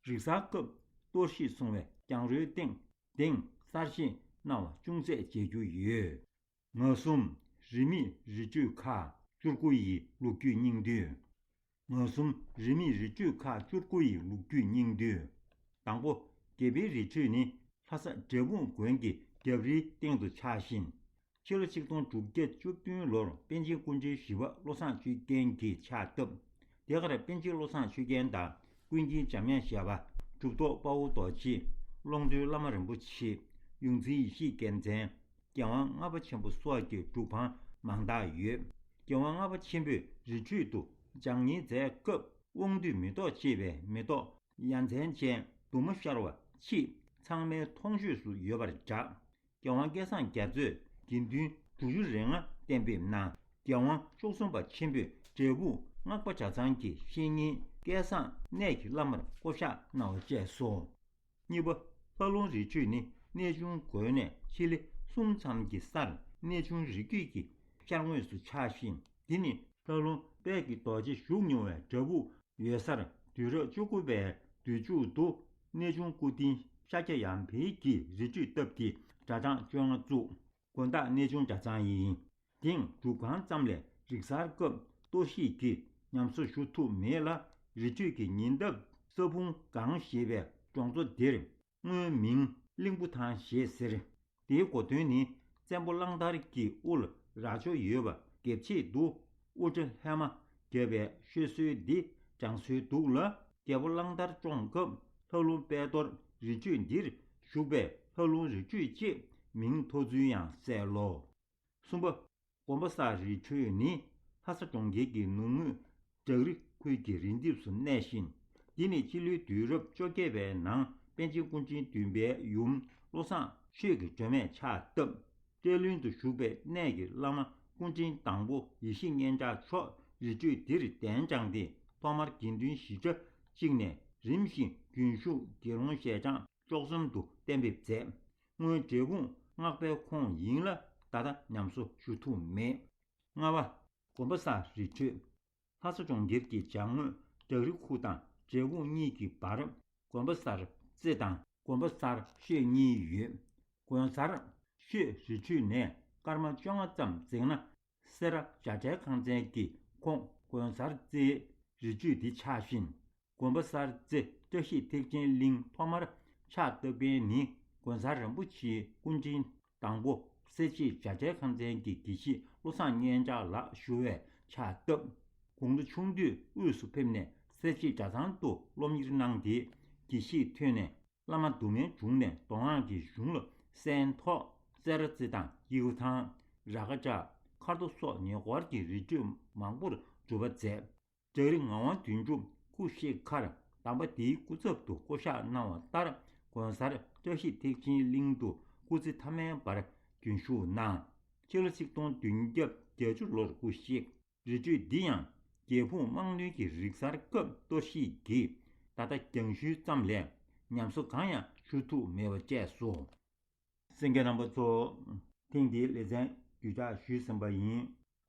རིག་གསར་སྐབས་གཏོར་བཤིག་སོང་བའི་གྱང་རོའི་སྟེང་གདན་གསར་བཞེངས་གནང་བ་ཅུང་ཟད་མཇལ་རྒྱུ་ཡོད། ངོས་བཟུང་། རིས་མེད་རི་ཁྲོད་ཁག་བཅུ་དགུ་ཡི་ལོ་རྒྱུས་སྙིང་བསྡུས། ངོས་བཟུང་། རིས་མེད་རི་ཁྲོད་ཁག་བཅུ་དགུ་ཡི་ལོ་རྒྱུས་སྙིང་བསྡུས། དང་པོ། དགེ་འཕེལ་རི་ཁྲོད་ནི་ལྷ་ས་འབྲས་སྤུངས་དགོན་གྱི་རྒྱབ་རིའི་སྟེང་དུ་ཆགས་ཤིང་། ཕྱི་ལོ་ཆིག་སྟོང་དྲུག་བརྒྱ་བཅུ་བདུན་ལོར་པཎ་ཆེན་སྐུ་ཕྲེང་བཞི་པ་བློ་བཟང་ཆོས་རྒྱན་གྱིས་ཕྱག་བཏབ། དེ་གར་པཎ་ཆེན་བློ་བཟང་ཆོས་རྒྱན་དང་ཀུན་མཁྱེན་འཇམ་དབྱངས་བཞད་པ། གྲུབ་ཐོབ་དཔའ་བོ་རྡོ་རྗེ། ཀློང་རྡོལ་བླ་མ་རིན་པོ་ཆེ། ཡོངས་འཛིན་ཡེ་ཤེས་རྒྱལ་མཚན། རྒྱལ་དབང་ལྔ་པ་ཆེན་པོ་སོགས་ཀྱི་སྒྲུབ་ཁང་མང་དག་ཡོད། རྒྱལ་དབང་ལྔ་པ་ཆེན་པོས་རི་ཁྲོད་དུ་བགྲང་གཉེར་མཛད་སྐབས། དབང་འདུས་མེ་ཏོག་ཅེས་པའི་མེ་ཏོག་ཡ་མཚན་ཅན་དུ་མ་ཤར་བ་ཕྱིས་ཚང་མའི་མཐོང་ཆོས་སུ་ཡོད་པར་གྲགས། རྒྱལ་དབང་སྐལ་བཟང་རྒྱ་མཚོས་དགེ་འདུན་དྲུག་ཅུ་རེ་ལྔ་གཏན་འབེབས་གནང་། རྒྱལ་དབང་བཅུ་གསུམ་པ་ཆེན་པོས་འབྲས་སྤུངས་སྔགས་པ་གྲྭ་ཚང་གི་བཤེས་གཉེན་སྐལ་བཟང་གནས་ཀྱི་བླ་མར་བསྐོ་བཞག་གནང་བ་བཅས་སོ། གཉིས་པ། ལྷ་ལུང་རི་ཁྲོད་ནི་གནས་ཆུང་དགོན་ནས་ཆེད་ལས་གསུམ་ཙམ་གྱི་སར་གནས་ཆུང་རི་རྒྱུད་ཀྱི་ཤར་ངོས་སུ་ཆགས་ཤིང་། འདི་ནི་ལྷ་ལུང་དཔལ་གྱི་རྡོ་རྗེ་བཞུགས་མྱོང་བའི་བྲག་ཕུག་ཡོད་སར། དུས་རབས་བཅུ་དགུ་པའི་དུས་མཇུག་ཏུ་གནས་ཆུང་སྐུ་རྟེན་ཤཱཀྱ་ཡང་འཕེལ་གྱིས་རི་ཁྲོད་བཏབ་སྟེ་གྲྭ་ཚང་བཅོ་ལྔ་བཙུགས། དགོན་བདག་གནས་ཆུང་གྲྭ་ཚང་ཡིན། དེང་སྒྲུབ་ཁང་ཙམ་ལས་རིག་གསར་སྐབས་གཏོར་བཤིག་གིས་ཉམས་གསོ་ཞུ་ཐུབ་མེད་ལ། རི་ཁྲོད་ཀྱི་ཉེ་འདབས་ས་ཕུང་སྒང་ཞེས་པའི་གྲོང་ཚོ་འདིར་སྔོན་མིང་གླིང་བུ་ཐང་ཞེས་ཟེར། དེའི་གོ་དོན་ནི་བཙན་པོ་གླང་དར་གྱི་དབུ་ལ་རྭ་ཅོ་ཡོད་པ་དགེབ་ཆེད་དུ་དབུ་སྐྲ་ལྷས་མ་བརྒྱབ་པའི་ཤོད་སྲོལ་འདི་དྲངས་སྲོལ་འདུག་ལ། རྒྱལ་པོ་གླང་དར་བཀྲོངས་སྐབས་ལྷ་ལུང་དཔལ་རྡོར་རི་ཁྲོད་འདིར་བཞུགས་པས་ལྷ་ལུང་རི་ཁྲོད་ཅེས་མིང་ཐོགས་ཚུལ་ཡང་གསལ་ལོ། གསུམ་པ། དགོན་པ་གསར་རི་ཁྲོད་ནི་ལྷ་ས་གྲོང་ཁྱེར་གྱི་ནུབ་ངོས་བྲག་རི་ཁུལ་གྱི་རི་ལྡེབས་སུ་གནས་ཤིང་། འདི་ནི་སྤྱི་ལོའི་དུས་རབས་བཅོ་བརྒྱད་པའི་ནང་པཎ་ཆེན་སྐུ་ཕྲེང་བདུན་པའི་ཡུམ་བློ་བཟང་ཆོས་ཀྱི་སྒྲོན་མེས་ཕྱག་བཏབ། བཀྲས་ལྷུན་དུ་བཞུགས་པའི་གནས་ཀྱི་བླ་མ་སྐུ་ཕྲེང་དང་པོ་ཡེ་ཤེས་སྙན་གྲགས་མཆོག་རི་ཁྲོད་འདིར་གདན་དྲངས་ཏེ། ཐོག་མར་དགེ་འདུན་བཞི་གྲྭ་གཅིག་ནས་རིམ་བཞིན་རྒྱུན་ཞུགས་དགེ་སློང་ཞལ་གྲངས་བཅུ་གསུམ་དུ་གཏན་འབེབས་མཛད། སྔོན་འབྲས་སྤུངས་སྔགས་པའི་ཁོངས་ཡིན་ལ། ད་ལྟ་ཉམས་གསོ་ཞུ་ཐུབ་མེད། ལྔ་པ། དགོན་པ་གསར་རི་ཁྲོད། ལྷ་ས་གྲོང་ཁྱེར་གྱི་བྱང་ངོས་བྲག་རི་ཁུག་དང་འབྲས་སྤུངས་གཉིས་ཀྱི་བར། དགོན་པ་གསར་རྩེ་དང་དགོན་པ་གསར་ཤོད་གཉིས་ཡོད། དགོན་གསར་ཤོད་རི་ཁྲོད་ནས་སྐར་མ་བཅོ་ལྔ་ཙམ་འཛེགས་ན། སེ་ར་བྱ་བྲལ་ཁང་ཚན་གྱི་ཁོངས་དགོན་གསར་རྩེའི་རི་ཁྲོད་འདི་ཆགས་ཤིང་། དགོན་པ་གསར་རྩེ་བཀྲ་ཤིས་ཐེག་ཆེན་གླིང་ཐོག་མར་ཕྱག་བཏབ་མཁན་ནི་དགོན་གསར་རིན་པོ་ཆེའི་སྐུ་ཕྲེང་དང་པོ་སེ་བྱེས་བྱ་བྲལ་ཁང་ཚན་གྱི་དགེ་བཤེས་བློ་བཟང་སྙན་གྲགས་ལགས་ཞུ་བས་ཕྱག་བཏབ། དགུང་ལོ་ཆུང་དུས་དབུས་སུ་ཕེབས་ནས་སེ་བྱེས་གྲྭ་ཚང་དུ་སློབ་གཉེར་གནང་སྟེ་དགེ་བཤེས་ཐོན་ནས། བླ་མ་དུ་མའི་དྲུང་ནས་མདོ་སྔགས་ཀྱི་གཞུང་ལ་གསན་ཐོག་སེ་ར་རྩེ་དང་སྐྱེ་རྒུ་ཐང་། ར་ཁ་བྲག་མཁར་རྡོ་སོགས་ཉེ་འཁོར་གྱི་རི་ཁྲོད་མང་པོར་སྒྲུབ་པ་མཛད། བྲག་རི་ངག་དབང་དོན་གྲུབ་སྐུ་གཤེགས་ཁར་གདམས་པ་དེའི་སྐུ་ཚབ་ཏུ་བསྐོ་བཞག་གནང་བ་ལྟར་དགོན་གསར་བཀྲ་ཤིས་ཐེག་ཆེན་གླིང་དུ་སྐུ་ཚེ་ཐ་མའི་བར་རྒྱུན་བཞུགས་གནང་། ཕྱི་ལོ་ཆིག་སྟོང་བདུན་བརྒྱ་བརྒྱད་ཅུ་ལོར་སྐུ་གཤེགས། རི་ཁྲོད་འདི་ཡང་རྒྱལ་ཕུང་དམག་གནོན་གྱི་རིག་གསར་སྐབས་གཏོར་བཤིག་གིས་ད་ལྟ་རྒྱང་ཤུལ་ཙམ་ལས་ཉམས་གསོ་གང་ཡང་ཞུ་ཐུབ་མེད་པ་བཅས་སོ། གསན་མཁན་རྣམ་པ་ཚོ། ཐེངས་འདིའི་ལེ་ཚན་བརྒྱུད་བསྒྲགས་ཞུས་ཟིན་པ་ཡིན།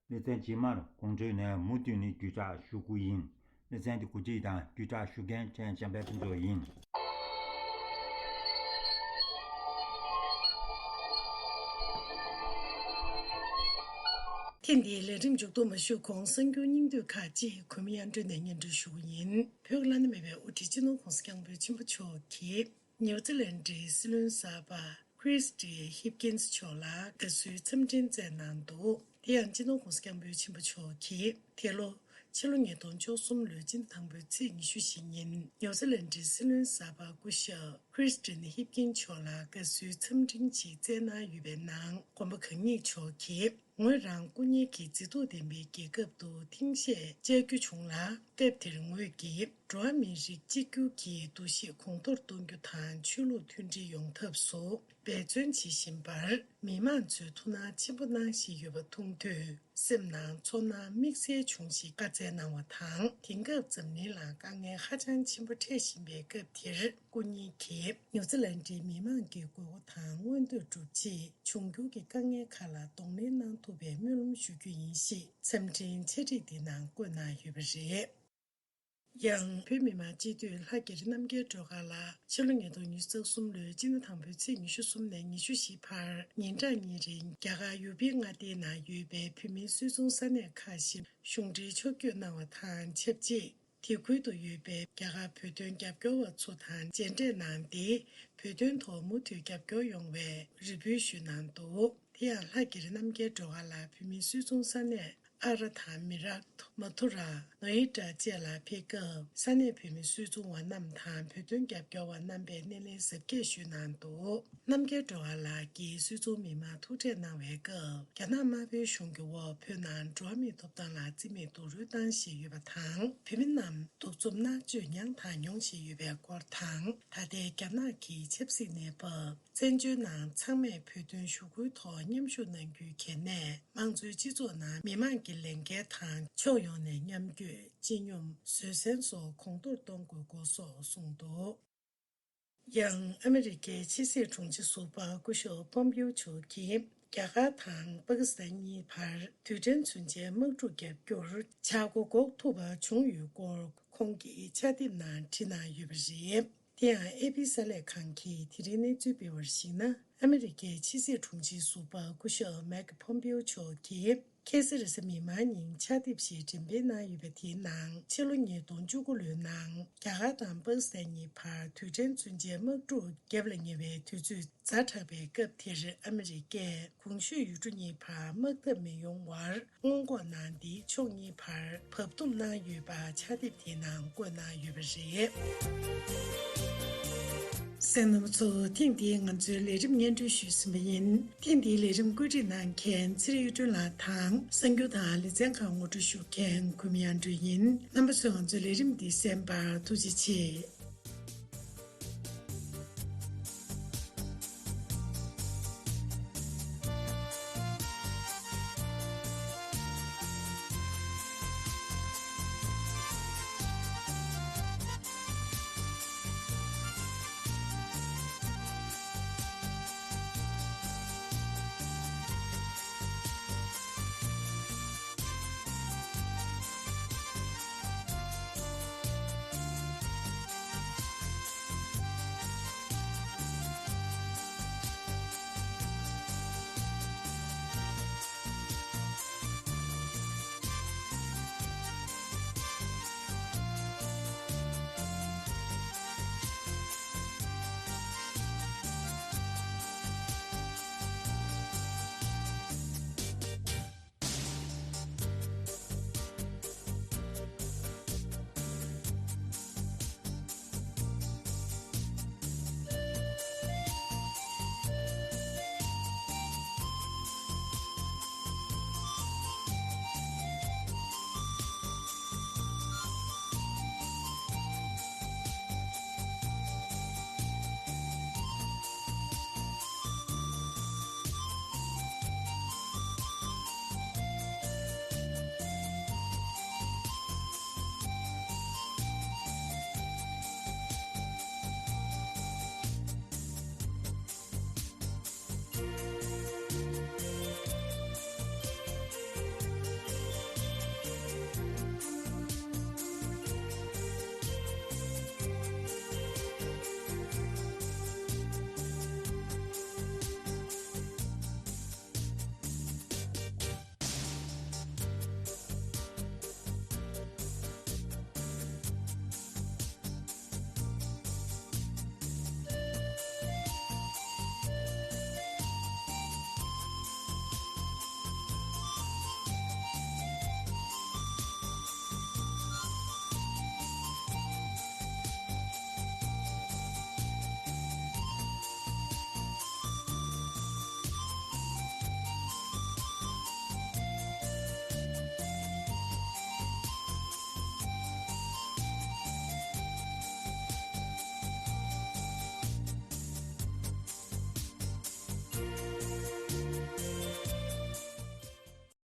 ལེ་ཚན་རྗེས་མར་དགོང་དྲོའི་ནས་མུ་མཐུད་ནས་བརྒྱུད་བསྒྲགས་ཞུ་རྒྱུ་ཡིན། ལེ་ཚན་འདི་གོ་སྒྲིག་དང་བརྒྱུད་བསྒྲགས་ཞུ་མཁན་ཕྲན་འཇམ་དཔལ་ཕུན་ཚོགས་ཡིན། ཐེངས་འདིའི་ལས་རིམ་མཇུག་བསྡོམས་མ་ཞུས་གོང་གསར་འགྱུར་སྙིང་བསྡུས་ཁག་ཅིག་གུས་མོ་དབྱངས་སྒྲོན་ནས་སྙན་སྒྲོན་ཞུ་གི་ཡིན། བོད་ཀྱི་བླ་ན་མེད་པའི་དབུ་ཁྲིད་སྤྱི་ནོར་༸གོང་ས་༸སྐྱབས་མགོན་ཆེན་པོ་མཆོག་གིས། ནིའུ་ཛི་ལན་ཌིའི་སྲིད་བློན་གསར་པ་Christie Hipkins་མཆོག་ལ་དགའ་བསུའི་འཚམས་འཕྲིན་བསྩལ་གནང་འདུག་དེ་ཡང་སྤྱི་ནོར་༸གོང་ས་༸སྐྱབས་མགོན་ཆེན་པོ་མཆོག་གིས་དེ་ལོ་ཕྱི་ལོ་ཉིས་སྟོང་བཅུ་གསུམ་ལོའི་སྤྱི་ཟླ་དང་པོའི་ཚེས་ཉི་ཤུ་བཞི་ཉིན་ནིའུ་ཛི་ལན་ཌིའི་སྲིད་བློན་གསར་པ་སྐུ་ཞབས་ པིར་སི་ཊིན་ཧིབ་ཀིན་མཆོག་ལ་དགའ་བསུའི་འཚམས་འཕྲིན་ཞིག་བསྩལ་གནང་ཡོད་པའི་ནང་། མགོན་པོ་གང་ཉིད་མཆོག་གིས། ངོས་རང་སྐུ་ཉིད་ཀྱི་མཛེས་སྡུག་ལྡན་པའི་རྒྱལ་ཁབ་ཏུ་ཐེངས་ཤས་བཅར་རྒྱུ་བྱུང་ལ། སྐབས་དེར་ངོས་ཀྱིས་འགྲོ་བ་མིའི་རིགས་གཅིག་གྱུར་གྱི་འདུ་ཤེས་གོང་མཐོར་གཏོང་རྒྱུ་དང་ཆོས་ལུགས་མཐུན་སྒྲིལ་ཡོང་ཐབས་སུ་འབད་བརྩོན་བྱེད་བཞིན་པར། མི་མང་ཚོའི་ཐུགས་སྣང་ཆེན་པོ་གནང་བཞིན་ཡོད་པ་མཐོང་དུས། སེམས་ནང་ཚོར་སྣང་དམིགས་བསལ་བྱུང་ཞེས་བཀའ་སྩལ་གནང་བ་དང་། དེང་སྐབས་འཛམ་གླིང་ལ་དཀའ་ངལ་ཧ་ཅང་ཆེན་པོ་འཕྲད་བཞིན་པའི་སྐབས་དེར། སྐུ་ཉིད་ཀྱིས་ནིའུ་ཛི་ལན་ཌའི་མི་མང་གི་དགོས་མཁོ་དང་མངོན་འདོད་སྒྲུབ་ཆེད། འབྱུང་འགྱུར་གྱི་དཀའ་ངལ་ཁག་ལ་གདོང་ལེན་གནང་ཐུབ་པའི་སྨོན་ལམ་ཞུ་རྒྱུ་ཡིན་ཞེས་འཚམས་འཕྲིན་འཆད་ཁྲིད་འདི་ནང་བཀོད་གནང་ཡོད་པ་རེད། ཡང་། བོད་མི་མང་སྤྱི་འཐུས་ལྷ་རྒྱ་རི་རྣམ་རྒྱལ་སྒྲོལ་དཀར་ལགས་ཕྱི་ལོ་ཉིས་སྟོང་ཉི་ཤུ་རྩ་གསུམ་ལོའི་སྤྱི་ཟླ་དང་པོའི་ཚེས་ཉི་ཤུ་གསུམ་ནས་ཉི་ཤུ་བཞི་བར་ཉིན་གྲངས་གཉིས་རིང་རྒྱ་གར་ཡུ་པི་མངའ་སྡེའི་ནང་ཡོད་པའི་བོད་མིའི་སུད་ཚོང་ས་གནས་ཁག་བཞིར་གཞུང་འབྲེལ་ཕྱོགས་བསྐྱོད་གནང་བ་དང་ཆབས་ཅིག་དེ་ཁུལ་དུ་ཡོད་པའི་རྒྱ་གར་བོད་དོན་རྒྱབ་སྐྱོར་བ་ཚོ་དང་མཇལ་འཕྲད་གནང་སྟེ། བོད་དོན་ཐོག་མུ་མཐུད་རྒྱབ་སྐྱོར་ཡོང་བའི་རེ་འབོད་ཞུས་གནང་འདུག་དེ་ཡང་ལྷ་རྒྱ་རི་རྣམ་རྒྱལ་སྒྲོལ་དཀར་ལགས་བོད་མིའི་སུད་ཚོང་ས་གནས་ཨ་ར་དང་མི་རག་མ་ཐུ་ར། ནོ་ཡི་ཏྲ་བཅས་ལ་ཕེབས་སྐབས། ས་གནས་བོད་མི་སུད་ཚོང་བ་རྣམས་དང་བོད་དོན་རྒྱབ་སྐྱོར་བ་རྣམ་པས་སྣེ་ལེན་གཟབ་རྒྱས་ཞུས་གནང་འདུག་རྣམ་རྒྱལ་སྒྲོལ་དཀར་ལགས་ཀྱིས་སུད་ཚོང་མི་མང་ཐུག་འཕྲད་གནང་བའི་སྐབས། རྒྱ་ནག་དམར་པོའི་གཞུང་གི་འོག་བོད་ནང་འགྲོ་བ་མིའི་ཐོབ་ཐང་ལ་བརྩི་མེད་རྡོག་རོལ་བཏང་བཞིན་ཡོད་པ་དང་། བོད་མི་རྣམས་གདུག་རྩུབ་མནར་གཅོད་མྱངས་དང་མྱོང་བཞིན་ཡོད་པའི་སྐོར་དང་། ད་ལྟའི་རྒྱ་ནག་གི་ཆབ་སྲིད་གནས་བབ། བཙན་བྱོལ་ནང་ཚང་མས་བོད་དོན་ཞུ་སྐུལ་ཐོག་མཉམ་ཞུགས་གནང་རྒྱུའི་གལ་གནད། དམངས་གཙོའི་སྤྱི་ཚོགས་ནང་མི་མང་གི་ལས་འགན་དང་། ཕྱོགས་ཡོངས་ནས་མཉམ་བསྐྱོད། སྤྱི་སྙོམས། བཟོད་བསྲན་སོགས་གོང་མཐོར་གཏོང་དགོས་སྐོར་སོགས་གསུངས་འདུག་ཡང་ཨ་མི་རི་ཀའི་ཕྱི་སྲིད་དྲུང་ཆེ་ཟུར་པ་སྐུ་ཞབས་ཕོམ་པིའོ་མཆོག་གིས། རྒྱ་གར་དང་པ་ཀི་སི་ཐན་གཉིས་བར་རྡུལ་ཕྲན་མཚོན་ཆའི་དམག་འཁྲུག་བརྒྱབ་རྒྱུར་ཆག་སྒོ་འགོག་ཐུབ་པ་བྱུང་ཡོད་སྐོར། ཁོང་གིས་ཕྱག་དེབ་ནང་བྲིས་གནང་ཡོད་པ་རེད། དེ་ཡང་ཨེ་པི་གསར་ལས་ཁང་གིས་དེ་རིང་གནས་ཚུལ་སྤེལ་བར་གཞིགས་ན། ཨ་མི་རི་ཀའི་ཕྱི་སྲིད་དྲུང་ཆེ་ཟུར་པ་སྐུ་ཞབས་མེག་ཕོམ་པིའོ་མཆོག་གིས། ཁ་སང་རེས་གཟའ་མིག་དམར་ཉིན་ཕྱག་དེབ་ཞིག་འགྲེམས་སྤེལ་གནང་ཡོད་པ་དེའི་ནང་། ཕྱི་ལོ་ཉིས་སྟོང་བཅུ་དགུ་ལོའི་ནང་། རྒྱ་གར་དང་པ་ཀི་སི་ཐན་གཉིས་བར་རྡུལ་ཕྲན་མཚོན་ཆའི་དམག་འཁྲུག་བརྒྱབ་ལ་ཉེ་བའི་དུས་ཚོད་ཛ་དྲག་པའི་སྐབས་དེར། ཨ་མི་རི་ཀས་གོང་ཞུས་ཡུལ་གྲུ་གཉིས་བར་དམག་འཐབ་མི་ཡོང་བར་སྔོན་འགོག་གནང་སྟེ། ཕྱོགས་གཉིས་བར་བབ་བསྡུམ་གནང་ཡོད་པ་ཕྱག་དེབ་དེའི་ནང་བཀོད་གནང་ཡོད་པ་རེད། གསན་མཁན་རྣམ་པ་ཚོ། ཐེངས་འདིའི་ང་ཚོའི་ལས་རིམ་སྙན་སྒྲོན་ཞུས་ཟིན་པ་ཡིན། ཐེངས་འདིའི་ལས་རིམ་བཀོད་སྒྲིག་གནང་མཁན་ཚེ་རིང་གཡུ་སྒྲོན་ལགས་དང་། གསར་འགྱུར་དང་ལེ་ཚན་ཁག་ངོ་སྤྲོད་ཞུ་མཁན་གུས་མོ་དབྱངས་སྒྲོན་ཡིན། རྣམ་པ་ཚོས་ང་ཚོའི་ལས་རིམ་འདི་གསན་པར་ཐུགས་རྗེ་ཆེ།